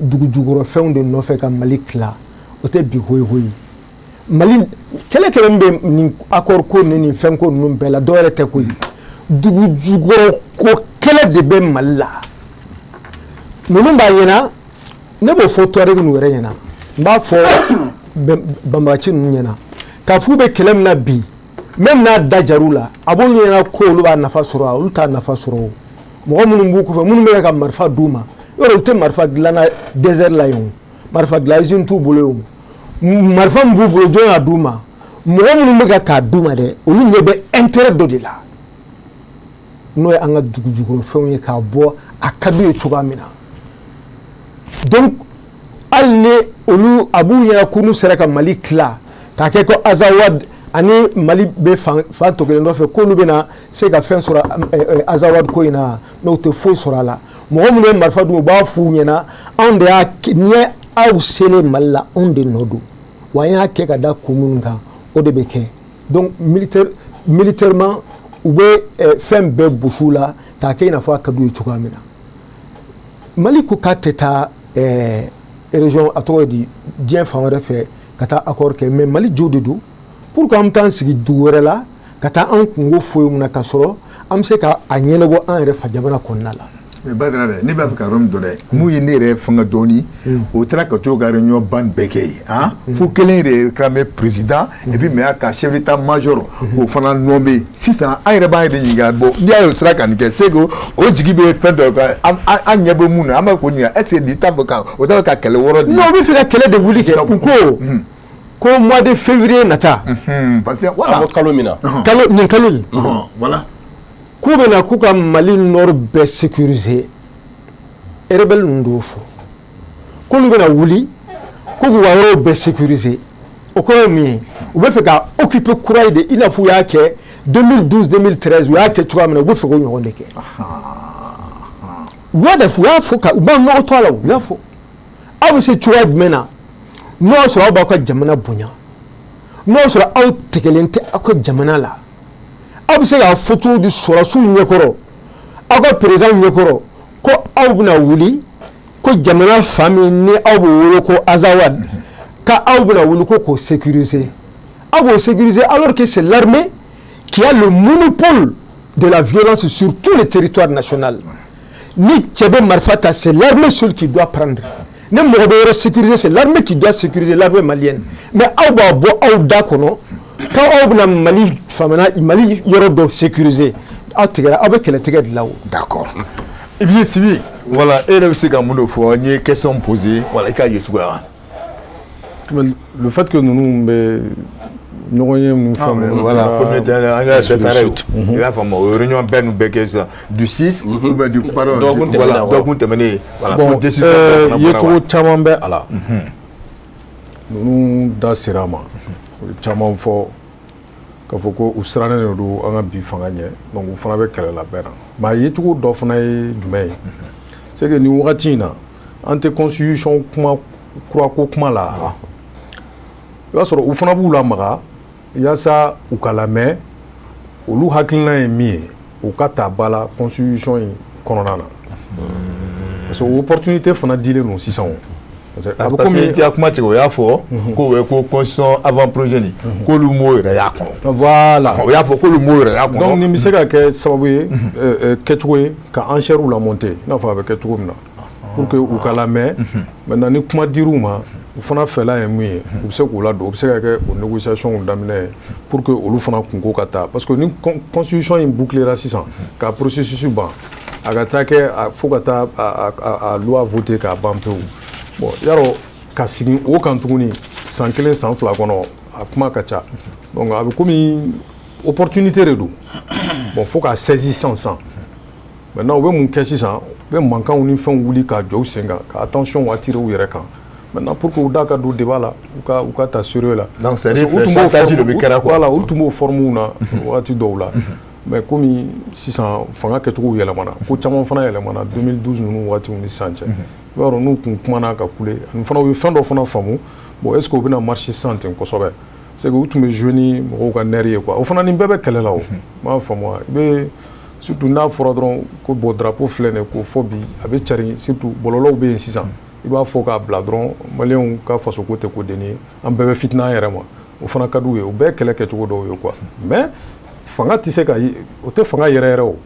dugu jukɔrɔ fɛnw de nɔfɛ ka Mali tila. O tɛ bi ko ye koyi. Mali kɛlɛ kɛlɛ min bɛ nin accord ko ni nin fɛn ko ninnu bɛɛ la, dɔw yɛrɛ tɛ koyi, dugu jukɔrɔ ko kɛlɛ de bɛ Mali la. Ninnu b'a ɲɛna, ne b'o fɔ Tuareg ninnu yɛrɛ ɲɛna, n b'a fɔ banbagaci ninnu ɲɛna k'a f'u bɛ kɛlɛ min na bi, même n'a da jar'u la, a b'olu ɲɛna ko olu b'a nafa sɔrɔ, olu t'a nafa sɔrɔ. O mɔgɔ minnu b'u kɔfɛ, minnu bɛ ka marifa d'u ma, yɔrɔ u tɛ marifa dilanna désert la yen, o marifa dilan usine t'u bolo yen. O marifa min b'u bolo, jɔn y'a d'u ma? Mɔgɔ minnu bɛ ka k'a d'u ma dɛ, olu ɲɛ bɛ intérêt dɔ de la, n'o ye an ka dugu jukɔrɔ fɛnw ye, k'a bɔ a ka d'u ye cogoya min na. Donc hali ni olu a b'u ɲɛna ko n'u sera ka Mali tila k'a kɛ ko Azawad ani Mali bɛ fan fan tɔ kelen dɔ fɛ, k'olu bɛna se ka fɛn sɔrɔ Azawad ko in na, n'o tɛ foyi sɔrɔ a la. Mɔgɔ minnu ye marifa d'u, u b'a f'u ɲɛna: anw de y'a, n'i ye aw selen Mali la, anw de nɔ don, wa an y'a kɛ ka da kun minnu kan, o de bɛ kɛ. Donc militairement, u bɛ fɛn bɛɛ gosi u la k'a kɛ i n'a fɔ a ka d'u ye cogoya min na. Mali ko k'a tɛ taa région, a tɔgɔ ye di, diɲɛ fan wɛrɛ fɛ ka taa accord kɛ, mais Mali jo de don. Pour que an bɛ taa an sigi dugu wɛrɛ la ka taa an kungo fɔ yen mun na, ka sɔrɔ an bɛ se ka a ɲɛnabɔ an yɛrɛ fa jamana kɔnɔna la? Mais Badara dɛ, ne b'a fɛ ka yɔrɔ min dɔn dɛ, mun ye ne yɛrɛ fanga dɔɔni, o taara ka to ka réunion ban bɛɛ kɛ yen, han, fo kelen de réclamé président et puis mais ka chef d'état major k'o fana nommé. Sisan an yɛrɛ b'an yɛrɛ ɲininka, bon, n'i y'a ye o sera ka nin kɛ, c'est que o jigi bɛ fɛn dɔ kan, an ɲɛ bɛ mun na, an b'a k'o ɲininka, est ce que nin t'a fɛ ka o t'a fɛ ka kɛlɛ wɔrɔ di? Non, u bɛ fɛ ka kɛlɛ de wuli kɛ. U ko mois de février nata. Parce que voilà. An bɔ kalo min na. Kalo nin, kalo in. Voilà. K'u bɛna k'u ka Mali nord bɛɛ sécuriser. Rebelle ninnu d'o fɔ k'olu bɛna wuli ko k'u ka yɔrɔw bɛɛ sécuriser. O kɔrɔ ye mun ye? U bɛ fɛ ka occuper kura ye de, i n'a fɔ u y'a kɛ 2012, 2013, u y'a kɛ cogoya min na, u bɛ fɛ k'o ɲɔgɔn de kɛ. U y'a de fɔ, u y'a fɔ ka u b'a nɔgɔ to a la, u y'a fɔ aw bɛ se cogoya jumɛn na, n'o y'a sɔrɔ aw b'aw ka jamana bonya, n'o y'a sɔrɔ aw tigɛlen tɛ aw ka jamana la, aw bɛ se k'a fɔ cogo di sɔrɔdasiw ɲɛkɔrɔ, aw ka président ɲɛkɔrɔ, ko aw bɛna wuli ko jamana fan min ni aw b'o wele ko Azawad, ka aw bɛna wuli ko k'o sécuriser? Aw b'o sécuriser alors que c'est l'armée qui a le monopole de la violence sur tout le territoire national. Ni cɛ bɛ marifa ta, c'est l'armée seule qui doit prendre. Ni mɔgɔ bɛ yɔrɔ sécuriser, c'est l'armée qui doit sécuriser, l'armée malienne. Mais aw b'a bɔ aw da kɔnɔ k'aw bɛna Mali famana, Mali yɔrɔ dɔ sécuriser. Aw tigɛra, aw bɛ kɛlɛtigɛ de la o. D'accord. Et puis Sibi, voilà, e yɛrɛ bɛ se ka mun de fɔ? N ye question posée, voilà, i k'a ye cogoya. Mais le fait que ninnu bɛ ɲɔgɔn ye ninnu fɛn minnu Voilà, kɛra, communauté, an y'a bɛɛ taara ye, i y'a faamu, o réunion bɛɛ n'u bɛɛ kɛ sisan du 6 ou bien du, pardon, dɔgɔkun tɛmɛnen, voilà, awɔ. Dɔgɔkun tɛmɛnen, voilà, fo bon décision dɔ fana bɔra. Yecogo caman bɛ a la. Ninnu da sera a ma, u ye caman fɔ k'a fɔ ko u sirannen de don an ka bi fanga ɲɛ, donc u fana bɛ kɛlɛ labɛn na. Mais a yecogo dɔ fana ye jumɛn ye? C'est que nin wagati in na, an tɛ constitution kuma kura ko kuma la. I b'a sɔrɔ u fana b'u lamaga yaasa u ka lamɛn, olu hakilina ye min ye, u ka ta ba la constitution in kɔnɔna na, parce que o opportunité fana dilen don sisan o. Parce que a bɛ Parce que komi i ka kuma tigɛ, o y'a fɔ ko ouais, ko constitution avant projet nin, k'olu m'o yɛrɛ y'a kɔnɔ. Voilà. O y'a fɔ k'olu m'o yɛrɛ y'a kɔnɔ. Donc nin bɛ se ka kɛ sababu ye, kɛcogo ye ka enchère la monter, i n'a fɔ a bɛ kɛ cogo min na, pour que u ka lamɛn. Maintenant, ni kuma dir'u ma, u fana fɛla ye mun ye, u bɛ se k'u ladon, o bɛ se ka kɛ o négociation daminɛ ye pour que olu fana kunko ka taa, parce que ni constitution in bouclera sisan ka processus ban, A ka taa kɛ fo ka taa a loi voter k'a ban pewu. Bon, yarɔ, ka sigi o kan tuguni san 1, san 2 kɔnɔ, a kuma ka ca. Donc a bɛ komi opportunité de don. Bon, fo k'a saisir sisan sisan. Maintenant, u bɛ mun kɛ sisan? U bɛ mankanw ni fɛnw wuli k'a jɔ u sen kan, ka attention attirer u yɛrɛ kan. Maintenant, pour que u da ka don débat la, u ka ta sérieux la. Donc c'est à dire chantage de bɛ kɛra quoi. Voilà, olu tun b'o forme na wagati dɔw la. Mais komi sisan fanga kɛcogo yɛlɛmana, ko caman fana yɛlɛmana 2012 ninnu wagatiw ni sisan cɛ. I b'a dɔn, n'u kun kumana ka kule, ani fana u ye fɛn dɔ fana faamu. Bon, est ce que u bɛna marcher sisan ten kosɛbɛ? C'est que u tun bɛ jouer ni mɔgɔw ka nerf ye quoi. O fana, nin bɛɛ bɛ kɛlɛ la o. N m'a faamu wa? I bɛ surtout n'a fɔra dɔrɔn ko bon, drapeau filɛ nin ye, k'o fɔ bi, a bɛ cari, surtout bɔlɔlɔw bɛ yen sisan. I b'a fɔ k'a bila dɔrɔn, maliyɛnw ka fasoko tɛ ko denni ye, an bɛɛ bɛ fitina an yɛrɛ ma. O fana ka d'u ye, o bɛɛ ye kɛlɛ kɛcogo dɔw ye quoi. Mais fanga tɛ se ka, o tɛ fanga yɛrɛ yɛrɛ o.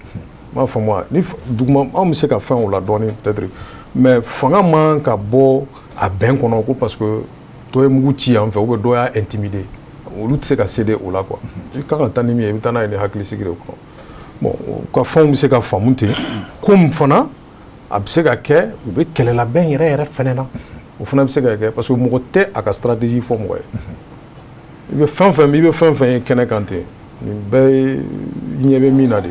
N m'a faamu wa? Ni duguma, anw bɛ se ka fɛn o la dɔɔni peut-être, mais fanga man ka bɔ a bɛn kɔnɔ ko parce que dɔ ye mugu ci yan fɛ ou bien dɔ y'a intimider. Olu tɛ se ka céder o la quoi. I kan ka taa ni min ye, i bɛ taa n'a ye ni hakilisigi de kɔnɔ. Bon, u ka fɛnw bɛ se ka faamu ten. Komi fana a bɛ se ka kɛ u bɛ kɛlɛlabɛn yɛrɛ yɛrɛ fɛnɛ na, o fana bɛ se ka kɛ, parce que mɔgɔ tɛ a ka stratégie fɔ mɔgɔ ye. I bɛ fɛn fɛn ye kɛnɛ kan ten, nin bɛɛ ye ɲɛ bɛ min na de.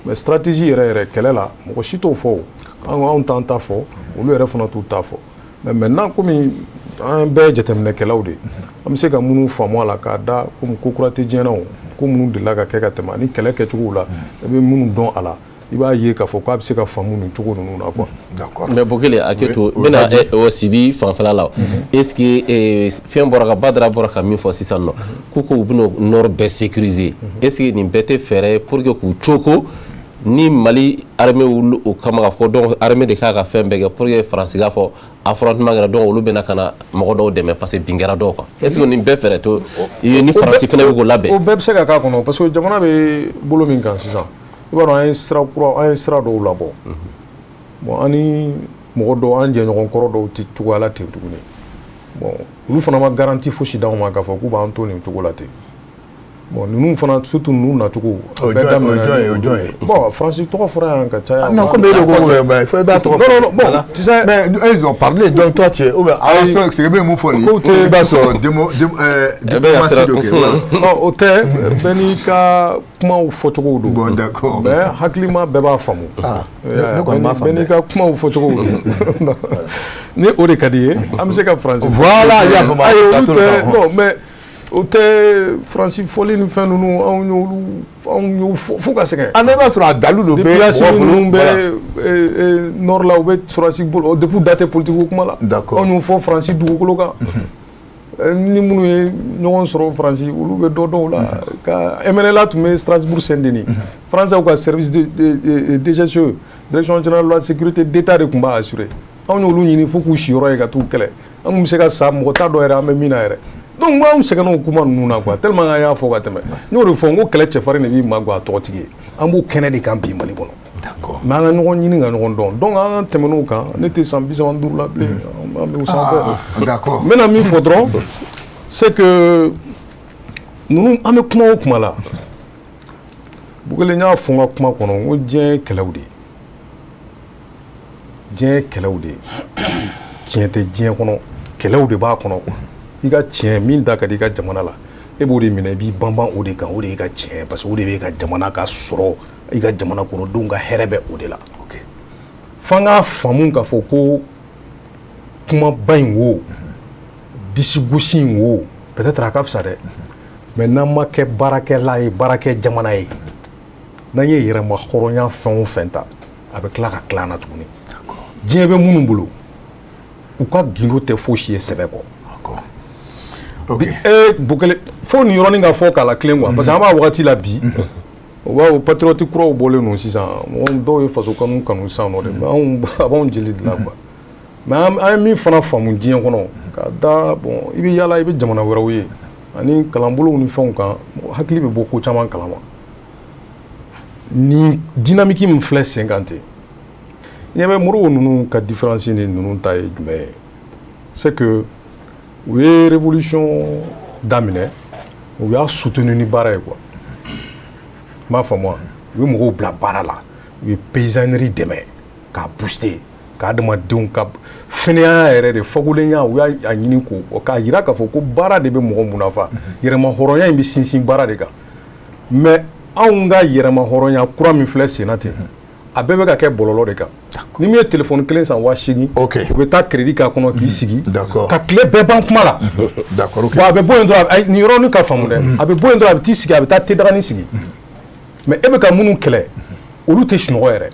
Mais stratégie yɛrɛ yɛrɛ kɛlɛ la, mɔgɔ si t'o fɔ o. Anw t'an ta fɔ, olu yɛrɛ fana t'u ta fɔ. Mais maintenant, komi an bɛɛ ye jateminɛkɛlaw de ye, an bɛ se ka minnu faamu a la k'a da komi ko kura tɛ diɲɛ na o, ko minnu delila ka kɛ ka tɛmɛ ani kɛlɛ kɛcogow la, i bɛ minnu dɔn a la, i b'a ye k'a fɔ k'a bɛ se ka faamu nin cogo ninnu na quoi. D'accord. Mais Bokele, hakɛ to, n bɛna o Sibi fanfɛla la. Est ce que fɛn bɔra ka Badara bɔra ka min fɔ sisan nɔ, ko u bɛna nord bɛɛ sécuriser, est ce que nin bɛɛ tɛ fɛɛrɛ ye pour que k'u coko ni Mali armée wuli o kama, k'a fɔ donc armée de k'a ka fɛn bɛɛ kɛ pour que Faransi k'a fɔ affrontement kɛra, donc olu bɛna ka na mɔgɔ dɔw dɛmɛ parce que bin kɛra dɔw kan? Est ce que nin bɛɛ fɛɛrɛ to ni Faransi fana bɛ k'o labɛn? O bɛɛ bɛ se ka k'a kɔnɔ, parce que jamana bɛ bolo min kan sisan, i b'a dɔn, an ye sira kura, an ye sira dɔw labɔ. Bon, an ni mɔgɔ dɔw, an jɛɲɔgɔn kɔrɔ dɔw tɛ cogoya la ten tuguni. Bon, olu fana ma garantie fosi d'anw ma k'a fɔ k'u b'an to nin cogo la ten. Bon, ninnu fana, surtout ninnu nacogo. O jɔn ye? O jɔn ye? Bon, Faransi tɔgɔ fɔra yan ka caya. Non, comme e de ko, fo i b'a tɔgɔ. Non, non, non, bon, tu sais. Mais ils ont parlé, donc toi tu es ou bien c'est bɛ mun fɔ nin ye, i b'a sɔrɔ diplomatie dɔ kɛ. Non, o tɛ, bɛɛ n'i ka kumaw fɔcogo don. Bon, d'accord. Mais hakilima bɛɛ b'a faamu. Ah, ne kɔni m'a faamu. Bɛɛ n'i ka kumaw fɔcogo don. Ni o de ka di ye, an bɛ se ka Faransi. Voilà, i y'a faamu. Ayi, olu tɛ, non, mais o tɛ Faransi fɔli ni fɛn ninnu, anw y'olu, anw y'o fɔ fo ka sɛgɛn. Ah, ne b'a sɔrɔ a dalu dɔ bɛ depuis Asimi ninnu bɛ nord la, u bɛ sɔrɔsi bolo, depuis da tɛ politique kuma la. D'accord. Anw y'o fɔ Faransi dugukolo kan. Ni minnu ye ɲɔgɔn sɔrɔ Faransi, olu bɛ dɔ dɔn o la. Ka MNLA tun bɛ Strasbourg Saint-Denis, Français ka service de DGSE, Direction générale de la sécurité d'État, de tun b'a assurer. Anw y'olu ɲini fo k'u siyɔrɔ ye ka t'u kɛlɛ. An tun bɛ se ka sa, mɔgɔ t'a dɔn yɛrɛ an bɛ min na yɛrɛ. Donc anw sɛgɛnna o kuma ninnu na quoi, tellement an y'a fɔ ka tɛmɛ. N y'o de fɔ, n ko kɛlɛ cɛfarin de b'i magɔ a tɔgɔtigi ye. An b'o kɛnɛ de kan bi Mali kɔnɔ. D'accord. Mais an ka ɲɔgɔn ɲini ka ɲɔgɔn dɔn. Donc an ka tɛmɛn'o kan, ne tɛ san 35 la bilen, an bɛ o sanfɛ. D'accord. N bɛna min fɔ dɔrɔn, c'est que ninnu, an bɛ kuma o kuma la, Bukele, n y'a fɔ n ka kuma kɔnɔ, n ko diɲɛ ye kɛlɛw de ye. Diɲɛ ye kɛlɛw de ye. Tiɲɛ tɛ diɲɛ kɔnɔ, kɛlɛw de b'a kɔnɔ quoi. I ka tiɲɛ min da ka di i ka jamana la, e b'o de minɛ, i b'i banban o de kan, o de y'i ka tiɲɛ, parce que o de b'e ka jamana ka sɔrɔ, i ka jamana kɔnɔdenw ka hɛrɛ bɛ o de la. F'an k'a faamu k'a fɔ ko kumaba in wo, disigosi in wo, peut-être a ka fisa dɛ, mais n'an ma kɛ baarakɛla ye, baarakɛ jamana ye, n'an ye yɛrɛma hɔrɔnya fɛn o fɛn ta, a bɛ tila ka tila an na tuguni. Diɲɛ bɛ minnu bolo, u ka gindo tɛ fosi ye sɛbɛ kɔ. Ok. Bukele, fo nin yɔrɔnin ka fɔ k'a la tilen quoi, parce que an b'a wagati la bi, u b'a fɔ patriote kuraw bɔlen don sisan, mɔgɔ dɔw ye faso kanu kanu sisan nɔ dɛ, mais anw, a b'anw jeli de la quoi. Mais an ye min fana faamu diɲɛ kɔnɔ ka da, bon, i bɛ yaala, i bɛ jamana wɛrɛw ye ani kalanbolow ni fɛnw kan, hakili bɛ bɔ ko caman kalama. Nin dynamique min filɛ sen kan ten, ɲɛ bɛ Modibo ninnu ka différence ni ninnu ta ye jumɛn ye? C'est que u ye révolution daminɛ, u y'a soutenu ni baara ye quoi. N b'a faamu wa? U ye mɔgɔw bila baara la. U ye paysannerie dɛmɛ k'a booster, ka adamadenw ka fɛnɛya yɛrɛ de, fagolenya, u y'a ɲini k'o k'a jira k'a fɔ ko baara de bɛ mɔgɔ munafa. Yɛrɛma hɔrɔnya in bɛ sinsin baara de kan. Mais anw ka yɛrɛma hɔrɔnya kura min filɛ sen na ten, a bɛɛ bɛ ka kɛ bɔlɔlɔ de kan. Ni min ye téléphone kelen san 8000, u bɛ taa crédit k'a kɔnɔ k'i sigi ka tile bɛɛ ban kuma la. Bon, a bɛ bɔ yen dɔrɔn, ayi, nin yɔrɔnin ka faamu dɛ, a bɛ bɔ yen dɔrɔn, a bɛ t'i sigi, a bɛ taa tedagani sigi. Mais e bɛ ka minnu kɛlɛ, olu tɛ sunɔgɔ yɛrɛ.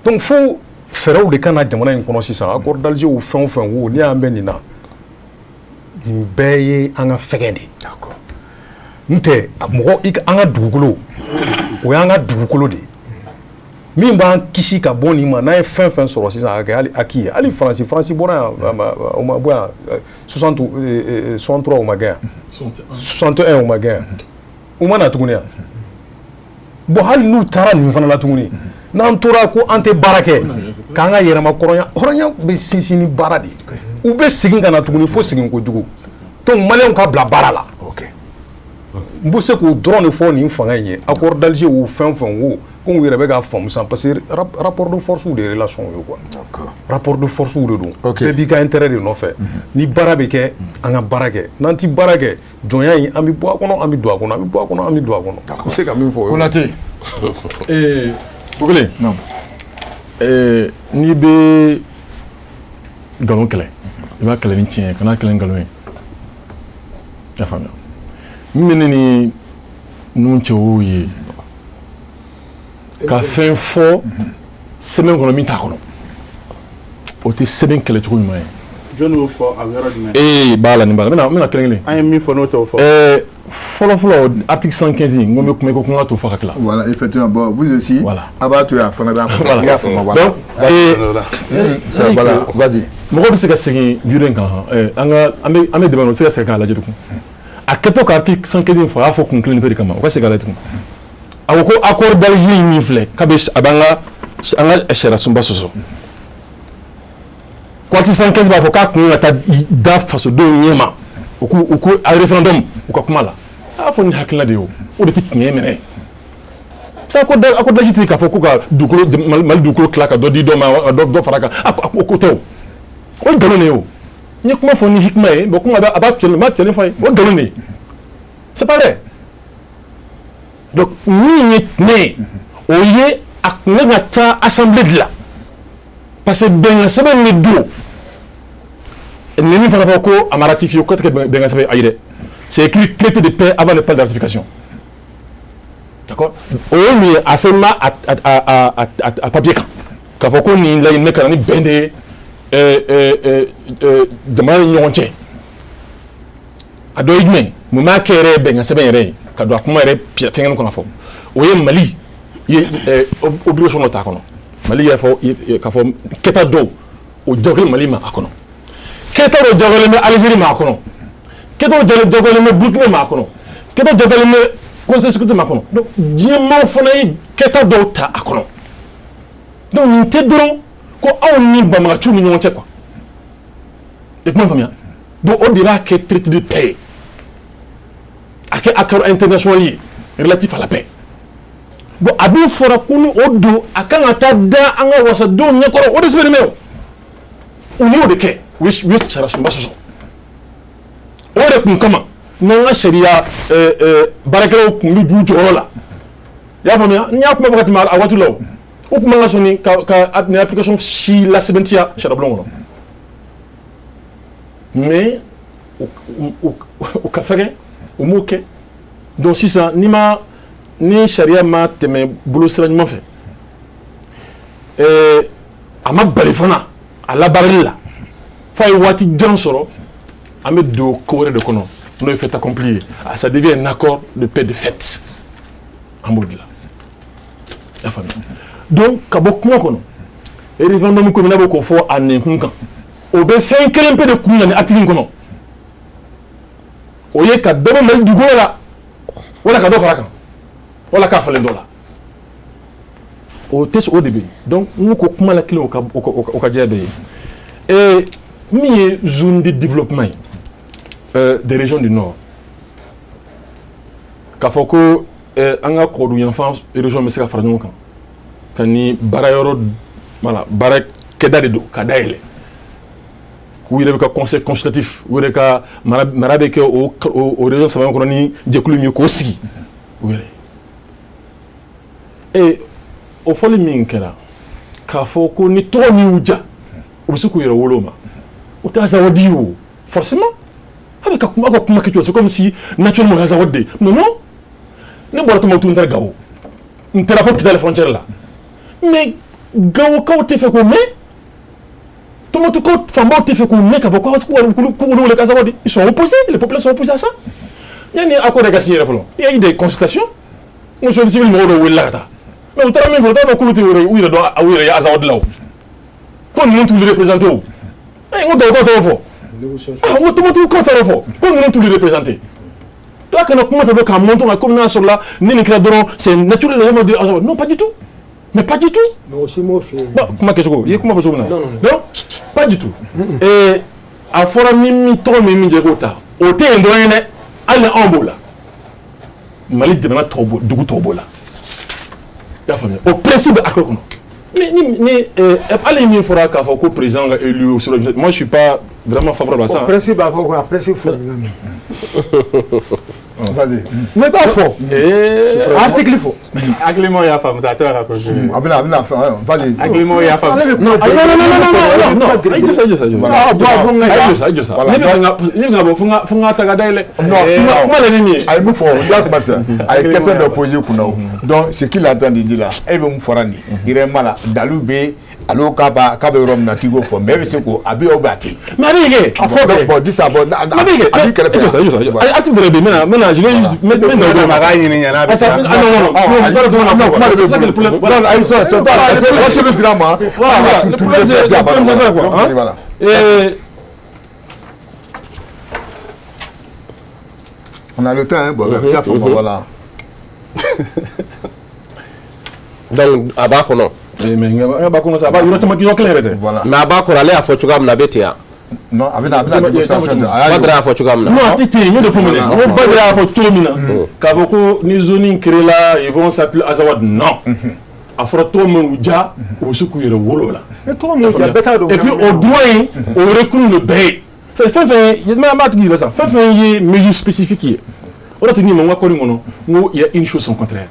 Donc fo fɛɛrɛw de ka na jamana in kɔnɔ sisan. Accord d'Alger o, fɛn o fɛn wo, n'i y'an bɛ nin na, nin bɛɛ ye an ka fɛgɛn de ye. N tɛ mɔgɔ i an ka dugukolo, o y'an ka dugukolo de ye min b'an kisi ka bɔ nin ma. N'a ye fɛn fɛn sɔrɔ sisan, a ka kɛ hali acquis ye, hali Faransi bɔra yan, o ma bɔ yan 60, 63, o ma gɛn yan, 61, o ma gɛn yan, u ma na tuguni yan. Bon, hali n'u taara nin fana la tuguni, n'an tora ko an tɛ baara kɛ k'an ka yɛrɛma hɔrɔnya, hɔrɔnya bɛ sinsin ni baara de ye, u bɛ segin ka na tuguni fo segin kojugu. Donc maliyɛnw ka bila baara la. N bɛ se k'o dɔrɔn de fɔ nin fanga in ye. Accord d'Alger wo, fɛn fɛn wo, ko u yɛrɛ bɛ k'a faamu sisan, parce que rapport de force de relation ye quoi, rapport de force de don. Bɛɛ b'i ka intérêt de nɔfɛ. Ni baara bɛ kɛ, an ka baara kɛ. N'an ti baara kɛ, jɔnya in, an bɛ bɔ a kɔnɔ, an bɛ don a kɔnɔ, an bɛ bɔ a kɔnɔ, an bɛ don a kɔnɔ. N bɛ se ka min fɔ o ye. Konate. Bukele, n'i bɛ nkalon kɛlɛ, i b'a kɛlɛ ni tiɲɛ ye, kana kɛlɛ ni nkalon ye. I y'a faamuya? Min bɛ ne ni ninnu cɛ, o ye ka fɛn fɔ sɛbɛn kɔnɔ min t'a kɔnɔ, o tɛ sɛbɛn kɛlɛcogo ɲuman ye. Jɔnni y'o fɔ? A bɛ yɔrɔ jumɛn? Ee, b'a la, nin b'a la, n bɛna kelen kelen. An ye min fɔ, n'o t'o fɔ. Fɔlɔ fɔlɔ, article 115, n ko n bɛ kuma, i ko ko n ka to fɔ ka tila. Voilà, effectivement. Bon, vous aussi. Voilà. A b'a to yen, a fana b'a fɔ. Voilà. I y'a faamu, voilà. Donc, Ça, voilà, vas-y. Mɔgɔ bɛ se ka segin vidéo in kan han, an ka an bɛ débat, o bɛ se ka segin k'a lajɛ tugun. A kɛtɔ ka article 115 fɔ, a y'a fɔ kun kelen pe de kama, o ka segin k'a lajɛ tugun. A ko ko accord d'Alger min filɛ, k'a bɛ a b'an ka an ka sariya sunba sɔsɔ. Ko article 115 b'a fɔ k'a kun ka taa da fasodenw ɲɛ ma, u k'u a référendum, u ka kuma la. A y'a fɔ ni hakilina de ye, o o de tɛ tiɲɛ minɛ. Sa accord d'Alger tɛ k'a fɔ ko ka dugukolo, Mali dugukolo tila ka dɔ di dɔ ma, ka dɔ fara a kan, a ko tɛ. O o ye nkalon de ye. O n ye kuma fɔ ni hikima ye. Bon, kuma a b'a cɛlen, n b'a cɛlen fɔ a ye, o ye nkalon de ye, c'est pas vrai. Donc min ye tiɲɛ ye, o ye a kun kan ka taa assemblée de la, parce que bɛnkan sɛbɛn de don. Nin min fana fɔ ko a ma ratifié, ko tɛ kɛ bɛnkan sɛbɛn, ayi dɛ, c'est écrit traité de paix avant de parler de ratification, d'accord? O ye mun ye? A sɛbɛnna a papier kan k'a fɔ ko nin laɲini bɛ ka na ni bɛn de ye jamana ni ɲɔgɔn cɛ. A dɔ ye jumɛn? Mun b'a kɛ yɛrɛ ye bɛnkan sɛbɛn yɛrɛ ye ka don a kuma yɛrɛ fɛngɛ kɔnɔ fɔ? O ye Mali ye obligation dɔ t'a kɔnɔ. Mali y'a fɔ k'a fɔ kɛta dɔw o jagoyalen Mali ma a kɔnɔ, kɛta dɔw jagoyalen bɛ Algérie ma a kɔnɔ, kɛta dɔw jagoyalen bɛ Burkina ma a kɔnɔ, kɛta dɔw jagoyalen bɛ Conseil de sécurité ma a kɔnɔ. Donc diɲɛ maaw fana ye kɛta dɔw ta a kɔnɔ. Donc nin tɛ dɔrɔn ko aw ni banbagaciw ni ɲɔgɔn cɛ quoi. I kuma faamuya? Donc o de b'a kɛ traité de paix ye, a kɛ accord international ye relatif à la paix. Bon, a dun fɔra ko ni o don, a kan ka taa da an ka wasadenw ɲɛkɔrɔ, o de sɛbɛnnen bɛ. O u y'o de kɛ, u ye sariya sunba sɔsɔ. O de kun kama n'an ka sariya baarakɛlaw kun bɛ d'u jɔyɔrɔ la, i y'a faamuya? N y'a kuma fɔ ka tɛmɛ a waati la, o o tun man ka sɔn ni ka nin application si lasɛbɛntiya sariya bulon kɔnɔ. Mais u ka fɛgɛn, u m'o kɛ. Donc sisan, n'i ma ni sariya ma tɛmɛ bolo sira ɲuman fɛ, a ma bali fana a labaarali la f'a ye waati jan sɔrɔ, an bɛ don ko wɛrɛ de kɔnɔ, n'o ye fait accompli ye. Ah, ça devient un accord de paix de fait, an b'o dilan, i y'a faamuya? Donc ka bɔ kuma kɔnɔ, référendum ko min n'a bɛ k'o fɔ a nɛnkun kan, o bɛ fɛn kelen pe de kun na ni article in kɔnɔ, o ye ka dɔ bɔ Mali dugukolo la, wala ka dɔ fara a kan, wala k'a falen dɔ la. O tɛ, o de bɛ yen. Donc n ko kuma la kelen, o ka jɛ bɛ ye. Min ye zone de développement ye des régions du nord, k'a fɔ ko an ka kɔdon yanfan région bɛ se ka fara ɲɔgɔn kan. Ka ni baara yɔrɔ, voilà, baarakɛda de don ka dayɛlɛ, k'u yɛrɛ bɛ ka conseil consultatif, u yɛrɛ ka mara bɛ kɛ o région saba in kɔnɔ ni jɛkulu min ye k'o sigi u yɛrɛ ye. O fɔli min kɛra k'a fɔ ko ni tɔgɔ min y'u ja, u bɛ se k'u yɛrɛ wolo o ma, o tɛ Azawadi ye o. Forcément a bɛ ka kuma, aw ka kuma kɛcogo, c'est comme si naturellement Azawadi de. Non, non, ne bɔra Tombouctou, n taara Gawo, n taara fo Kidali frontière la, mais Gawokaw tɛ fɛ k'o mɛn, Tombouctoukaw fanbaw tɛ fɛ k'o mɛn k'a fɔ k'olu wele k'Azawadi. Ils sont opposés, les populations sont opposées à ça. Yanni accord yɛrɛ ka signer yɛrɛ fɔlɔ, il y a eu des consultations. N ko société civile mɔgɔw dɔw wulila ka taa, mais u taara min fɔ, u t'a fɔ k'olu tɛ u yɛrɛ dɔn u yɛrɛ ye Azawadi la o, ko ninnu t'olu représenté o. N ko Gawokaw t'o fɔ, ah, n ko Tombouctoukaw t'o fɔ ko ninnu t'olu représenté. Toi, kana kuma fɛ k'a monter comme n'a sɔrɔ la ni nin kɛra dɔrɔn, c'est naturel, les gens vont dire Azawadi. Non, pas du tout, mais pas du tout. Mais aussi m'o fɛ yen. Bon, kuma kɛcogo, i ye kuma fɔ cogo min na. Non, non, non, pas du tout. Et a fɔra ni min tɔgɔ min jɛ k'o ta, o tɛ yen dɔrɔn ye dɛ, hali ni anw b'o la, Mali jamana tɔw b'o, dugu tɔw b'o la, i y'a faamuya, o principe bɛ accord kɔnɔ. Mais ni hali min fɔra k'a fɔ ko président ka élu sur, moi je suis pas vraiment favorable à ça. O principe b'a fɔ ko a principe fɔ nin na. Vas-y. Mais b'a fɔ. Article fɔ. Hakilimaw y'a faamu sa, a tɛ ka continuer. A bɛna fɛn, vas-y. Hakilimaw y'a faamu. Non, non, non, non, non, non, non, ayi, jɔ sa, jɔ sa, jɔ sa. Ah, bon, bon, Ayi, jɔ sa, jɔ sa. Voilà. Ne bɛ ka ne bɛ ka bɔ fo n ka ta ka dayɛlɛ. Non, kuma la ni min ye. A ye mun fɔ, i y'a kuma sisan, a ye question dɔ poser kunna o. Donc ce qu'il entend de dire là, e bɛ mun fɔra nin ye yɛrɛ ma la, dalu bɛ ale k'a bɛ yɔrɔ min na k'i k'o fɔ, mais e bɛ se k'o a bɛ yen ou bien a tɛ yen. Mais a bɛ kɛ. A fɔ donc bon, dis ça, bon, A bɛ kɛ. a b'i kɛrɛfɛ. Jɔ sa, jɔ sa, jɔ sa. Article dɔ de bɛ yen, n bɛna, je vais juste mettre Ma k'a ɲini ɲana a bɛ Ah, ça, ah, non, non, non, non, non, kuma de c'est ça que le problème. Voilà. Non, ayi, c'est pas waati bɛ dira ma. Voilà, le problème, c'est ça, quoi, hein. Voilà. Et On a le temps, hein, bon, i y'a faamu, voilà. Donc a b'a kɔnɔ. Mais n ka b'a kɔnɔ sa, a b'a yɔrɔ caman, yɔrɔ kelen yɛrɛ tɛ. Voilà. Mais a b'a kɔnɔ, ale y'a fɔ cogoya min na, a bɛ ten yan. Non, a bɛna négociation a y'a Badara y'a fɔ cogoya min na. Non, a tɛ ten, n y'o de fɔ mun ye. N ko Badara y'a fɔ cogo min na, k'a fɔ ko ni zone in créé la, ils vont s'appeler Azawad. Non. A fɔra tɔgɔ min y'u ja, u bɛ se k'u yɛrɛ wolo o la. Mais tɔgɔ mun ja, bɛɛ t'a dɔn. Et puis o droit in, o recul le bɛɛ ye. C'est fɛn fɛn ye, n b'a tigi yɛrɛ sa, fɛn fɛn ye mesure spécifique ye. O de tun ye n ka accord in kɔnɔ, n ko il y a une chose son contraire.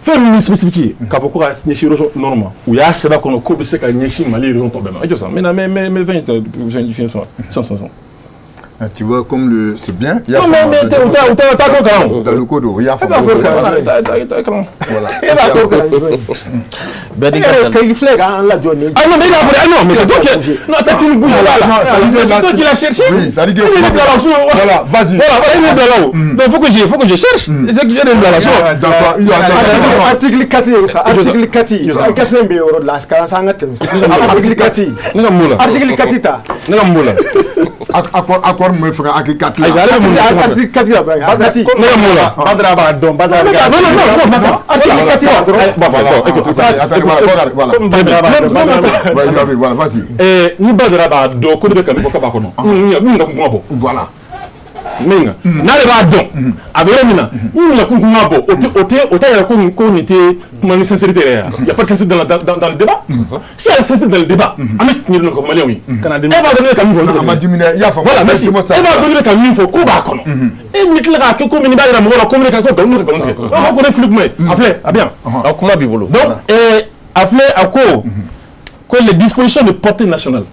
Fɛn min spécifique ye, k'a fɔ ko ka ɲɛsin région nord ma, u y'a sɛbɛn kɔnɔ k'o bɛ se ka ɲɛsin Mali région tɔ bɛɛ ma. I jɔ sa, n bɛna n bɛ fɛn fɛn sɔn. Ah, tu vois comme le c'est bien. Non, mais o t'a ko kalan o. Dalu ko don, i y'a faamu. E b'a ko kalan. Voilà, t'a kalan. Voilà. E b'a ko kalan jumɛn? Bɛɛ E n'i ka yɛrɛ k'i filɛ k'an lajɔ nin. Ah non, mais il a ah non, mais c'est toi qui. Non, attends, tu ne bouges pas là. Non, ça veut dire Mais c'est toi qui l'as cherché. Oui, ça veut dire. Il est là là. Voilà, vas-y. Voilà, voilà, il est là là. Donc faut que je cherche. C'est que je est là là. D'accord. Il y a Article 4 ye sa, article 4 gafe bɛ yɔrɔ la, kalan sa, an ka tɛmɛ. Article 4. Ne ka mun b'o la? Article 4 ta. Ne ka mun b'o la? Accord mun bɛ fɛ ka article 4 la. Ayi, ale bɛ mun de Article 4 la, 4. Ne ka mun b'o la? Badara b'a dɔn, Badara bɛ Non, non, non, non, attends. Article 4 la dɔrɔn. Bon, Voilà, bon, écoute, attendez, attendez, voilà, voilà. Très bien. Voilà, voilà, vas-y. Ni Badara b'a dɔn ko ne bɛ ka min fɔ k'a b'a kɔnɔ, min ka kuma bɔ. Voilà. Min n'ale b'a dɔn a bɛ yɔrɔ min na, min ka kuma bɔ, o tɛ yɛrɛ ko nin tɛ kuma ni sincérité yɛrɛ ye. Il y a pas de sincérité dans le débat. Si y a la sincérité dans le débat, an bɛ tiɲɛ de fɔ Maliyɛnw ye. Kana E b'a dɔn ne bɛ ka min fɔ. A ma dimi dɛ, i y'a faamu. Voilà, merci. E b'a dɔn ne bɛ ka min fɔ ko b'a kɔnɔ. E bɛ tila k'a kɛ komi n'i b'a yira mɔgɔw la ko ne ka ko nkalon tigɛ. O b'a ko ne fili kuma ye. A filɛ, a bɛ yan. A kuma b'i bolo. Donc a filɛ, a ko les dispositions de portée nationale,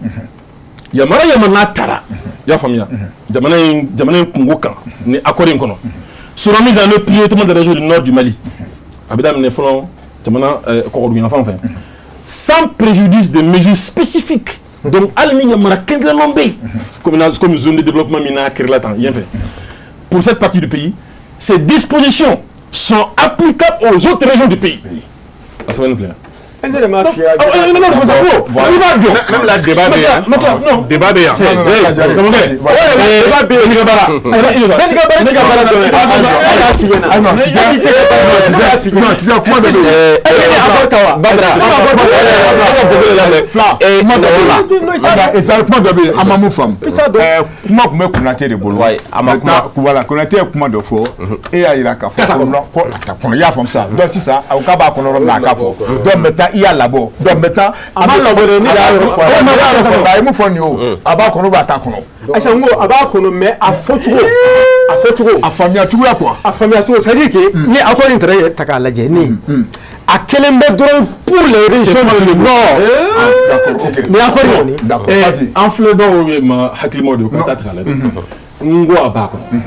yamaruya yamaruya n'a taara, i y'a faamuya, jamana in kungo kan ni accord in kɔnɔ, seront mises en œuvre prioritairement dans les régions du nord du Mali, a bɛ daminɛ fɔlɔ jamana kɔgɔdugu yanfan fɛ, sans préjudice des mesures spécifiques. Donc hali ni yamaruya kɛrɛnkɛrɛnnenw bɛ yen, comme zone de développement min n'a créé la tan yen fɛ pour cette partie du pays, ces dispositions sont applicables aux autres régions du pays. A sɛbɛnni filɛ. Ne de m'a f'i ye. Ah, non, non, non, ça i b'a dɔn. Même la débat bɛ yan. Maintenant, non. Débat bɛ yan. C'est, hey, karamɔgɔkɛ. Débat bɛ yen, n'i ka baara. Ne ka baara, ne ka baara dɔn. Ne y'a f'i ɲɛna. Ah non, Ne tɛ ka baara dɔn, ne y'a f'i ɲɛna. Non, tu sais, kuma dɔ bɛ yen. E ye accord ta wa? Badara, e ka bobele lamɛn. Fila, kuma dɔ bɛ yen. Ada, exact, kuma dɔ bɛ yen, an ma mun faamu. Kuma tun bɛ Konate de bolo. Ouais, a ma kuma. Maintenant, voilà, Konate ye kuma dɔ fɔ, e y'a yira k'a fɔ ko non, ko a t'a kɔnɔ, i y'a faamu sisan. Donc sisan, a ko k'a b'a kɔnɔ yɔrɔ min na, a k'a fɔ. Donc maintenant, i y'a labɔ. Donc maintenant A m'a labɔ dɛ, ne de y'a yɔrɔ fɔ a ye. a y'a yɔrɔ fɔ, a ye mun fɔ nin ye o, a b'a kɔnɔ ou bien a t'a kɔnɔ? Ayisa, n ko a b'a kɔnɔ, mais a fɔcogo, a fɔcogo. A faamuya cogoya quoi. A faamuya cogo, c'est à dire que n'i ye accord in ta k'a lajɛ, nin a kelen bɛ dɔrɔn pour les régions du nord. D'accord, ok. Nin accord in kɔni. D'accord, vas-y. An filɛbagaw ye ma hakilimaw de ye, u ka taa ta k'a lajɛ. N ko a b'a kɔnɔ,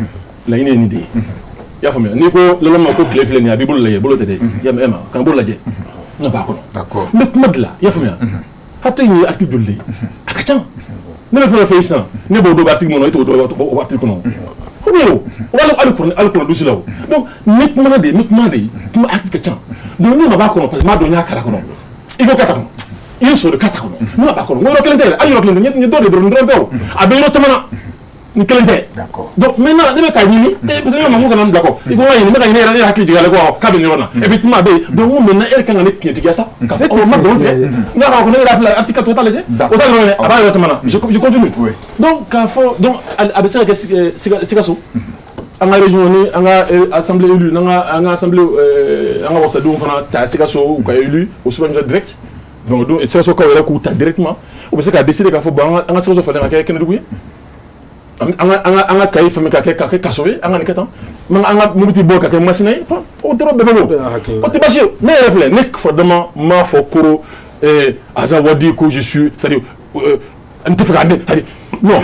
laɲini ye nin de ye, i y'a faamuya? N'i ko lɔlɔ ma ko tile filɛ nin ye, a b'i bolo lajɛ, bolo tɛ dɛ, i y'a mɛn, e ma kana bolo lajɛ, n ka b'a kɔnɔ. D'accord. N bɛ kuma dilan, i y'a faamuya? Article in ye article joli de ye? A ka ca. Ne bɛ fɛn o fɛn fɔ sisan, ne b'o dɔn bɛ article min kɔnɔ, e t'o dɔn o article kɔnɔ ou bien o hali hali kuranɛ, hali kuranɛ dusu la o. Donc ni kuma de, ni kuma de ye, kuma article ka ca. Donc ne ma b'a kɔnɔ parce que n b'a dɔn, n y'a kalan kɔnɔ. I ko k'a ta kɔnɔ, i ye sɔrɔ k'a ta kɔnɔ, ne ma b'a kɔnɔ. N ko yɔrɔ kelen tɛ yɛrɛ, hali yɔrɔ kelen tɛ. N ye dɔ de dɔrɔn, dɔrɔn tɛ o, a bɛ yɔrɔ caman na, ni kelen tɛ. D'accord. Donc maintenant ne bɛ k'a ɲini parce que ne ma ko kana n bila kɔ, i ko n ka ɲini, n bɛ ka ɲini yɛrɛ, ne hakili jigin a la ko k'a bɛ nin yɔrɔ la. Effectivement a bɛ yen. Donc n ko maintenant e yɛrɛ kan ka ne tiɲɛtigiya sa k'a fɔ ɔ ma nkalon tigɛ, n k'a ko ne yɛrɛ filɛ, article 4 t'a lajɛ, o t'a yɔrɔ a b'a yɔrɔ caman na. Je continue. Oui. Donc k'a fɔ, donc a bɛ se ka kɛ Sikaso, an ka région ni an ka assemblée élu, n'an ka an ka assemblée, an ka wasadenw fana ta Sikaso, u ka élu au suffrage direct. Donc Sikasokaw yɛrɛ k'u ta directement, u bɛ se ka décider k'a fɔ bon, an ka Sikaso falen ka kɛ Kɛnɛdugu ye, an ka Kayi fɛn ka kɛ Kaso ye, an ka nin kɛ tan, an ka Mopti bɔ ka kɛ Masina ye, o dɔrɔn bɛɛ bɛ bɔ, o tɛ baasi ye. Ne yɛrɛ filɛ, ne fadama m'a fɔ koro Azawadi ko je suis, c'est à dire n tɛ fɛ ka ne, c'est à dire non,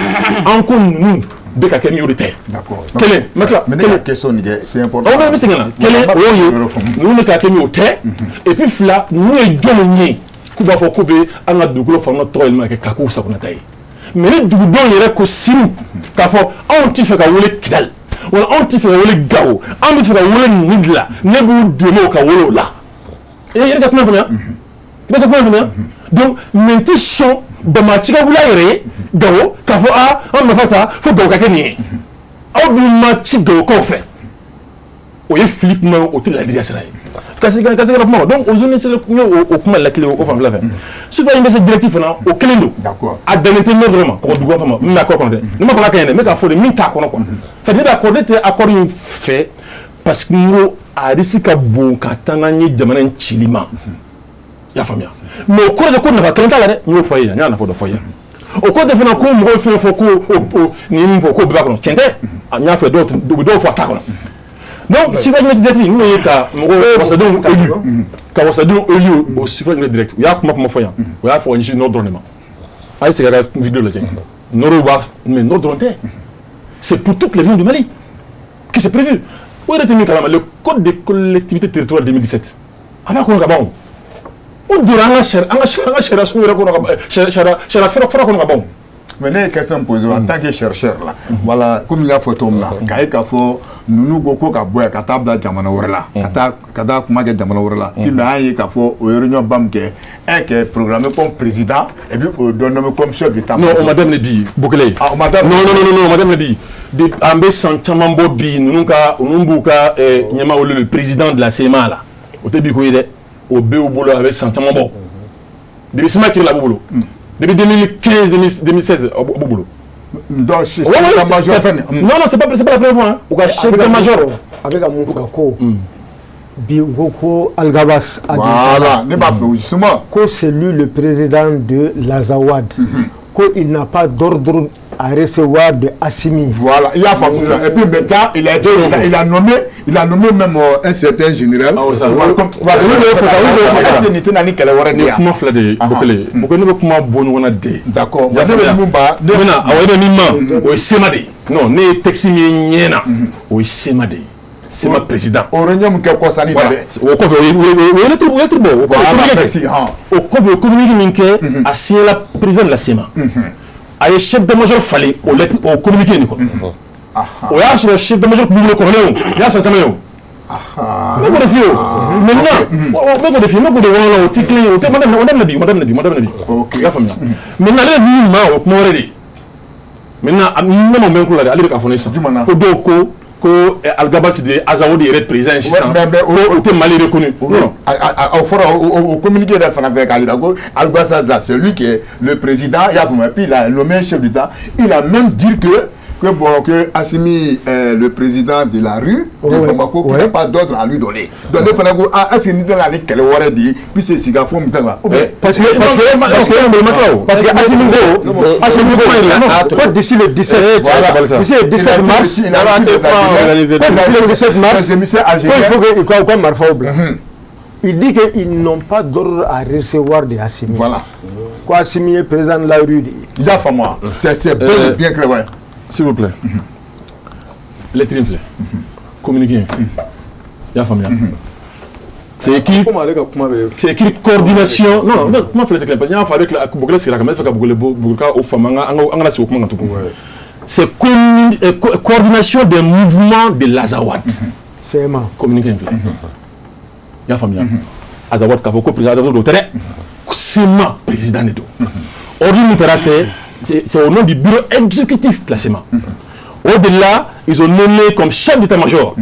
an ko ninnu bɛ ka kɛ min ye, o de tɛ. D'accord. Kelen n bɛ tila. Mais ne ka question nin kɛ, c'est important. Awɔ, n bɛ segin ka na. Kelen, o y'o ye, ninnu bɛ ka kɛ min ye, o tɛ. Et puis fila, ninnu ye jɔnw ye k'u b'a fɔ k'u bɛ an ka dugukolo fan dɔ tɔgɔ yɛlɛma ka kɛ k'a k'u sagonata ye? Mais ni dugudenw yɛrɛ ko sini k'a fɔ anw tɛ fɛ ka wele Kidali, wala anw tɛ fɛ ka wele Gawo, an bɛ fɛ ka wele ninnu de la, ne b'u dɛmɛ o ka wele o la. E yɛrɛ ka kuma faamuya, i bɛ ka kuma faamuya. Donc mais n tɛ sɔn banbaanci ka wuli a yɛrɛ ye Gawo k'a fɔ aa, an nafa ta fo Gawo ka kɛ nin ye. Aw dun ma ci Gawokaw fɛ, o ye fili kuma ye, o tɛ ladiriya sira ye. Ka se ka kuma ma. Donc o zone n ye o kuma lakile o fanfɛla fɛ. Sufɛ in bɛ se direct fana, o kelen don. D'accord. A dannen tɛ nord dɔrɔn ma, kɔgɔdugu fan ma, min bɛ accord kɔnɔ dɛ, ne ma fɔ k'a ka ɲi dɛ, n bɛ k'a fɔ de min t'a kɔnɔ quoi. C'est à dire ne bɛ accord, ne tɛ accord in fɛ parce que n ko a risque ka bon ka taa n'an ye jamana in cili ma, i y'a faamuya? Mais o kɔrɔ tɛ ko nafa kelen t'a la dɛ. N y'o fɔ e ye, n y'a nafa dɔ fɔ e ye. O kɔrɔ tɛ fana ko mɔgɔw fɛn fɔ ko o nin ye min fɔ k'o bɛɛ b'a kɔnɔ, tiɲɛ tɛ. A n y'a fɔ dɔw u bɛ dɔw fɔ a t'a kɔnɔ. Donc suffrage direct, n'o ye ka mɔgɔw wasadenw élu, ka wasadenw élu au suffrage direct, u y'a kuma fɔ yan, u y'a fɔ ɲɛsin nord dɔrɔn de ma. A ye segin a ka vidéo lajɛ, nord b'a, mais nord dɔrɔn tɛ, c'est pour toutes les régions du Mali que c'est prévu. O yɛrɛ tɛ min kalama, le code des collectivités territoriales 2017, a b'a kɔnɔ ka ban. O donna an ka sariya sun yɛrɛ kɔnɔ ka ban, sariya fɔlɔ kɔnɔ ka ban. Mais ne ye question posée en tant que chercheur là. Voilà, comme i y'a fɔ cogo min na, k'a ye k'a fɔ ninnu ko ka bɔ yan ka taa bila jamana wɛrɛ la, ka taa kuma kɛ jamana wɛrɛ la. Puis mais an ye k'a fɔ o ye réunion ba min kɛ, un qui est programmé comme président et puis o dɔ nommé comme chef d'État. Non, o ma daminɛ bi, Bokele. Ah, o ma daminɛ. Non, non, non, non, o ma daminɛ bi. An bɛ san caman bɔ bi, ninnu ka ninnu b'u ka ɲɛmaa wele le président de la CMA la. O tɛ bi ko ye dɛ. O bɛ u bolo, a bɛ san caman bɔ. Depuis CMA créé la, a b'u bolo. Depuis 2015, 2016, a b'u bolo. Donc chef Ouais, d'état-major fɛn. Non, non, c'est pas la première fois, hein. U ka chef d'état-major. A bɛ ka mun fɔ ko bi, u ko Alghabass. Voilà, ne b'a fɛ justement. Ko c'est lui le président de l'Azawad, ko il n'a pas d'ordre à recevoir de Assimi. Voilà, il a faamu sisan. Et puis maintenant, il a, il a, il a nommé, il a nommé même un certain général. Ah, oui, ça. Voilà, comme, voilà, Oui, oui, nin tɛna ni kɛlɛ wɛrɛ de Ni yan. kuma fila de ye, Bokele. Bokele, ne bɛ kuma bɔ ɲɔgɔn na de. D'accord. Mais ne bɛ mun ba Ne bɛna, awɔ, e bɛ min ma, o ye CMA de ye. Non, ne ye texte min ye ɲɛ na, o ye CMA de ye. CMA président. O réunion min kɛ kɔsani na Voilà. dɛ. O kɔfɛ, o ye lettre bɔ. O kɔfɛ, Voilà, communiqué kɛ. merci. Han. O kɔfɛ, o ye communiqué min kɛ, a signé la président de la CMA. A ye chef d'état-major falen o lettre, o communiqué nin kɔnɔ. O y'a sɔrɔ chef d'état-major tun b'u bolo kɔrɔlen o, o y'a san caman ye o. Ne b'o de f'i ye o. Maintenant, n bɛ k'o de f'i ye, n bɛ k'o de walawala, o tɛ kelen ye, o tɛ ma daminɛ, o daminɛ bi, o ma daminɛ bi, o ma daminɛ bi. Ok. I y'a faamuya? Maintenant, ale bɛ min ma, o ye kuma wɛrɛ de ye. Maintenant, ne ma mɛn ko la dɛ, ale bɛ k'a fɔ ne sisan. Jumɛn na? Ko dɔw ko Alghabass de ye Azawad yɛrɛ président ye sisan. Mais Ko o tɛ Mali reconnu. Non. O fɔra o communiqué yɛrɛ fana fɛ k'a jira ko Alghabass là, c'est lui qui est le président, i y'a faamu? Et puis il a nommé chef d'État. Il a même dit que Que bon, que Assimi est le président de la rue de Bamako, qu'il n'y a pas d'ordre à lui donner. Donc ne fana ko, ah, est-ce que ni tɛna ni kɛlɛ wɛrɛ de ye, puisque sigafo min tɛ la, ou bien Parce que Assimi ko d'ici le 17, Voilà. d'ici le 17 mars, Il a d'ici le 17 mars, Les émissaires ko il algériens. Faut que u ka marifaw bila. Il dit qu'ils n'ont pas d'ordre à recevoir de Assimi. Voilà. Ko Assimi ye président de la rue de ye. I y'a faamu wa? C'est bien, bien clair, ouais. S'il vous plaît. Lettre in filɛ. Communiqué in filɛ. I y'a faamuya? C'est écrit. Komi ale ka kuma bɛ C'est écrit coordination. Non, non, kuma filɛ tɛ kelen, parce que n y'a fɔ avec la Bougoula sigira kan, n bɛ fɛ ka Bougoula Bougoula ka o faamu, an ka na sigi o kuma kan tugun. C'est coordination des mouvements de l'Azawad. CMA. Communiqué in filɛ. I y'a faamuya? Azawad, k'a fɔ ko président Azawad o tɛ dɛ. CMA président de don. Ordre min taara, c'est au nom du bureau exécutif de la CMA. Au-delà, ils ont nommé comme chef d'état-major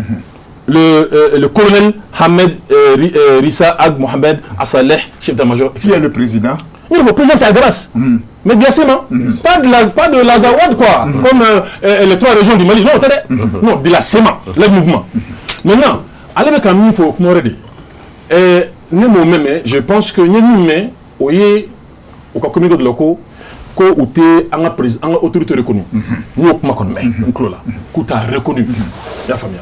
le colonel Hamed Rissa Ag Mohamed Assaleh, chef d'état-major. Qui est le président? Oui, le président, c'est Ag Ras. Mais de la CMA. Pas de l'Azawad, quoi. Comme les trois régions du Mali. Non, attendez. Non, de la CMA, le mouvement. Maintenant, allez avec un min fɔ o kuma wɛrɛ de. Ne m'o mɛn, mais je pense que n ye min mɛn, o ye u ka communiqué dɔ la ko u tɛ an ka président, an ka autorité reconnu. N y'o kuma kɔni mɛn n tulo la, k'u t'a reconnu. I y'a faamuya?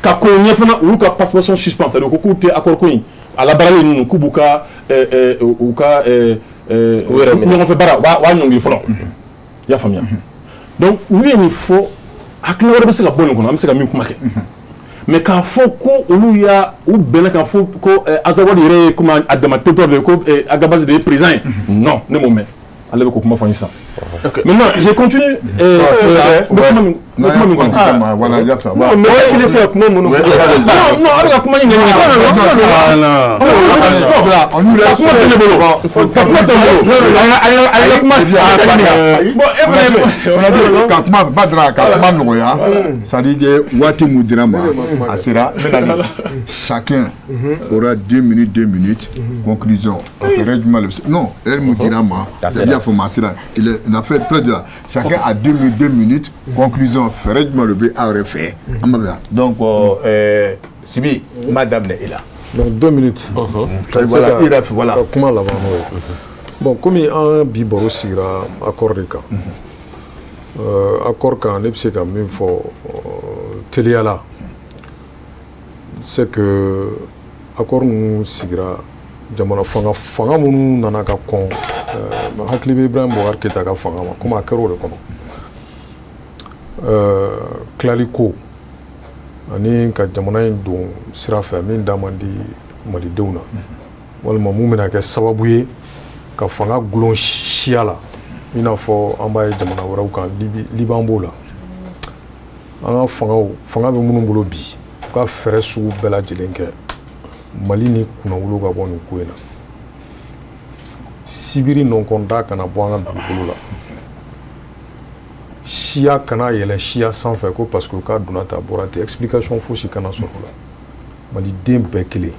Ka ko ɲɛ fana, u y'u ka participation suspend, c'est à dire ko k'u tɛ accord ko in a labaarali ninnu, k'u b'u ka u ka U yɛrɛ minɛ. ɲɔgɔn fɛ baara, u b'a ɲɔngiri fɔlɔ. I y'a faamuya? Donc n'u ye nin fɔ, hakilina wɛrɛ bɛ se ka bɔ nin kɔnɔ, an bɛ se ka min kuma kɛ. Mais k'a fɔ ko olu y'a u bɛnna k'a fɔ ko Azawad yɛrɛ ye comme a dama territoire de ye, ko Ag Abbas de ye président ye, non, ne m'o mɛn. Ale bɛ k'o kuma fɔ n ye sisan. Maintenant, je continue. C'est ça. N bɛ kuma min, n bɛ kuma min kɔnɔ. Voilà, il y a ça. Non, mais e kelen se ka kuma minnu fɔ. Non, non, a bɛ ka kuma ɲini ɲini. Voilà, on nous laisse. Kuma tɛ ne bolo. Ka kuma tɛ ne bolo. A ye kuma bon, e fana On a dit ka kuma Badara, ka kuma nɔgɔya, c'est à dire que waati mun dira ma, a sera. N bɛna di, chacun aura 2 minutes, 2 minutes, conclusion. Fɛɛrɛ jumɛn de bɛ se, non, heure mun dira ma, i y'a fɔ, a sera, il a fait près de la, chacun a 2 minutes, 2 minutes, conclusion. Fɛɛrɛ jumɛn de bɛ aw yɛrɛ fɛ an b'a fɛ? Donc Sibi, n b'a daminɛ e la. Donc 2 minutes. Voilà, i yɛrɛ fɛ, voilà. Ka kuma laban n'o ye. Bon, komi an bi baro sigira accord de kan, accord kan, ne bɛ se ka min fɔ teliya la, c'est que accord ninnu sigira jamana fanga minnu nana ka kɔn, hakili bɛ Ibrahim Boubacar Keïta ka fanga ma, komi a kɛra o de kɔnɔ, tilali ko ani ka jamana in don sira fɛ min da man di malidenw na, walima mun bɛna kɛ sababu ye ka fanga gulon siya la, i n'a fɔ an b'a ye jamana wɛrɛw kan, Liban b'o la. An ka fangaw, fanga bɛ minnu bolo bi, u ka fɛɛrɛ sugu bɛɛ lajɛlen kɛ Mali ni kunnawolo ka bɔ nin ko in na. Sibiri nɔnkɔnda kana bɔ an ka dugukolo la, siya kana yɛlɛ siya sanfɛ, ko parce que k'a donna tan, a bɔra ten, explication fosi kana sɔrɔ o la. Maliden bɛɛ kelen.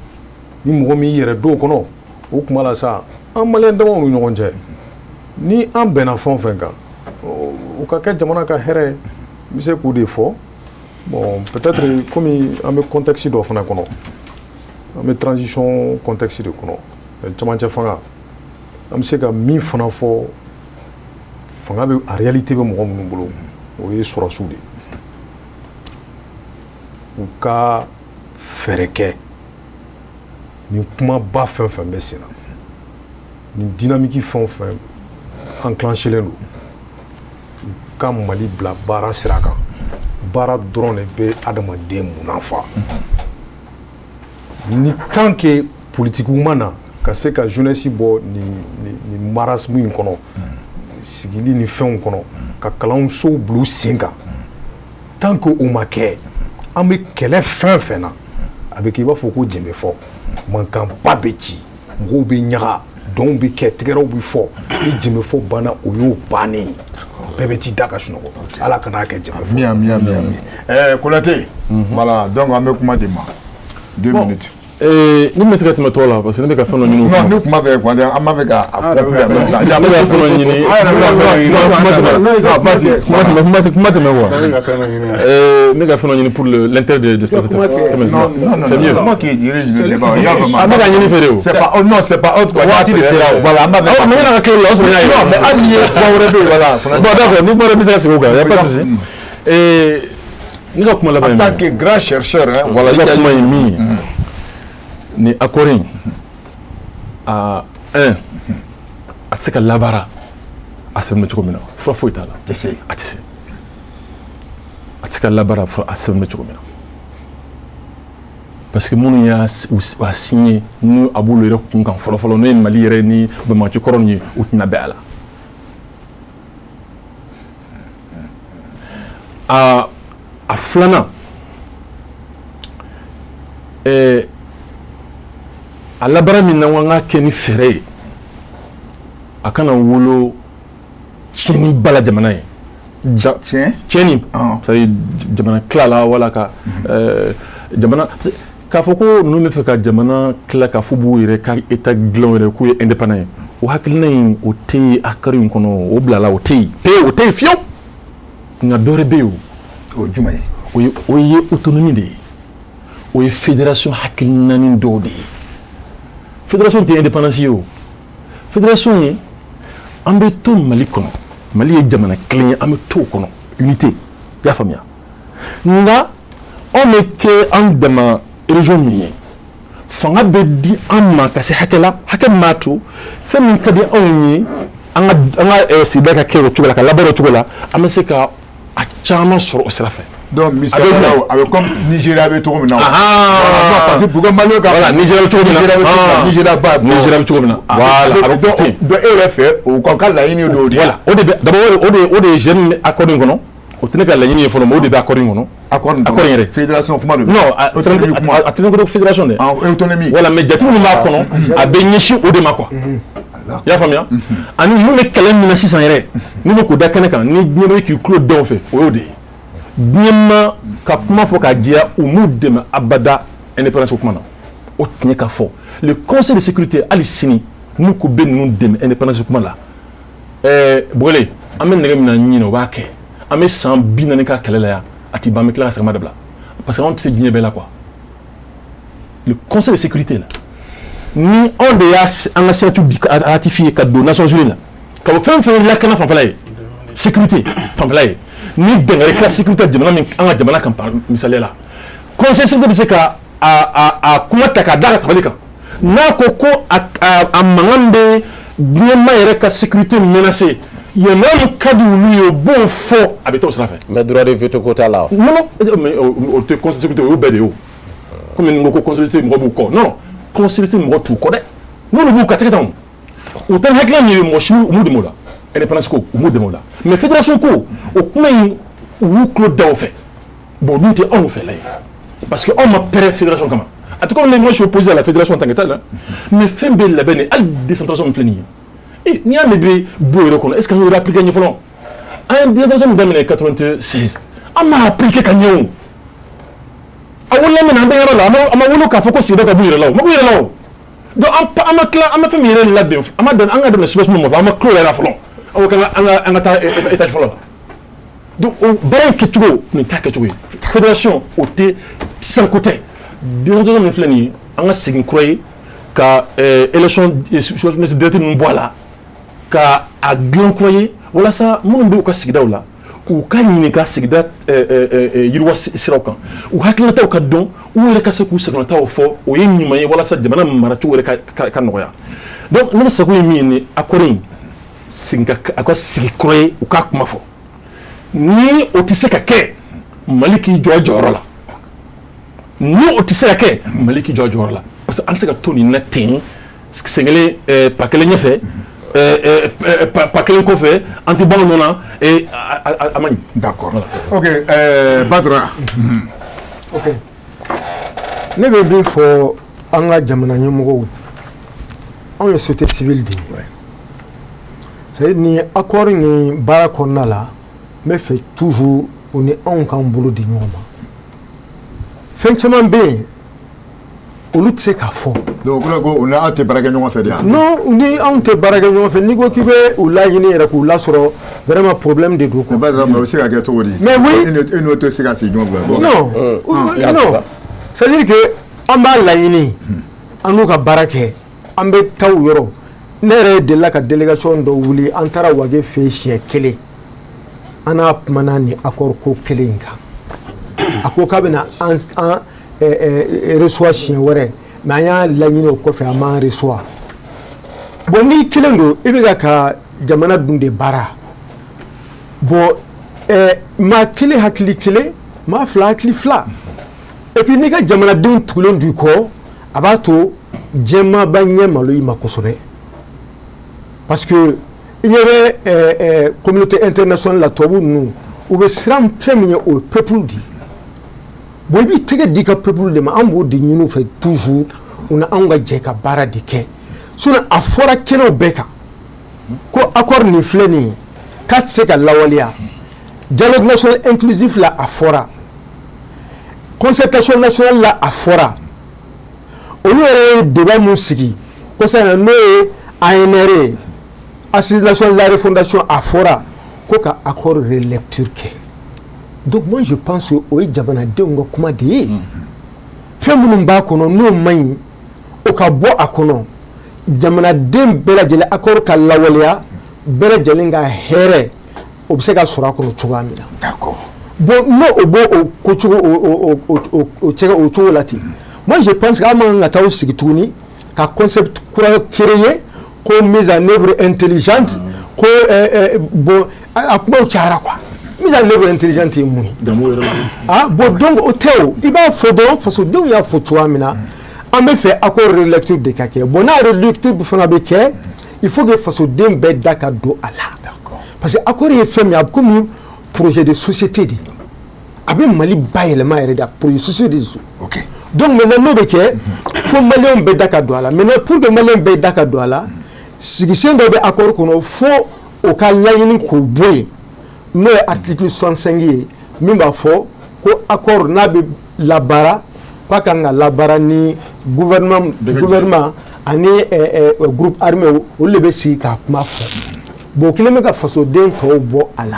Ni mɔgɔ min y'i yɛrɛ don o kɔnɔ, o kuma la sa, an maliyɛn damaw ni ɲɔgɔn cɛ, ni an bɛnna fɛn o fɛn kan, o ka kɛ jamana ka hɛrɛ ye. N bɛ se k'o de fɔ. Bon, peut-être komi an bɛ contexte dɔ fana kɔnɔ, an bɛ transition contexte de kɔnɔ, camancɛ fanga, an bɛ se ka min fana fɔ, fanga bɛ, a réalité bɛ mɔgɔ minnu bolo, o ye sɔrɔsiw de ye. U ka fɛɛrɛ kɛ nin kumaba fɛn fɛn bɛ sen na, nin dynamique fɛn o fɛn enclenché len don, u ka Mali bila baara sira kan. Baara dɔrɔn de bɛ adamaden munafa. Ni tant que politikiw ma na ka se ka jeunesse bɔ nin marasme in kɔnɔ, sigili ni fɛnw kɔnɔ, ka kalansow bila u sen kan, tant que o ma kɛ, an bɛ kɛlɛ fɛn fɛn na, a bɛ kɛ i b'a fɔ ko jɛnbɛ fɔ, mankanba bɛ ci, mɔgɔw bɛ ɲaga, dɔnw bɛ kɛ, tigɛrɛw bɛ fɔ. Ni jɛnbɛ fɔ banna, o y'o bannen ye, bɛɛ bɛ t'i da ka sunɔgɔ. Ala kan'a kɛ jɛnbɛ fɔ. Miya miya miya miya. Konate, voilà, donc an bɛ kuma di ma. 2 minutes. Ni bɛ se ka tɛmɛ tɔw la, parce que ne bɛ ka fɛn dɔ ɲini. Non, ni kuma fɛ, an b'a fɛ ka a ne bɛ ka fɛn dɔ ɲini. Vas-y. Kuma tɛmɛ quoi. Ne ka fɛn dɔ ɲini pour l'intérêt des spectateurs. Non, non, non, c'est mieux. C'est moi qui dirige le débat. An bɛ ka ɲini fɛ de o. C'est pas, oh, non, c'est pas autre quoi. Waati de sera o. Voilà, an b'a fɛ. Mais ne ka kɛ la, o sɔrɔ y'a ye. Non, mais hali ni ye kuma wɛrɛ bɛ yen, voilà. Bon, d'accord, ni kuma wɛrɛ bɛ se ka segin o kan, y a pas de souci. Ne ka kuma laban ye En tant que grand chercheur, hein, voilà. Ne ka kuma ye min ye, nin accord in, a un, a tɛ se ka labaara a sɛbɛn bɛ cogo min na, fura foyi t'a la. Tɛ se. A tɛ se, a tɛ se ka labaara a sɛbɛn bɛ cogo min na, parce que minnu y'a a signé, n'u a b'olu yɛrɛ kun kan fɔlɔ fɔlɔ, n'o ye Mali yɛrɛ ni banbagaci kɔrɔ ninnu ye, u tɛna bɛn a la. A filanan, a labaara min na, an ka kɛ ni fɛɛrɛ ye a kana wolo tiɲɛni ba la jamana ye. Tiɲɛni, c'est à dire jamana tila la, wala ka jamana k'a fɔ ko ninnu bɛ fɛ ka jamana tila, k'a fɔ b'u yɛrɛ ka état dilan yɛrɛ, k'u ye indépendant ye, o hakilina in, o tɛ yen accord in kɔnɔ, o bilala, o tɛ yen pewu, o tɛ yen fiyewu. Nka dɔ wɛrɛ bɛ yen. O ye jumɛn ye? O ye autonomie de ye, o ye fédération hakilinanin dɔw de ye. Fédération tɛ indépendance ye o. Fédération ye, an bɛ to Mali kɔnɔ, Mali ye jamana kelen ye, an bɛ to o kɔnɔ, unité, i y'a faamuya. Nka anw bɛ kɛ an dama région min ye, fanga bɛ di an ma ka se hakɛ la, hakɛ min b'a to fɛn min ka di anw ye, an ka sigida ka kɛ o cogo la, ka labaara o cogo la, an bɛ se ka a caman sɔrɔ o sira fɛ. Donc misaliya la, a bɛ comme Nigéria bɛ cogo min na. Voilà, parce que pour que Malien ka. Voilà, Nigéria bɛ cogo min na. Nigéria ba. Nigéria bɛ cogo min na. Voilà, a bɛ ten. Donc e yɛrɛ fɛ, o ka laɲini ye o de ye. Voilà, o de bɛ d'abord, o de ye jeune accord in kɔnɔ. O tɛ ne ka laɲini ye fɔlɔ, mais o de bɛ accord in kɔnɔ. Accord in kɔnɔ. Yɛrɛ. Fédération kuma de. Non, a tɛ ko fédération dɛ. Autonomie. Voilà, mais jate minnu b'a kɔnɔ, a bɛ ɲɛsin o de ma quoi. I y'a faamuya. Ani ninnu bɛ kɛlɛ min na sisan yɛrɛ, n'u bɛ k'o da kɛnɛ kan, ni diɲɛ bɛ k'i tulo da o fɛ, o y'o de ye. Diɲɛ ma ka kuma fɔ k'a jɛya, u m'u dɛmɛ abada indépendance kuma na, o tiɲɛ ka fɔ. Le conseil de sécurité, hali sini n'u ko bɛ ninnu dɛmɛ indépendance kuma la, Bogole, an bɛ nɛgɛ min na ɲini, o b'a kɛ. An bɛ san 40 k'a kɛlɛ la yan, a ti ban, an bɛ tila ka segin dabila, parce que anw tɛ se diɲɛ bɛɛ la quoi. Le conseil de sécurité la, ni anw de y'a an ka signature ratifié ka don Nations Unies la, ka bɔ fɛn fɛn lakana fanfɛla ye, sécurité fanfɛla ye, ni bɛnkari kɛra sécurité jamana min, an ka jamana kan misaliya la, conseil de sécurité bɛ se ka a kuma ta k'a da ka tabali kan, n'a ko ko a mankan bɛ diɲɛma yɛrɛ ka sécurité menacée, yamaruya min ka di olu ye, u b'o fɔ, a bɛ taa o sira fɛ. Mais droit de veto ko t'a la. Non, non, mais o tɛ conseil de sécurité, o y'o bɛɛ de ye o. Komi n ko ko conseil de sécurité mɔgɔ b'u kɔ, non non, conseil de sécurité mɔgɔ t'u kɔ dɛ, n'olu b'u ka tɛgɛ tan, o tɛ hakilina min ye, mɔgɔ si u m'u dɛmɛ o la. Indépendance ko, u m'u dɛmɛ o la, mais fédération ko, o kuma in, u y'u tulo da o fɛ. Bon, olu tɛ anw fɛla ye, parce que anw ma pɛrɛn fédération kama. A tɛ komi moi je suis opposé à la fédération en tant que telle, mais fɛn bɛɛ labɛn de, hali décentralisation min filɛ nin ye, n'i y'a mɛn bɛ bɔ yɛrɛ kɔnɔ, est ce que an y'o appliqué ɲɛ fɔlɔ? An ye décentralisation min daminɛ 96, an m'a appliqué ka ɲɛ o. A wolola min na, an bɛ yɔrɔ la, a ma wolo k'a fɔ ko sigida ka b'u yɛrɛ la, o ma b'u yɛrɛ la o. Donc an ma tila, an ma fɛn min yɛrɛ labɛn, an ma dan, an ka daminɛ soubassement ma fɔlɔ, an ma tulo yɛrɛ fɔlɔ, an ko an ka taa étage fɔlɔ la. Donc o baara in kɛcogo, nin t'a kɛcogo ye. Fédération, o tɛ sisan ko tɛ. Décentralisation min filɛ nin ye, an ka segin kura ye ka élection directe ninnu bɔ a la, ka a dilan kura ye, walasa minnu bɛ u ka sigidaw la, u ka ɲininka sigida yiriwa siraw kan, u hakilinataw ka dɔn, u yɛrɛ ka se k'u sagonataw fɔ, o ye ɲuman ye walasa jamana maracogo yɛrɛ ka nɔgɔya. Donc ne ka sago ye min ye, ni accord in segin ka a ka sigi kura ye, u k'a kuma fɔ. Ni o tɛ se ka kɛ, Mali k'i jɔ a jɔyɔrɔ la. Ni o tɛ se ka kɛ, Mali k'i jɔ a jɔyɔrɔ la, parce que an tɛ se ka to nin na ten, sen kelen pa kelen ɲɛfɛ, pa kelen kɔfɛ, an tɛ bɔ an nɔ na, a man ɲi. D'accord. Ok, Badara. Ok, ne bɛ min fɔ an ka jamana ɲɛmɔgɔw, anw ye société civile de ye. C'est à dire nin accord nin baara kɔnɔna la, n bɛ fɛ toujours u ni anw k'an bolo di ɲɔgɔn ma. Fɛn caman bɛ yen, Olu tɛ se k'a fɔ. Donc o kɔrɔ ko u n'aw tɛ baara kɛ ɲɔgɔn fɛ de yan? Non, u ni anw tɛ baara kɛ ɲɔgɔn fɛ. N'i ko k'i bɛ u laɲini yɛrɛ k'u lasɔrɔ, vraiment problème de don quoi. Mais o bɛ se ka kɛ cogo di? Mais oui. E n'o tɛ se ka sigi ɲɔgɔn fɛ. Non, non, c'est à dire que an b'a laɲini, an n'u ka baara kɛ, an bɛ taa u yɔrɔ. Ne yɛrɛ delila ka délégation dɔ wuli, an taara Wage fɛ yen siɲɛ kelen, an n'a kumana nin accord ko kelen in kan. A ko k'a bɛna an reçoit siɲɛ wɛrɛ, mais an y'a laɲini o kɔfɛ, an m'an reçoit. Bon, n'i kelen don, i bɛ ka jamana dun de baara. Bon, maa kelen hakili kelen, maa fila hakili fila. Et puis n'i ka jamanadenw tugulen don i kɔ, a b'a to diɲɛmaaba ɲɛ malo i ma kosɛbɛ, parce que i ɲɛ bɛ communauté internationale la, tubabu ninnu, u bɛ siran fɛn min ye, o ye peuple de ye. Bon, i b'i tɛgɛ di i ka peuple de ma. An b'o de ɲini u fɛ toujours, u ni anw ka jɛ ka baara de kɛ. Sinon a fɔra kɛnɛw bɛɛ kan ko accord nin filɛ nin ye, k'a tɛ se ka lawaleya. Dialogue national inclusif la, a fɔra. Concertation nationale la, a fɔra. Olu yɛrɛ ye débat mun sigi kɔsa in na, n'o ye ANR ye, Assise nationale de la refondation, a fɔra ko ka accord relecture kɛ. Donc moi je pense que o ye jamanadenw ka kuma de ye. Fɛn minnu b'a kɔnɔ n'o man ɲi, o ka bɔ a kɔnɔ. Jamanaden bɛɛ lajɛlen, accord ka lawaleya, bɛɛ lajɛlen ka hɛrɛ o bɛ se ka sɔrɔ a kɔnɔ cogoya min na. Bon, n'o o b'o o ko cogo o cɛ o cogo la ten, moi je pense que an man kan ka taa o sigi tuguni ka concept kura créer ko mise en œuvre intelligente, ko bon, a kumaw cayara quoi. Mise en œuvre intelligente ye mun ye? Ah bon, donc o tɛ o, i b'a fɔ dɔrɔn fasodenw y'a fɔ cogoya min na, an bɛ fɛ accord relecture de ka kɛ. Bon, n'a relecture fana bɛ kɛ, il faut que fasoden bɛɛ da ka don a la, parce que accord ye fɛn min ye, a bɛ komi projet de société de, a bɛ Mali bayɛlɛma yɛrɛ de, a projet de société de don. Donc maintenant n'o bɛ kɛ, fo maliyɛnw bɛɛ da ka don a la. Maintenant, pour que maliyɛn bɛɛ da ka don a la, sigisen dɔ bɛ accord kɔnɔ, fo o ka laɲini k'o bɔ yen, n'o ye article 65 ye, min b'a fɔ ko accord n'a bɛ labaara, k'a kan ka labaara ni gouvernement ani groupe armé, olu de bɛ sigi k'a kuma fɔ. Bon, o kelen bɛ ka fasoden tɔw bɔ a la.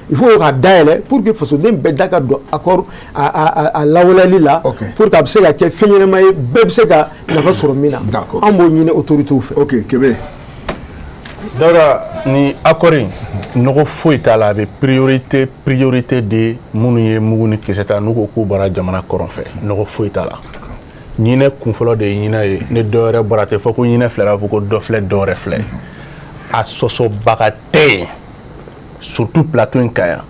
Il faut ka dayɛlɛ pour que fasoden bɛɛ da ka don accord a lawaleyali la, pour que a bɛ se ka kɛ fɛn ɲɛnama ye, bɛɛ bɛ se ka nafa sɔrɔ min na. An b'o ɲini autorités fɛ. Ok, Kebe. Dawuda, ni accord in, nɔgɔ foyi t'a la. A bɛ priorité di minnu ye mugu ni kisɛ ta, n'u ko k'u bɔra jamana kɔrɔn fɛ. Nɔgɔ foyi t'a la. Ɲinɛ kunfɔlɔ de ye ɲinɛ ye. Ni dɔ wɛrɛ bɔra, a tɛ fɔ ko ɲinɛ filɛ, a b'a fɔ ko dɔ filɛ, dɔ wɛrɛ filɛ. A sɔsɔbaga tɛ yen, surtout plateau in kan yan.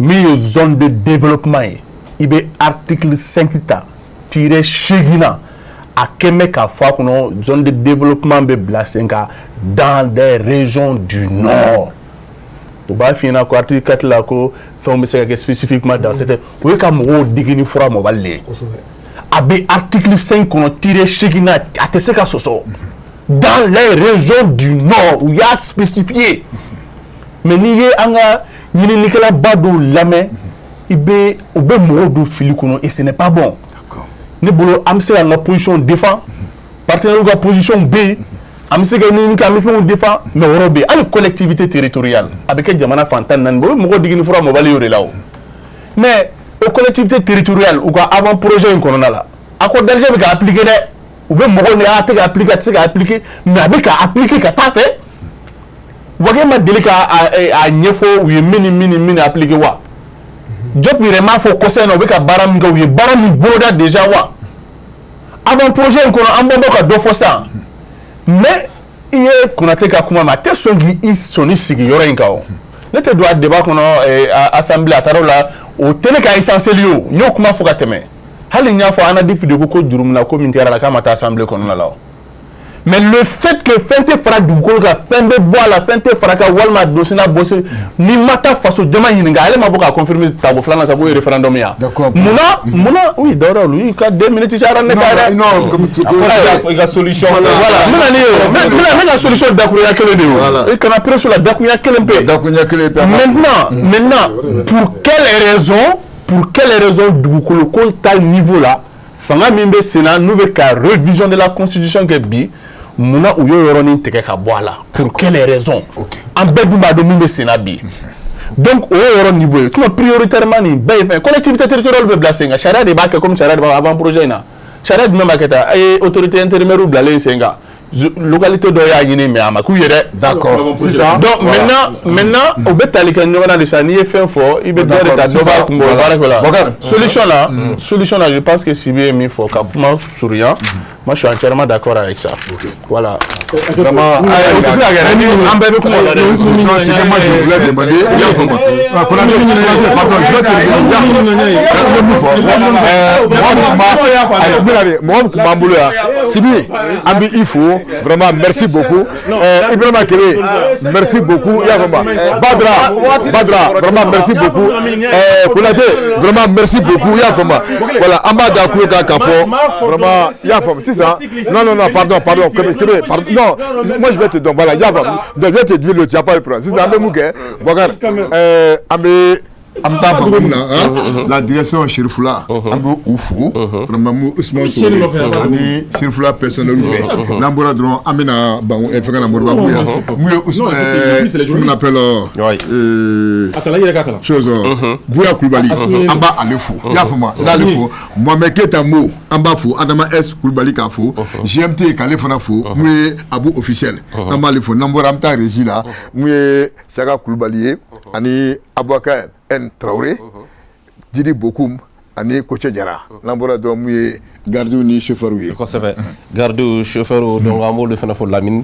Min ye zone de développement ye, i bɛ article 5 ta tiret 8 na, a kɛn bɛ k'a fɔ a kɔnɔ, zone de développement bɛ bila sen kan dans des régions du nord. U b'a f'i ɲɛna ko article 4 la, ko fɛnw bɛ se ka kɛ spécifiquement dans cette, o ye ka mɔgɔw digi ni fura mɔbali de ye. A bɛ article 5 kɔnɔ tiret 8 na, a tɛ se ka sɔsɔ, dans les régions du nord, u y'a spécifié. Mais n'i ye an ka ɲininikɛlaba dɔw lamɛn, i bɛ u bɛ mɔgɔw don fili kɔnɔ, et ce n'est pas bon. Ne bolo, an bɛ se k'an ka position défend, partenaires ka position bɛ yen, an bɛ se ka ɲini kɛ, an bɛ fɛnw défend, mais o yɔrɔ bɛ yen. Hali collectivité territoriale, a bɛ kɛ jamana fan 14, o bɛ mɔgɔw digi ni fura mɔbali y'o de la o. Mais o collectivité territoriale, u ka avant projet in kɔnɔna la, accord d'Alger bɛ ka appliquer dɛ. U bɛ mɔgɔw ni a tɛ ka appliquer, a tɛ se ka appliquer, mais a bɛ ka appliquer ka taa fɛ. Wage ma deli ka a ɲɛfɔ u ye min ni min ni min appliquer wa? Diop yɛrɛ m'a fɔ kɔsɛ in na, u bɛ ka baara min kɛ, u ye baara min boloda déjà wa? Avant projet in kɔnɔ, an bɔ ka dɔ fɔ sisan. Mais i ye Konate ka kuma ma, a tɛ sɔn k'i sɔnni sigi yɔrɔ in kan o. Ne tɛ don a débat kɔnɔ. Assemblée a taara o la, o tɛ ne ka essentiel ye. O n y'o kuma fɔ ka tɛmɛ. Hali n y'a fɔ, ANADIF de ko ko jurumina ko min kɛra la, k'a ma taa assemblée kɔnɔna la o. Mais le fait que fɛn tɛ fara dugukolo kan, fɛn bɛ bɔ a la, fɛn tɛ fara kan, walima dossier n'a bɔsi, n'i ma taa faso jama ɲininka, ale ma bɔ k'a confirmer tako filanan sa, k'o ye référendum ye. Munna? Oui, Dawuda, olu ka 2 minutes cayara ne ta yɛrɛ. Non, comme tu I ka solution. Voilà, n bɛna ni ye o, n bɛna ne ka solution dakurunya kelen de ye o. I kana presser la, dakurunya kelen pe. Dakurunya kelen pe. Maintenant, pour quelle raison dugukolo ko ta niveau la? Fanga min bɛ sen na, n'u bɛ ka révision de la constitution kɛ bi, munna u y'o yɔrɔnin tigɛ ka bɔ a la? Pour quelle raison? An bɛɛ dun b'a dɔn min bɛ sen na bi. Donc o y'o yɔrɔ niveau ye. Sinon prioritairement, nin bɛɛ ye fɛn, collectivité territoriale bɛ bila sen kan, sariya de b'a kɛ. Comme sariya de b'a avant projet in na, sariya jumɛn b'a kɛ tan? A ye autorité intérimaire bilalen sen kan, localité dɔ y'a ɲini, mais a ma k'u ye dɛ. D'accord, sisan. Donc maintenant, o bɛ tali kɛ ɲɔgɔn na de sa. N'i ye fɛn fɔ, i bɛ dɔ de ta, dɔ b'a kun bɔ baara kɛ la. Bokar. Solution la, je pense que Sibi ye min fɔ ka kuma surunya, moi je suis entièrement d'accord avec ça. Voilà. Vraiment. O tɛ se ka kɛ dɛ, an bɛɛ bɛ kuma o la dɛ. Ce que moi je voulais demander, i y'a faamu. Ah, Konate, Konate, pardon, je vais te dire, i y'a faamu. I bɛ mun fɔ? Mɔgɔ min tun b'a, ayi, n bɛna de, mɔgɔ min tun b'an bolo yan, Sibi, an bɛ i fo, vraiment merci beaucoup. Ibrahima Kebe, merci beaucoup, i y'a faamu. Badra, Badra, vraiment merci beaucoup. Konate, vraiment merci beaucoup, i y'a faamu. Voilà, an b'a da tulo kan k'a fɔ, vraiment, i y'a faamu. Sisan, non, non, non, pardon, pardon, Kebe, Kebe, pardon, non, moi je vais te donner, voilà, i y'a faamu. Donc je vais te dire le, tu n'as pas de problème. Sisan an bɛ mun kɛ, Bokar, an bɛ taa Bangu na, hein, la direction Cherifula, an bɛ u fo, vraiment mu Ousmane Sow ani Cherifula personnel bɛɛ. N'an bɔra dɔrɔn, an bɛna Bangu fɛngɛ na Moriba mun ye mun ye Ousmane, comment on appelle, chose, Bouya Kulubali, an b'a ale fo, i y'a faamu, n'ale fo, Mohamed Keita Mo, an b'a fo, Adama S Kulubali k'a fo, GMT k'ale fana fo, mun ye Abu officiel, an b'ale fo. N'an bɔra, an bɛ taa régie la, mun ye Saka Kulubali ye ani Abubakar N Traoré, Didi Bokum ani Koce Jara. N'an bɔra dɔrɔn, mun ye gardiw ni chauffeur ye. Kosɛbɛ, gardiw, chauffeur, donc an b'olu fana fo, Lamine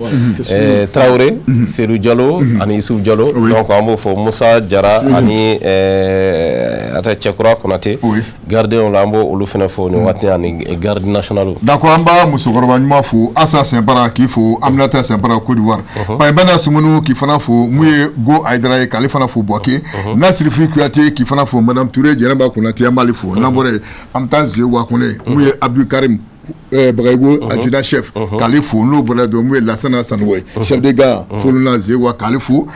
Traoré, Seydou Diallo ani Youssouf Diallo. Donc an b'o fɔ Musa Jara ani ata Cɛkura Konate, gardien la, an b'o olu fana fo nin waati ani garde national. D'accord, an b'a musokɔrɔba ɲuman fo, Asa Sɛnpara k'i fo, Aminata Sɛnpara Côte d'Ivoire, Payibana Sumunu k'i fana fo, mun ye Go Ayidara ye k'ale fana fo, Buwake Nasirifi Kuyate k'i fana fo, Madame Touré Jɛnɛba Konate, an b'ale fo. N'an bɔra yen, an bɛ taa Zewa Kɔnɛ, mun ye Abdou Karim Bagayigo, adjudant chef, k'ale fo. N'o bɔra dɔrɔn, mun ye Lasana Sanogo ye, chef de gare Folona Zewa, k'ale fo,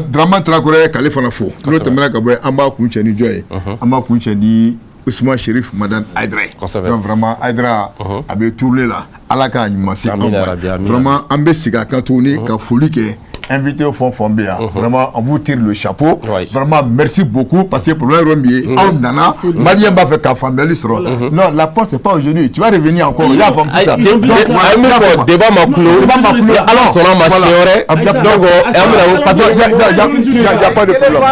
Dramane Tarakɔrɔ k'ale fana fo. N'o tɛmɛna ka bɔ yen, an b'a kun cɛ ni jɔn ye? An b'a kun cɛ ni Ousmane Chérif Madane Aïdara ye. Donc vraiment Aïdara, a bɛ tourner la, Ala k'a ɲuman se anw ma. Vraiment an bɛ segin a kan tuguni ka foli kɛ invité fɛn o fɛn bɛ yan, vraiment on vous tire le chapeau, vraiment merci beaucoup, parce que problème yɔrɔ min ye, aw nana, malien b'a fɛ ka faamuyali sɔrɔ. Non, la porte, c'est pas aujourd'hui, tu vas revenir encore, i y'a faamu sisan. A ye min fɔ, débat ma kulo, débat ma kulo. Ala sɔnna ma siɲɛ wɛrɛ. Donc an bɛna parce que y a pas de problème.